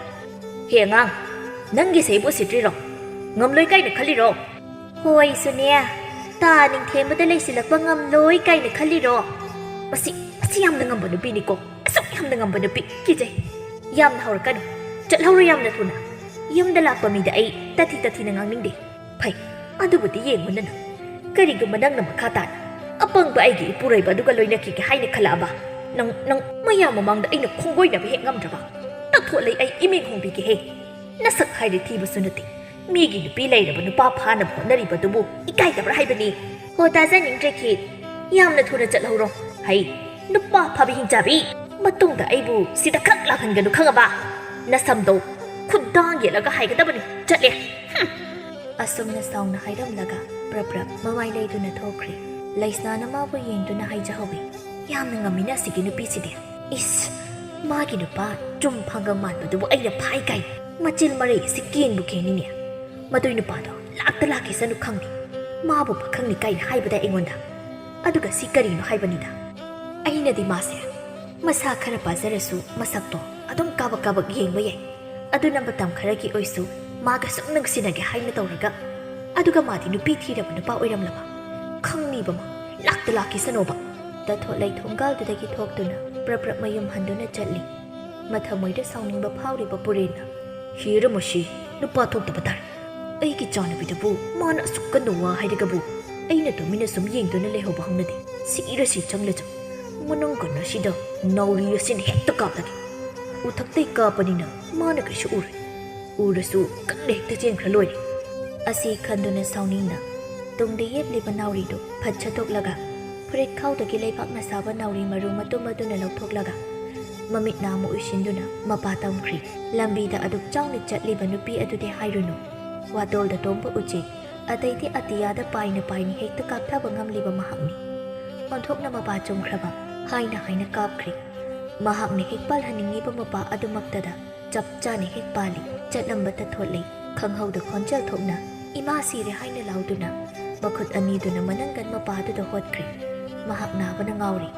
"ꯍꯦ ꯑꯉꯥꯡ, ꯅꯪꯒꯤꯁꯦ ꯑꯩꯕꯨ ꯎꯁꯤꯠꯇ꯭ꯔꯤꯔꯣ? ꯉꯝꯂꯣꯏ ꯀꯥꯏꯅ ꯈꯜꯂꯤꯔꯣ?" "ꯍꯣꯏ ꯁꯨꯅꯦ, ꯇꯥ ꯅꯤꯡꯊꯦꯝꯕꯗ ꯂꯩꯁꯤꯜꯂꯛꯄ ꯉꯝꯂꯣꯏ ꯀꯥꯏꯅ ꯈꯜꯂꯤꯔꯣ?" "ꯃꯁꯤ, ꯃꯁꯤ ꯌꯥꯝꯅ ꯉꯝꯕ ꯅꯨꯄꯤꯅꯤꯀꯣ, ꯑꯁꯨꯛ ꯌꯥꯝꯅ ꯉꯝꯕ ꯅꯨꯄꯤ, ꯀꯤꯖꯩ꯫" "ꯌꯥꯝꯅ ꯍꯧꯔꯛꯀꯅꯨ, ꯆꯠꯍꯧꯔꯣ ꯌꯥꯝꯅ ꯊꯨꯅ꯫ ꯌꯨꯝꯗ ꯂꯥꯛꯄ ꯃꯤꯗ ꯑꯩ ꯇꯥꯊꯤ ꯇꯥꯊꯤꯅ ꯉꯥꯡꯅꯤꯡꯗꯦ꯫" "ꯐꯩ, ꯑꯗꯨꯕꯨꯗꯤ ꯌꯦꯡꯉꯨ ꯅꯪ꯫ ꯀꯔꯤꯒꯨꯝꯕ ꯅꯪꯅ ꯃꯈꯥ ꯇꯥꯅ ꯑꯄꯪꯕ ꯑꯩꯒꯤ ꯏꯄꯨꯔꯣꯏꯕ ꯑꯗꯨꯒ ꯂꯣꯏꯅꯈꯤꯒꯦ ꯍꯥꯏꯅ ꯈꯜꯂꯛꯑꯕ, ꯅꯪ, ꯅꯪ ꯃꯌꯥꯝ ꯃꯃꯥꯡꯗ ꯑꯩꯅ ꯈꯣꯡꯒꯣꯏꯅꯕ ꯍꯦꯛ ꯉꯝꯗ꯭ꯔꯕ, ꯇꯥꯊꯣꯠꯂꯩ ꯑꯩ ꯏꯃꯤꯡ ꯍꯣꯡꯕꯤꯒꯦꯍꯦ꯫ ꯅꯁꯛ ꯍꯥꯏꯔꯦ ꯊꯤꯕꯁꯨ ꯅꯠꯇꯦ꯫ ꯃꯤꯒꯤ ꯅꯨꯄꯤ ꯂꯩꯔꯕ ꯅꯨꯄꯥ ꯐꯥꯅꯕ ꯍꯣꯠꯅꯔꯤꯕꯗꯨꯕꯨ ꯏꯀꯥꯏꯗꯕ꯭ꯔꯥ ꯍꯥꯏꯕꯅꯤ?" "ꯍꯣ, ꯇꯥꯖꯅꯤꯡꯗ꯭ꯔꯦ ꯈꯤꯠ꯫ ꯌꯥꯝꯅ ꯊꯨꯅ ꯆꯠꯍꯧꯔꯣ꯫ ꯍꯩ, ꯅꯨꯄꯥ ꯐꯥꯕꯤ ꯍꯤꯡꯆꯥꯕꯤ꯫ ꯃꯇꯨꯡꯗ ꯑꯩꯕꯨ ꯁꯤꯗ ꯈꯛ ꯂꯥꯛꯍꯟꯒꯅꯨ, ꯈꯪꯉꯕ? ꯅꯁꯝꯗꯣ ꯈꯨꯗꯥꯡ ꯌꯦꯠꯂꯒ ꯍꯥꯏꯒꯗꯕꯅꯤ꯫ ꯆꯠꯂꯦ꯫" ꯍꯨꯝ꯫ ꯑꯁꯨꯝꯅ ꯁꯥꯎꯅ ꯍꯥꯏꯔꯝꯂꯒ ꯄ꯭ꯔꯞ ꯄ꯭ꯔꯞ ꯃꯃꯥꯏ ꯂꯩꯗꯨꯅ ꯊꯣꯛꯈ꯭ꯔꯦ꯫ ꯂꯩꯁꯅꯥꯅ ꯃꯥꯕꯨ ꯌꯦꯡꯗꯨꯅ ꯍꯥꯏꯖꯍꯧꯏ, "ꯌꯥꯝꯅ ꯉꯝꯃꯤꯅ ꯑꯁꯤꯒꯤ ꯅꯨꯄꯤꯁꯤꯗꯤ꯫ ꯏꯁ, ꯃꯥꯒꯤ ꯅꯨꯄꯥ ꯆꯨꯝ ꯐꯪꯒ ꯃꯥꯟꯕꯗꯨꯕꯨ ꯑꯩꯅ ꯐꯥꯏ ꯀꯥꯏ꯫ ꯃꯆꯤꯜ ꯃꯔꯩ ꯑꯁꯤ ꯀꯦꯟꯕꯨ ꯀꯦꯟꯅꯤꯅꯦ꯫ ꯃꯗꯨꯏ ꯅꯨꯄꯥꯗꯣ ꯂꯥꯛꯇ ꯂꯥꯛꯈꯤꯁꯅꯨ ꯈꯪꯉꯤ꯫ ꯃꯥꯕꯨ ꯄꯥꯈꯪꯅꯤ ꯀꯥꯏꯅ ꯍꯥꯏꯕꯗ ꯑꯩꯉꯣꯟꯗ꯫ ꯑꯗꯨꯒ ꯁꯤ ꯀꯔꯤꯅꯣ ꯍꯥꯏꯕꯅꯤꯗ꯫ ꯑꯩꯅꯗꯤ ꯃꯥꯁꯦ ꯃꯁꯥ ꯈꯔ ꯄꯥꯖꯔꯁꯨ ꯃꯁꯛꯇꯣ ꯑꯗꯨꯝ ꯀꯥꯕꯛ ꯀꯥꯕꯛ ꯌꯦꯡꯕ ꯌꯥꯏ꯫ ꯑꯗꯨꯅ ꯃꯇꯝ ꯈꯔꯒꯤ ꯑꯣꯏꯁꯨ ꯃꯥꯒ ꯁꯨꯝ ꯅꯨꯡꯁꯤꯅꯒꯦ ꯍꯥꯏꯅ ꯇꯧꯔꯒ, ꯑꯗꯨꯒ ꯃꯥꯗꯤ ꯅꯨꯄꯤ ꯊꯤꯔꯕ ꯅꯨꯄꯥ ꯑꯣꯏꯔꯝꯂꯕ꯫ ꯈꯪꯅꯤꯕ ꯃꯥ ꯂꯥꯛꯇ ꯂꯥꯛꯈꯤꯁꯅꯣꯕ꯫" ꯇꯥꯊꯣꯠꯂꯩ ꯊꯣꯡꯒꯥꯜꯗꯨꯗꯒꯤ ꯊꯣꯛꯇꯨꯅ ꯄ꯭ꯔꯞ ꯄ꯭ꯔꯞ ꯃꯌꯨꯝ ꯍꯟꯗꯨꯅ ꯆꯠꯂꯤ꯫ ꯃꯊꯃꯣꯏꯗ ꯁꯥꯎꯅꯤꯡꯕ ꯐꯥꯎꯔꯤꯕ ꯄꯨꯔꯦꯟꯅ ꯍꯦꯔꯥ ꯃꯁꯤ, ꯅꯨꯄꯥ ꯊꯣꯛꯇꯕ ꯇꯥꯔꯦ꯫ ꯑꯩꯒꯤ ꯏꯆꯥꯅꯨꯄꯤꯗꯨꯕꯨ ꯃꯥꯅ ꯑꯁꯨꯛ ꯀꯟꯅ ꯋꯥ ꯍꯥꯏꯔꯒꯕꯨ ꯑꯩꯅ ꯇꯨꯃꯤꯟꯅ ꯁꯨꯝ ꯌꯦꯡꯗꯨꯅ ꯂꯩꯍꯧꯕ ꯍꯧꯅꯗꯦ꯫ ꯁꯤꯔꯁꯤ ꯆꯪꯂꯁꯨ ꯃꯅꯨꯡ ꯀꯟꯅ ꯑꯁꯤꯗ ꯅꯥꯎꯔꯤ ꯑꯁꯤꯅ ꯍꯦꯛꯇ ꯀꯥꯞꯂꯒꯦ꯫ ꯎꯊꯛꯇꯩ ꯀꯥꯞꯄꯅꯤꯅ ꯃꯥꯅ ꯀꯩꯁꯨ ꯎꯔꯣꯏ꯫ ꯎꯔꯁꯨ ꯀꯟꯅ ꯍꯦꯛꯇ ꯆꯦꯟꯈ꯭ꯔ ꯂꯣꯏꯔꯦ꯫ ꯑꯁꯤ ꯈꯟꯗꯨꯅ ꯁꯥꯎꯅꯤꯡꯅ ꯇꯨꯡꯗ ꯌꯦꯞꯂꯤꯕ ꯅꯥꯎꯔꯤꯗꯨ ꯐꯠ ꯁꯠꯇꯣꯛꯂꯒ ꯐꯨꯔꯤꯠ ꯈꯥꯎꯗꯒꯤ ꯂꯩꯕꯥꯛꯅ ꯁꯥꯕ ꯅꯥꯎꯔꯤ ꯃꯔꯨ ꯃꯇꯨꯝ ꯑꯗꯨꯅ ꯂꯧꯊꯣꯛꯂꯒ ꯃꯃꯤꯠ ꯅꯥ ꯑꯃ ꯎꯏꯁꯤꯟꯗꯨꯅ ꯃꯄꯥ ꯇꯝꯈ꯭ꯔꯤ꯫ ꯂꯝꯕꯤꯗ ꯑꯗꯨꯛ ꯆꯥꯎꯅ ꯆꯠꯂꯤꯕ ꯅꯨꯄꯤ ꯑꯗꯨꯗꯤ ꯍꯥꯏꯔꯨꯅꯨ꯫ ꯋꯥꯇꯣꯜꯗ ꯇꯣꯡꯕ ꯎꯆꯦꯛ, ꯑꯇꯩꯗꯤ ꯑꯇꯤꯌꯥꯗ ꯄꯥꯏꯅ ꯄꯥꯏꯅ ꯍꯦꯛꯇ ꯀꯥꯞꯊꯕ ꯉꯝꯂꯤꯕ ꯃꯍꯥꯛꯅꯤ꯫ ꯑꯣꯟꯊꯣꯛꯅ ꯃꯄꯥ ꯆꯨꯝꯈ꯭ꯔꯕ, ꯍꯥꯏꯅ ꯍꯥꯏꯅ ꯀꯥꯞꯈ꯭ꯔꯤ꯫ ꯃꯍꯥꯛꯅ ꯍꯦꯛ ꯄꯥꯜꯍꯟꯅꯤꯡꯉꯤꯕ ꯃꯄꯥ ꯑꯗꯨꯃꯛꯇꯗ ꯆꯞ ꯆꯥꯅ ꯍꯦꯛ ꯄꯥꯜꯂꯤ꯫ ꯆꯠꯂꯝꯕ ꯇꯊꯣꯠꯂꯤ꯫ ꯈꯪꯍꯧꯗ ꯈꯣꯟꯖꯦꯜ ꯊꯣꯛꯅ "ꯏꯃꯥ ꯁꯤꯔꯦ" ꯍꯥꯏꯅ ꯂꯥꯎꯗꯨꯅ ꯃꯈꯨꯠ ꯑꯅꯤꯗꯨꯅ ꯃꯅꯪꯒꯟ ꯃꯄꯥꯗꯨꯗ ꯍꯣꯠꯈ꯭ꯔꯦ꯫ ꯃꯍꯥꯛ ꯅꯥꯕꯅ ꯉꯥꯎꯔꯤ꯫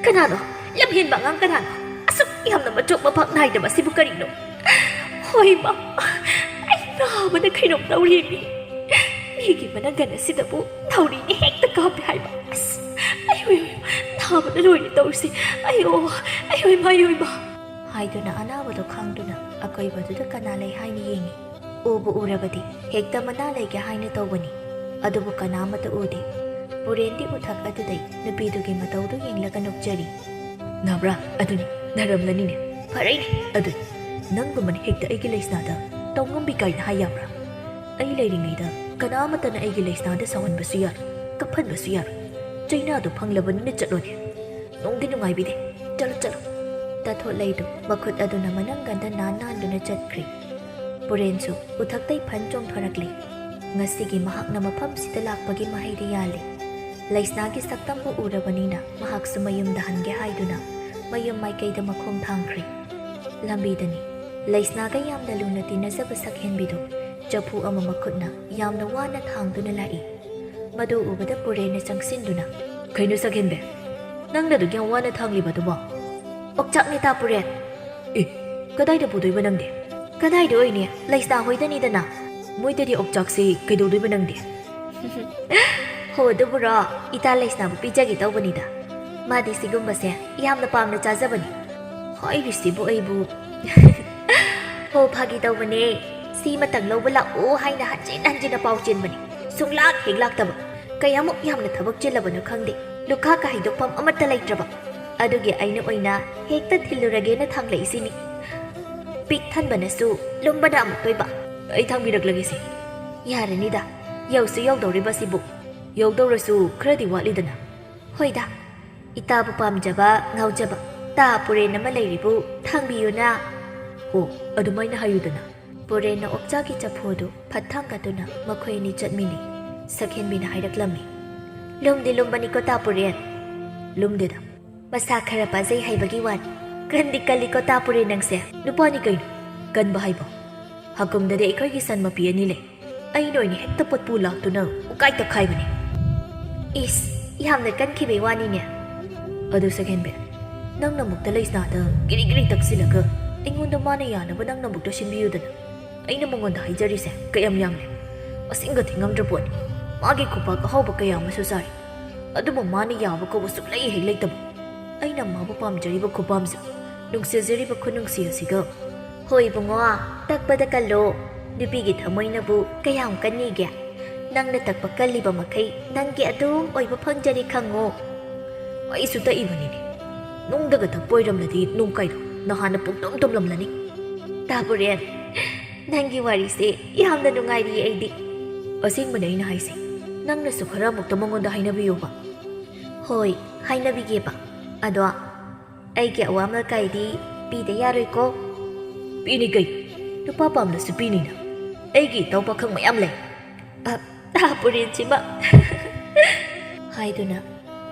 "ꯀꯅꯥꯅꯣ? ꯂꯝꯍꯦꯟꯕ ꯑꯉꯥꯡ ꯀꯅꯥꯅꯣ? ꯑꯁꯨꯛ ꯌꯥꯝꯅ ꯃꯆꯣꯛ ꯃꯄꯥꯛ ꯅꯥꯏꯗꯕ ꯑꯁꯤꯕꯨ ꯀꯔꯤꯅꯣ? ꯍꯣꯏ, ꯏꯃꯥ, ꯑꯩ ꯅꯥꯕꯅ ꯀꯩꯅꯣꯝ ꯇꯧꯔꯦꯃꯤ꯫ ꯃꯤꯒꯤ ꯃꯅꯪꯒꯟ ꯑꯁꯤꯗꯕꯨ ꯅꯥꯎꯔꯤꯅ ꯍꯦꯛꯇ ꯀꯥꯞꯄꯦ ꯍꯥꯏꯕ꯫ ꯑꯁ, ꯑꯩ, ꯑꯩ, ꯑꯩ, ꯅꯥꯕꯅ ꯂꯣꯏꯔꯦ ꯇꯧꯔꯤꯁꯦ꯫ ꯑꯩ, ꯑꯣ, ꯑꯩ, ꯑꯣꯏ, ꯃꯥ, ꯑꯣꯏ, ꯃꯥ!" ꯍꯥꯏꯗꯨꯅ ꯑꯅꯥꯕꯗꯣ ꯈꯥꯡꯗꯨꯅ ꯑꯀꯣꯏꯕꯗꯨꯗ ꯀꯅꯥ ꯂꯩ ꯍꯥꯏꯅ ꯌꯦꯡꯉꯤ꯫ ꯎꯕꯨ ꯎꯔꯕꯗꯤ ꯍꯦꯛꯇ ꯃꯅꯥ ꯂꯩꯒꯦ ꯍꯥꯏꯅ ꯇꯧꯕꯅꯤ꯫ ꯑꯗꯨꯕꯨ ꯀꯅꯥ ꯑꯃꯠꯇ ꯎꯗꯦ꯫ ꯄꯨꯔꯦꯟꯗꯤ ꯎꯊꯛ ꯑꯗꯨꯗꯩ ꯅꯨꯄꯤꯗꯨꯒꯤ ꯃꯇꯧꯗꯨ ꯌꯦꯡꯂꯒ ꯅꯣꯛꯆꯔꯤ꯫ "ꯅꯥꯕ꯭ꯔꯥ? ꯑꯗꯨꯅꯤ, ꯅꯥꯔꯝꯂꯅꯤꯅꯦ꯫ ꯐꯔꯦꯅꯦ, ꯑꯗꯨꯅꯤ꯫ ꯅꯪꯒꯨꯝꯕꯅ ꯍꯦꯛꯇ ꯑꯩꯒꯤ ꯂꯩꯁꯅꯥꯗ ꯇꯧꯉꯝꯕꯤ ꯀꯥꯏꯅ ꯍꯥꯏ ꯌꯥꯕ꯭ꯔꯥ? ꯑꯩ ꯂꯩꯔꯤꯉꯩꯗ ꯀꯅꯥ ꯑꯃꯠꯇꯅ ꯑꯩꯒꯤ ꯂꯩꯁꯅꯥꯗ ꯁꯥꯎꯍꯟꯕꯁꯨ ꯌꯥꯔꯣꯏ, ꯀꯞꯍꯟꯕꯁꯨ ꯌꯥꯔꯣꯏ꯫ ꯆꯩꯅꯥꯗꯣ ꯐꯪꯂꯕꯅꯤꯅ ꯆꯠꯂꯣꯅꯦ꯫ ꯅꯨꯡꯗꯤ ꯅꯨꯡꯉꯥꯏꯕꯤꯗꯦ꯫ ꯆꯠꯂꯣ, ꯆꯠꯂꯣ꯫" ꯇꯥꯊꯣꯠꯂꯩꯗꯨ ꯃꯈꯨꯠ ꯑꯗꯨꯅ ꯃꯅꯪꯒꯟꯗ ꯅꯥꯟ ꯅꯥꯟꯗꯨꯅ ꯆꯠꯈ꯭ꯔꯦ꯫ ꯄꯨꯔꯦꯟꯁꯨ ꯎꯊꯛꯇꯩ ꯐꯟ ꯆꯣꯡꯊꯣꯔꯛꯂꯦ꯫ ꯉꯁꯤꯒꯤ ꯃꯍꯥꯛꯅ ꯃꯐꯝꯁꯤꯗ ꯂꯥꯛꯄꯒꯤ ꯃꯍꯩꯗꯤ ꯌꯥꯜꯂꯦ꯫ ꯂꯩꯁꯅꯥꯒꯤ ꯁꯛꯇꯝꯕꯨ ꯎꯔꯕꯅꯤꯅ ꯃꯍꯥꯛꯁꯨ ꯃꯌꯨꯝꯗ ꯍꯟꯒꯦ ꯍꯥꯏꯗꯨꯅ ꯃꯌꯨꯝ ꯃꯥꯏꯀꯩꯗ ꯃꯈꯣꯡ ꯊꯥꯡꯈ꯭ꯔꯦ꯫ ꯂꯝꯕꯤꯗꯅꯤ ꯂꯩꯁꯅꯥꯒ ꯌꯥꯝꯅ ꯂꯨꯅ ꯇꯤꯟꯅꯖꯕ ꯁꯛꯍꯦꯟꯕꯤꯗꯨ ꯆꯐꯨ ꯑꯃ ꯃꯈꯨꯠꯅ ꯌꯥꯝꯅ ꯋꯥꯅ ꯊꯥꯡꯗꯨꯅ ꯂꯥꯛꯏ꯫ ꯃꯗꯨ ꯎꯕꯗ ꯄꯨꯔꯦꯟꯅ ꯆꯪꯁꯤꯟꯗꯨꯅ, "ꯀꯩꯅꯣ ꯁꯛꯍꯦꯟꯕꯤ? ꯅꯪꯅ ꯑꯗꯨꯛ ꯌꯥꯝ ꯋꯥꯅ ꯊꯥꯡꯂꯤꯕ ꯑꯗꯨꯕꯣ?" "ꯑꯣꯛꯆꯥꯛꯅꯤ ꯇꯥ ꯄꯨꯔꯦꯟ꯫" "ꯑꯦ, ꯀꯗꯥꯏꯗ ꯄꯨꯗꯣꯏꯕ ꯅꯪꯗꯤ?" "ꯀꯗꯥꯏꯗ ꯑꯣꯏꯅꯤ? ꯂꯩꯁꯅꯥ ꯍꯣꯏꯗꯅꯤꯗꯅ꯫" "ꯃꯣꯏꯗꯗꯤ ꯑꯣꯛꯆꯥꯛꯁꯤ ꯀꯩꯗꯧꯗꯣꯏꯕ ꯅꯪꯗꯤ?" "ꯍꯣ, ꯑꯗꯨꯕꯨꯔꯣ, ꯏꯇꯥ ꯂꯩꯁꯅꯥꯕꯨ ꯄꯤꯖꯒꯦ ꯇꯧꯕꯅꯤꯗ꯫ ꯃꯥꯗꯤ ꯁꯤꯒꯨꯝꯕꯁꯦ ꯌꯥꯝꯅ ꯄꯥꯝꯅ ꯆꯥꯖꯕꯅꯤ꯫" ꯍꯥꯏꯔꯤꯁꯤꯕꯨ ꯑꯩꯕꯨ꯫ ꯍꯣ, ꯐꯥꯒꯤ ꯇꯧꯕꯅꯦ꯫ ꯁꯤꯃꯇꯪ ꯂꯧꯕ ꯂꯥꯛꯑꯣ ꯍꯥꯏꯅ ꯍꯟꯖꯤꯟ ꯍꯟꯖꯤꯟꯅ ꯄꯥꯎ ꯆꯦꯟꯕꯅꯤ꯫ ꯁꯨꯡꯂꯥꯛ ꯍꯦꯛ ꯂꯥꯛꯇꯕ꯫ ꯀꯌꯥꯃꯨꯛ ꯌꯥꯝꯅ ꯊꯕꯛ ꯆꯤꯜꯂꯕꯅꯣ ꯈꯪꯗꯦ꯫ ꯂꯨꯈꯥꯛꯀ ꯍꯩꯗꯣꯛꯐꯝ ꯑꯃꯠꯇ ꯂꯩꯇ꯭ꯔꯕ꯫ ꯑꯗꯨꯒꯤ ꯑꯩꯅ ꯑꯣꯏꯅ ꯍꯦꯛꯇ ꯊꯤꯜꯂꯨꯔꯒꯦꯅ ꯊꯥꯡꯂꯛꯏꯁꯤꯅꯤ꯫ ꯄꯤꯛ ꯊꯟꯕꯅꯁꯨ ꯂꯨꯝꯕꯅ ꯑꯃꯨꯛꯇꯣꯏꯕ꯫ ꯑꯩ ꯊꯥꯡꯕꯤꯔꯛꯂꯒꯦꯁꯦ꯫ ꯌꯥꯔꯅꯤꯗ꯫ ꯌꯧꯁꯨ ꯌꯧꯗꯧꯔꯤꯕꯁꯤꯕꯨ꯫ ꯌꯧꯗꯧꯔꯁꯨ ꯈꯔꯗꯤ ꯋꯥꯠꯂꯤꯗꯅ꯫ ꯍꯣꯏꯗ, ꯏꯇꯥꯕꯨ ꯄꯥꯝꯖꯕ, ꯉꯥꯎꯖꯕ ꯇꯥ ꯄꯨꯔꯦꯟ ꯑꯃ ꯂꯩꯔꯤꯕꯨ ꯊꯥꯡꯕꯤꯌꯨꯅ꯫ ꯑꯣ, ꯑꯗꯨꯃꯥꯏꯅ ꯍꯥꯏꯌꯨꯗꯅ꯫ ꯄꯨꯔꯦꯟꯅ ꯑꯣꯛꯆꯥꯛꯀꯤ ꯆꯐꯨꯗꯨ ꯐꯠ ꯊꯥꯡꯒꯠꯇꯨꯅ ꯃꯈꯣꯏ ꯑꯅꯤ ꯆꯠꯃꯤꯟꯅꯩ꯫ ꯁꯛꯍꯦꯟꯕꯤꯅ ꯍꯥꯏꯔꯛꯂꯝꯃꯤ, "ꯂꯨꯝꯗꯤ ꯂꯨꯝꯕꯅꯤꯀꯣ ꯇꯥ ꯄꯨꯔꯦꯟ?" "ꯂꯨꯝꯗꯦꯗ꯫ ꯃꯁꯥ ꯈꯔ ꯄꯥꯖꯩ ꯍꯥꯏꯕꯒꯤ ꯋꯥꯅꯤ꯫ ꯀꯟꯗꯤ ꯀꯜꯂꯤꯀꯣ ꯇꯥ ꯄꯨꯔꯦꯟ ꯅꯪꯁꯦ꯫ ꯅꯨꯄꯥꯅꯤ ꯀꯩꯅꯣ꯫ ꯀꯟꯕ ꯍꯥꯏꯕ꯫ ꯍꯥꯀꯨꯝꯗꯗꯤ ꯑꯩꯈꯣꯏꯒꯤ ꯁꯟ ꯃꯄꯤ ꯑꯅꯤ ꯂꯩ꯫ ꯑꯩꯅ ꯑꯣꯏꯅ ꯍꯦꯛꯇ ꯄꯣꯠꯄꯨ ꯂꯥꯛꯇꯨꯅ ꯄꯨꯀꯥꯏ ꯇꯛꯈꯥꯏꯕꯅꯤ꯫" "ꯏꯁ, ꯌꯥꯝꯅ ꯀꯟꯈꯤꯕꯩ ꯋꯥꯅꯤꯅꯦ꯫" "ꯑꯗꯨ ꯁꯛꯍꯦꯟꯕꯤ, ꯅꯪꯅ ꯑꯃꯨꯛꯇ ꯂꯩꯁꯅꯥꯗ ꯒꯤꯔꯤ ꯒꯤꯔꯤ ꯇꯛꯁꯤꯜꯂꯒ ꯑꯩꯉꯣꯟꯗ ꯃꯥꯅ ꯌꯥꯅꯕ ꯅꯪꯅ ꯑꯃꯨꯛꯇ ꯁꯤꯟꯕꯤꯌꯨꯗꯅ꯫ ꯑꯩꯅ ꯃꯉꯣꯟꯗ ꯍꯥꯏꯖꯔꯤꯁꯦ ꯀꯌꯥꯝ ꯌꯥꯝꯂꯦ꯫ ꯑꯁꯤꯡꯒ ꯊꯤꯉꯝꯗ꯭ꯔ ꯄꯣꯠꯅꯤ꯫ ꯃꯥꯒꯤ ꯈꯨꯄꯥꯛ ꯑꯍꯥꯎꯕ ꯀꯌꯥ ꯑꯃꯁꯨ ꯆꯥꯔꯤ꯫ ꯑꯗꯨꯕꯨ ꯃꯥꯅ ꯌꯥꯕ ꯀꯧꯕ ꯁꯨꯛꯂꯩ ꯍꯦꯛ ꯂꯩꯇꯕ꯫ ꯑꯩꯅ ꯃꯥꯕꯨ ꯄꯥꯝꯖꯔꯤꯕ ꯈꯨꯄꯥꯝꯁꯦ, ꯅꯨꯡꯁꯤꯖꯔꯤꯕ ꯈꯨꯅꯨꯡꯁꯤ ꯑꯁꯤꯒ꯫" "ꯍꯣꯏ ꯏꯕꯨꯡꯉꯣ, ꯇꯛꯄꯗ ꯀꯜꯂꯣ꯫ ꯅꯨꯄꯤꯒꯤ ꯊꯃꯣꯏꯅꯕꯨ ꯀꯌꯥꯝ ꯀꯟꯅꯤꯒꯦ? ꯅꯪꯅ ꯇꯛꯄ ꯀꯜꯂꯤꯕ ꯃꯈꯩ ꯅꯪꯒꯤ ꯑꯗꯨꯝ ꯑꯣꯏꯕ ꯐꯪꯖꯔꯤ ꯈꯪꯉꯣ꯫" "ꯑꯩꯁꯨ ꯇꯛꯏꯕꯅꯤꯅꯦ꯫ ꯅꯨꯡꯗꯒ ꯇꯛꯄ ꯑꯣꯏꯔꯝꯂꯗꯤ ꯅꯣꯡ ꯀꯥꯏꯗꯣ ꯅꯍꯥꯟꯅ ꯄꯨꯡꯇꯨꯝ ꯇꯨꯝꯂꯝꯂꯅꯤ꯫" "ꯇꯥ ꯄꯨꯔꯦꯟ, ꯅꯪꯒꯤ ꯋꯥꯔꯤꯁꯦ ꯌꯥꯝꯅ ꯅꯨꯡꯉꯥꯏꯔꯤꯌꯦ ꯑꯩꯗꯤ꯫" "ꯑꯁꯦꯡꯕꯅꯦ ꯑꯩꯅ ꯍꯥꯏꯁꯦ꯫ ꯅꯪꯅꯁꯨ ꯈꯔ ꯑꯃꯨꯛꯇ ꯃꯉꯣꯟꯗ ꯍꯥꯏꯅꯕꯤꯌꯨꯕ꯫" "ꯍꯣꯏ, ꯍꯥꯏꯅꯕꯤꯒꯦꯕ꯫ ꯑꯗꯣ ꯑꯩꯒꯤ ꯑꯋꯥꯃꯜ ꯀꯥꯏꯗꯤ ꯄꯤꯗ ꯌꯥꯔꯣꯏꯀꯣ꯫" "ꯄꯤꯅꯤ ꯀꯩ, ꯅꯨꯄꯥ ꯄꯥꯝꯂꯁꯨ ꯄꯤꯅꯤꯅ꯫ ꯑꯩꯒꯤ ꯏꯇꯥꯎ ꯄꯥꯈꯪ ꯃꯌꯥꯝ ꯂꯩ꯫" "ꯑ, ꯇꯥ ꯄꯨꯔꯦꯟꯁꯤꯃ!" ꯍꯥꯏꯗꯨꯅ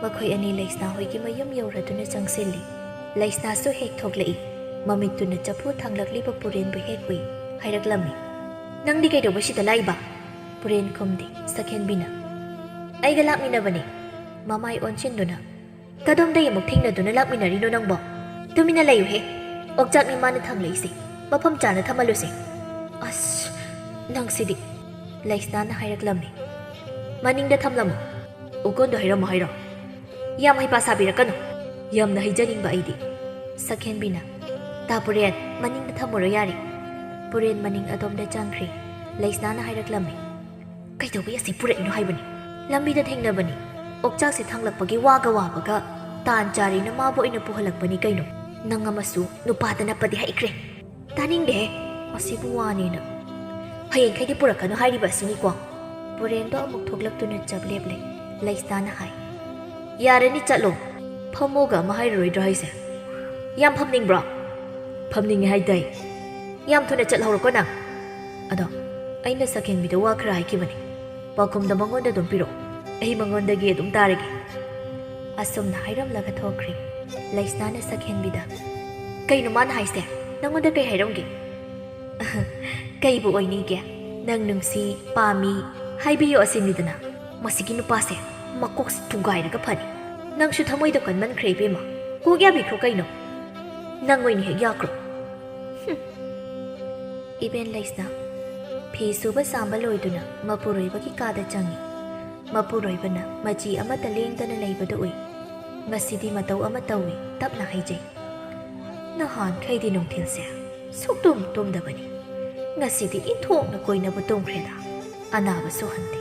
ꯃꯈꯣꯏ ꯑꯅꯤ ꯂꯩꯁꯅꯥ ꯍꯣꯏꯒꯤ ꯃꯌꯨꯝ ꯌꯧꯔꯗꯨꯅ ꯆꯪꯁꯤꯜꯂꯤ꯫ ꯂꯩꯁꯅꯥꯁꯨ ꯍꯦꯛ ꯊꯣꯛꯂꯛꯏ꯫ ꯃꯃꯤꯠꯇꯨꯅ ꯆꯐꯨ ꯊꯥꯡꯂꯛꯂꯤꯕ ꯄꯨꯔꯦꯟꯕꯨ ꯍꯦꯛ ꯎꯏ꯫ ꯍꯥꯏꯔꯛꯂꯝꯃꯤ, "ꯅꯪꯗꯤ ꯀꯩꯗꯧꯕ ꯁꯤꯗ ꯂꯥꯛꯏꯕ?" ꯄꯨꯔꯦꯟ ꯈꯨꯝꯗꯦ꯫ ꯁꯛꯍꯦꯟꯕꯤꯅ, "ꯑꯩꯒ ꯂꯥꯛꯃꯤꯟꯅꯕꯅꯦ꯫" ꯃꯃꯥꯏ ꯑꯣꯟꯁꯤꯟꯗꯨꯅ, "ꯀꯗꯣꯝꯗꯒꯤ ꯑꯃꯨꯛ ꯊꯦꯡꯅꯗꯨꯅ ꯂꯥꯛꯃꯤꯟꯅꯔꯤꯅꯣ ꯅꯪꯕꯣ? ꯇꯨꯃꯤꯟꯅ ꯂꯩꯌꯨꯍꯦ꯫ ꯑꯣꯛꯆꯥꯛꯅꯤ ꯃꯥꯅ ꯊꯥꯡꯂꯛꯏꯁꯦ꯫ ꯃꯐꯝ ꯆꯥꯅ ꯊꯝꯍꯜꯂꯨꯁꯦ꯫" "ꯑꯁ, ꯅꯪꯁꯤꯗꯤ꯫" ꯂꯩꯁꯅꯥꯅ ꯍꯥꯏꯔꯛꯂꯝꯃꯤ꯫ "ꯃꯅꯤꯡꯗ ꯊꯝꯂꯝꯃꯨ꯫" "ꯎꯀꯣꯟꯗꯣ ꯍꯩꯔꯝꯃꯣ ꯍꯥꯏꯔꯣ?" "ꯌꯥꯝ ꯍꯩꯄꯥ ꯁꯥꯕꯤꯔꯛꯀꯅꯨ꯫ ꯌꯥꯝꯅ ꯍꯩꯖꯅꯤꯡꯕ ꯑꯩꯗꯤ꯫" ꯁꯛꯍꯦꯟꯕꯤꯅ, "ꯇꯥ ꯄꯨꯔꯦꯟ, ꯃꯅꯤꯡꯗ ꯊꯝꯃꯨꯔꯣ ꯌꯥꯔꯦ꯫ ꯄꯨꯔꯦꯟ ꯃꯅꯤꯡ ꯑꯗꯣꯝꯗ ꯆꯪꯈ꯭ꯔꯦ꯫ ꯂꯩꯁꯅꯥꯅ ꯍꯥꯏꯔꯛꯂꯝꯃꯤ, "ꯀꯩꯗꯧꯕꯩ ꯑꯁꯤ ꯄꯨꯔꯛꯏꯅꯣ ꯍꯥꯏꯕꯅꯤ? ꯂꯝꯕꯤꯗ ꯊꯦꯡꯅꯕꯅꯤ꯫ ꯑꯣꯛꯆꯥꯛꯁꯦ ꯊꯥꯡꯂꯛꯄꯒꯤ ꯋꯥꯒ ꯋꯥꯕꯒ ꯇꯥꯟ ꯆꯥꯔꯦꯅ ꯃꯥꯕꯨ ꯑꯣꯏꯅ ꯄꯨꯍꯜꯂꯛꯄꯅꯤ ꯀꯩꯅꯣ꯫ ꯅꯪ ꯑꯃꯁꯨ ꯅꯨꯄꯥꯗ ꯅꯞꯄꯗꯤ ꯍꯩꯈ꯭ꯔꯦ꯫ ꯇꯥꯅꯤꯡꯗꯦꯍꯦ, ꯃꯁꯤꯕꯨ ꯋꯥꯅꯦꯅ꯫ ꯍꯌꯦꯡꯈꯩꯗꯤ ꯄꯨꯔꯛꯀꯅꯨ ꯍꯥꯏꯔꯤꯕ ꯑꯁꯤꯅꯤꯀꯣ?" ꯄꯨꯔꯦꯟꯗꯣ ꯑꯃꯨꯛ ꯊꯣꯛꯂꯛꯇꯨꯅ ꯆꯞ ꯂꯦꯞꯂꯦ꯫ ꯂꯩꯁꯅꯥꯅ ꯍꯥꯏ, "ꯌꯥꯔꯅꯤ, ꯆꯠꯂꯣ꯫ ꯐꯝꯃꯣꯒ ꯑꯃ ꯍꯥꯏꯔꯔꯣꯏꯗ꯭ꯔꯣ ꯍꯥꯏꯁꯦ? ꯌꯥꯝ ꯐꯝꯅꯤꯡꯕ꯭ꯔꯣ?" "ꯐꯝꯅꯤꯡꯉꯦ ꯍꯥꯏꯗꯥꯏ?" "ꯌꯥꯝ ꯊꯨꯅ ꯆꯠꯍꯧꯔꯣꯀꯣ ꯅꯪ꯫ ꯑꯗꯣ ꯑꯩꯅ ꯁꯛꯍꯦꯟꯕꯤꯗ ꯋꯥ ꯈꯔ ꯍꯥꯏꯈꯤꯕꯅꯦ꯫ ꯄꯥꯎꯈꯨꯝꯗꯣ ꯃꯉꯣꯟꯗ ꯑꯗꯨꯝ ꯄꯤꯔꯛꯑꯣ꯫ ꯑꯩ ꯃꯉꯣꯟꯗꯒꯤ ꯑꯗꯨꯝ ꯇꯥꯔꯒꯦ꯫" ꯑꯁꯨꯝꯅ ꯍꯥꯏꯔꯝꯂꯒ ꯊꯣꯛꯈ꯭ꯔꯦ꯫ ꯂꯩꯁꯅꯥꯅ ꯁꯛꯍꯦꯟꯕꯤꯗ, "ꯀꯩꯅꯣ ꯃꯥꯅ ꯍꯥꯏꯁꯦ? ꯅꯪꯉꯣꯟꯗ ꯀꯩ ꯍꯥꯏꯔꯝꯒꯦ?" "ꯀꯩꯕꯨ ꯑꯣꯏꯅꯤꯒꯦ? ꯅꯪ ꯅꯨꯡꯁꯤ, ꯄꯥꯝꯃꯤ ꯍꯥꯏꯕꯤꯌꯣ ꯑꯁꯤꯅꯤꯗꯅ꯫ ꯃꯁꯤꯒꯤ ꯅꯨꯄꯥꯁꯦ ꯃꯀꯣꯛꯁꯤ ꯊꯨꯒꯥꯏꯔꯒ ꯐꯅꯤ꯫ ꯅꯪꯁꯨ ꯊꯃꯣꯏꯗꯣ ꯀꯟꯃꯟꯈ꯭ꯔꯦ ꯏꯕꯦꯝꯃ꯫ ꯀꯣꯛ ꯌꯥꯕꯤꯈ꯭ꯔꯣ ꯀꯩꯅꯣ꯫ ꯅꯪ ꯑꯣꯏꯅ ꯍꯦꯛ ꯌꯥꯈ꯭ꯔꯣ꯫" ꯍꯨꯝ꯫ ꯏꯕꯦꯟ ꯂꯩꯁꯅꯥ ꯐꯤ ꯁꯨꯕ ꯆꯥꯝꯕ ꯂꯣꯏꯗꯨꯅ ꯃꯄꯨꯔꯣꯏꯕꯒꯤ ꯀꯥꯗ ꯆꯪꯉꯤ꯫ ꯃꯄꯨꯔꯣꯏꯕꯅ ꯃꯆꯤ ꯑꯃꯠꯇ ꯂꯦꯡꯗꯅ ꯂꯩꯕꯗꯨ ꯎꯏ꯫ ꯉꯁꯤꯗꯤ ꯃꯇꯧ ꯑꯃ ꯇꯧꯏ, ꯇꯞꯅ ꯍꯥꯏꯖꯩ, "ꯅꯍꯥꯟꯈꯩꯗꯤ ꯅꯨꯡꯊꯤꯜꯁꯦ ꯁꯨꯛꯇꯨꯝ ꯇꯨꯝꯗꯕꯅꯤ꯫ ꯉꯁꯤꯗꯤ ꯏꯟꯊꯣꯛꯅ ꯀꯣꯏꯅꯕ ꯇꯨꯝꯈ꯭ꯔꯦꯗ꯫ ꯑꯅꯥꯕꯁꯨ ꯍꯟꯗꯦ꯫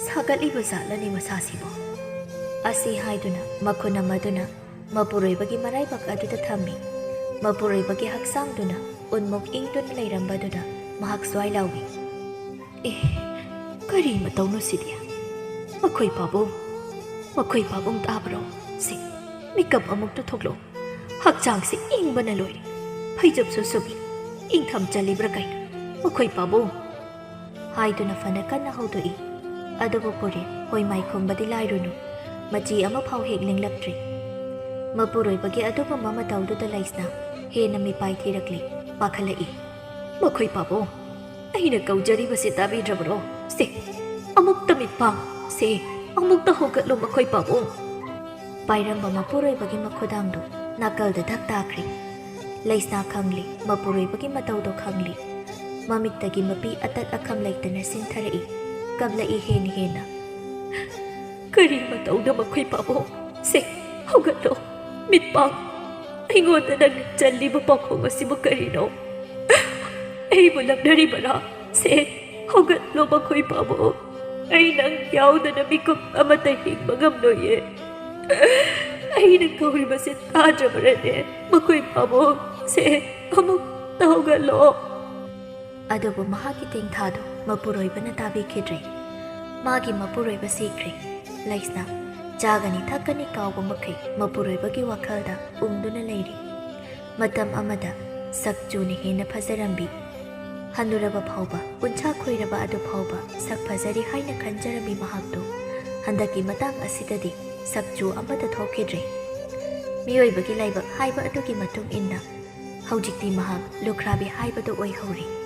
ꯁꯥꯒꯠꯂꯤꯕ ꯖꯥꯠꯂꯅꯦ ꯃꯁꯥꯁꯤꯕꯣ?" ꯑꯁꯤ ꯍꯥꯏꯗꯨꯅ ꯃꯈꯨꯟ ꯑꯃꯗꯨꯅ ꯃꯄꯨꯔꯣꯏꯕꯒꯤ ꯃꯔꯥꯏꯕꯛ ꯑꯗꯨꯗ ꯊꯝꯃꯤ꯫ ꯃꯄꯨꯔꯣꯏꯕꯒꯤ ꯍꯛꯆꯥꯡꯗꯨꯅ ꯎꯟꯃꯨꯛ ꯏꯪꯗꯨꯅ ꯂꯩꯔꯝꯕꯗꯨꯗ ꯃꯍꯥꯛ ꯁ꯭ꯋꯥꯏ ꯂꯥꯎꯏ, "ꯑꯦ, ꯀꯔꯤ ꯃꯇꯧꯅꯣ ꯁꯤꯗꯤ? ꯃꯈꯣꯏ ꯄꯥꯕꯨꯡ, ꯃꯈꯣꯏ ꯄꯥꯕꯨꯡ ꯇꯥꯕ꯭ꯔꯣ? ꯁꯤ, ꯃꯤꯀꯞ ꯑꯃꯨꯛꯇ ꯊꯣꯛꯂꯛꯎ꯫ ꯍꯛꯆꯥꯡꯁꯤ ꯏꯪꯕꯅ ꯂꯣꯏꯔꯦ꯫ ꯐꯩꯖꯨꯞꯁꯨ ꯁꯨꯞꯂꯤ꯫ ꯏꯪꯊꯝ ꯆꯜꯂꯤꯕ꯭ꯔꯥ ꯀꯩꯅꯣ? ꯃꯈꯣꯏ ꯄꯥꯕꯨꯡ!" ꯍꯥꯏꯗꯨꯅ ꯐꯅ ꯀꯟꯅ ꯍꯧꯗꯣꯛꯏ꯫ ꯑꯗꯨꯕꯨ ꯄꯨꯔꯦꯟ ꯍꯣꯏ ꯃꯥꯏ ꯈꯨꯝꯕꯗꯤ ꯂꯥꯏꯔꯨꯅꯨ, ꯃꯆꯤ ꯑꯃꯐꯥꯎ ꯍꯦꯛ ꯂꯦꯡꯂꯛꯇ꯭ꯔꯤ꯫ ꯃꯄꯨꯔꯣꯏꯕꯒꯤ ꯑꯗꯨꯒꯨꯝꯕ ꯃꯇꯧꯗꯨꯗ ꯂꯩꯁꯅꯥ ꯍꯦꯟꯅ ꯃꯤꯄꯥꯏ ꯊꯤꯔꯛꯂꯤ, ꯄꯥꯈꯠꯂꯛꯏ꯫ "ꯃꯈꯣꯏ ꯄꯥꯕꯨꯡ, ꯑꯩꯅ ꯀꯧꯖꯔꯤꯕꯁꯤ ꯇꯥꯕꯤꯗ꯭ꯔꯕꯔꯣ? ꯁꯦ, ꯑꯃꯨꯛꯇ ꯃꯤꯠ ꯄꯥꯡ꯫ ꯁꯦ, ꯑꯃꯨꯛꯇ ꯍꯧꯒꯠꯂꯨ ꯃꯈꯣꯏ ꯄꯥꯕꯨꯡ!" ꯄꯥꯏꯔꯝꯕ ꯃꯄꯨꯔꯣꯏꯕꯒꯤ ꯃꯈꯨꯗꯥꯡꯗꯨ ꯅꯥꯀꯜꯗ ꯙꯛ ꯇꯥꯈ꯭ꯔꯦ꯫ ꯂꯩꯁꯅꯥ ꯈꯪꯂꯤ, ꯃꯄꯨꯔꯣꯏꯕꯒꯤ ꯃꯇꯧꯗꯣ ꯈꯪꯂꯤ꯫ ꯃꯃꯤꯠꯇꯒꯤ ꯃꯄꯤ ꯑꯇꯠ ꯑꯈꯝ ꯂꯩꯇꯅ ꯁꯤꯟꯊꯔꯛꯏ, ꯀꯞꯂꯛꯏ ꯍꯦꯟꯅ ꯍꯦꯟꯅ꯫ "ꯀꯔꯤ ꯃꯇꯧꯗ ꯃꯈꯣꯏ ꯄꯥꯕꯨꯡ? ꯁꯦ, ꯍꯧꯒꯠꯂꯣ, ꯃꯤꯠ ꯄꯥꯡ꯫ ꯑꯩꯉꯣꯟꯗ ꯅꯪꯅ ꯆꯜꯂꯤꯕ ꯄꯥꯎꯈꯣꯡ ꯑꯁꯤꯕꯨ ꯀꯔꯤꯅꯣ? ꯑꯩꯕꯨ ꯂꯛꯅꯔꯤꯕꯔꯥ? ꯁꯦ, ꯍꯧꯒꯠꯂꯣ ꯃꯈꯣꯏ ꯄꯥꯕꯨꯡ꯫ ꯑꯩ ꯅꯪ ꯌꯥꯎꯗꯅ ꯃꯤꯀꯨꯞ ꯑꯃꯠꯇ ꯍꯤꯡꯕ ꯉꯝꯂꯣꯏꯌꯦ꯫ ꯑꯩꯅ ꯀꯧꯔꯤꯕꯁꯤ ꯇꯥꯗ꯭ꯔꯕꯔꯅꯦ? ꯃꯈꯣꯏ ꯄꯥꯕꯨꯡ, ꯁꯦ, ꯑꯃꯨꯛꯇ ꯍꯧꯒꯠꯂꯣ꯫ ꯑꯗꯨꯕꯨ ꯃꯍꯥꯛꯀꯤ ꯇꯦꯡꯊꯥꯗꯨ ꯃꯄꯨꯔꯣꯏꯕꯅ ꯇꯥꯕꯤꯈꯤꯗ꯭ꯔꯦ꯫ ꯃꯥꯒꯤ ꯃꯄꯨꯔꯣꯏꯕ ꯁꯤꯈ꯭ꯔꯦ꯫ ꯂꯩꯁꯅꯥ ꯆꯥꯒꯅꯤ ꯊꯛꯀꯅꯤ ꯀꯥꯎꯕ ꯃꯈꯩ ꯃꯄꯨꯔꯣꯏꯕꯒꯤ ꯋꯥꯈꯜꯗ ꯎꯪꯗꯨꯅ ꯂꯩꯔꯤ꯫ ꯃꯇꯝ ꯑꯃꯗ ꯁꯛꯆꯨꯅ ꯍꯦꯟꯅ ꯐꯖꯔꯝꯕꯤ, ꯍꯟꯅꯨꯔꯕ ꯐꯥꯎꯕ, ꯎꯟꯁꯥ ꯈꯣꯏꯔꯕ ꯑꯗꯨ ꯐꯥꯎꯕ ꯁꯛ ꯐꯖꯔꯤ ꯍꯥꯏꯅ ꯈꯟꯖꯔꯝꯃꯤ ꯃꯍꯥꯛꯇꯨ ꯍꯟꯗꯛꯀꯤ ꯃꯇꯥꯡ ꯑꯁꯤꯗꯗꯤ ꯁꯛꯆꯨ ꯑꯃꯠꯇ ꯊꯣꯛꯈꯤꯗ꯭ꯔꯦ꯫ ꯃꯤꯑꯣꯏꯕꯒꯤ ꯂꯥꯏꯕꯛ ꯍꯥꯏꯕ ꯑꯗꯨꯒꯤ ꯃꯇꯨꯡ ꯏꯟꯅ ꯍꯧꯖꯤꯛꯇꯤ ꯃꯍꯥꯛ ꯂꯨꯈ꯭ꯔꯥꯕꯤ ꯍꯥꯏꯕꯗꯨ ꯑꯣꯏꯍꯧꯔꯦ꯫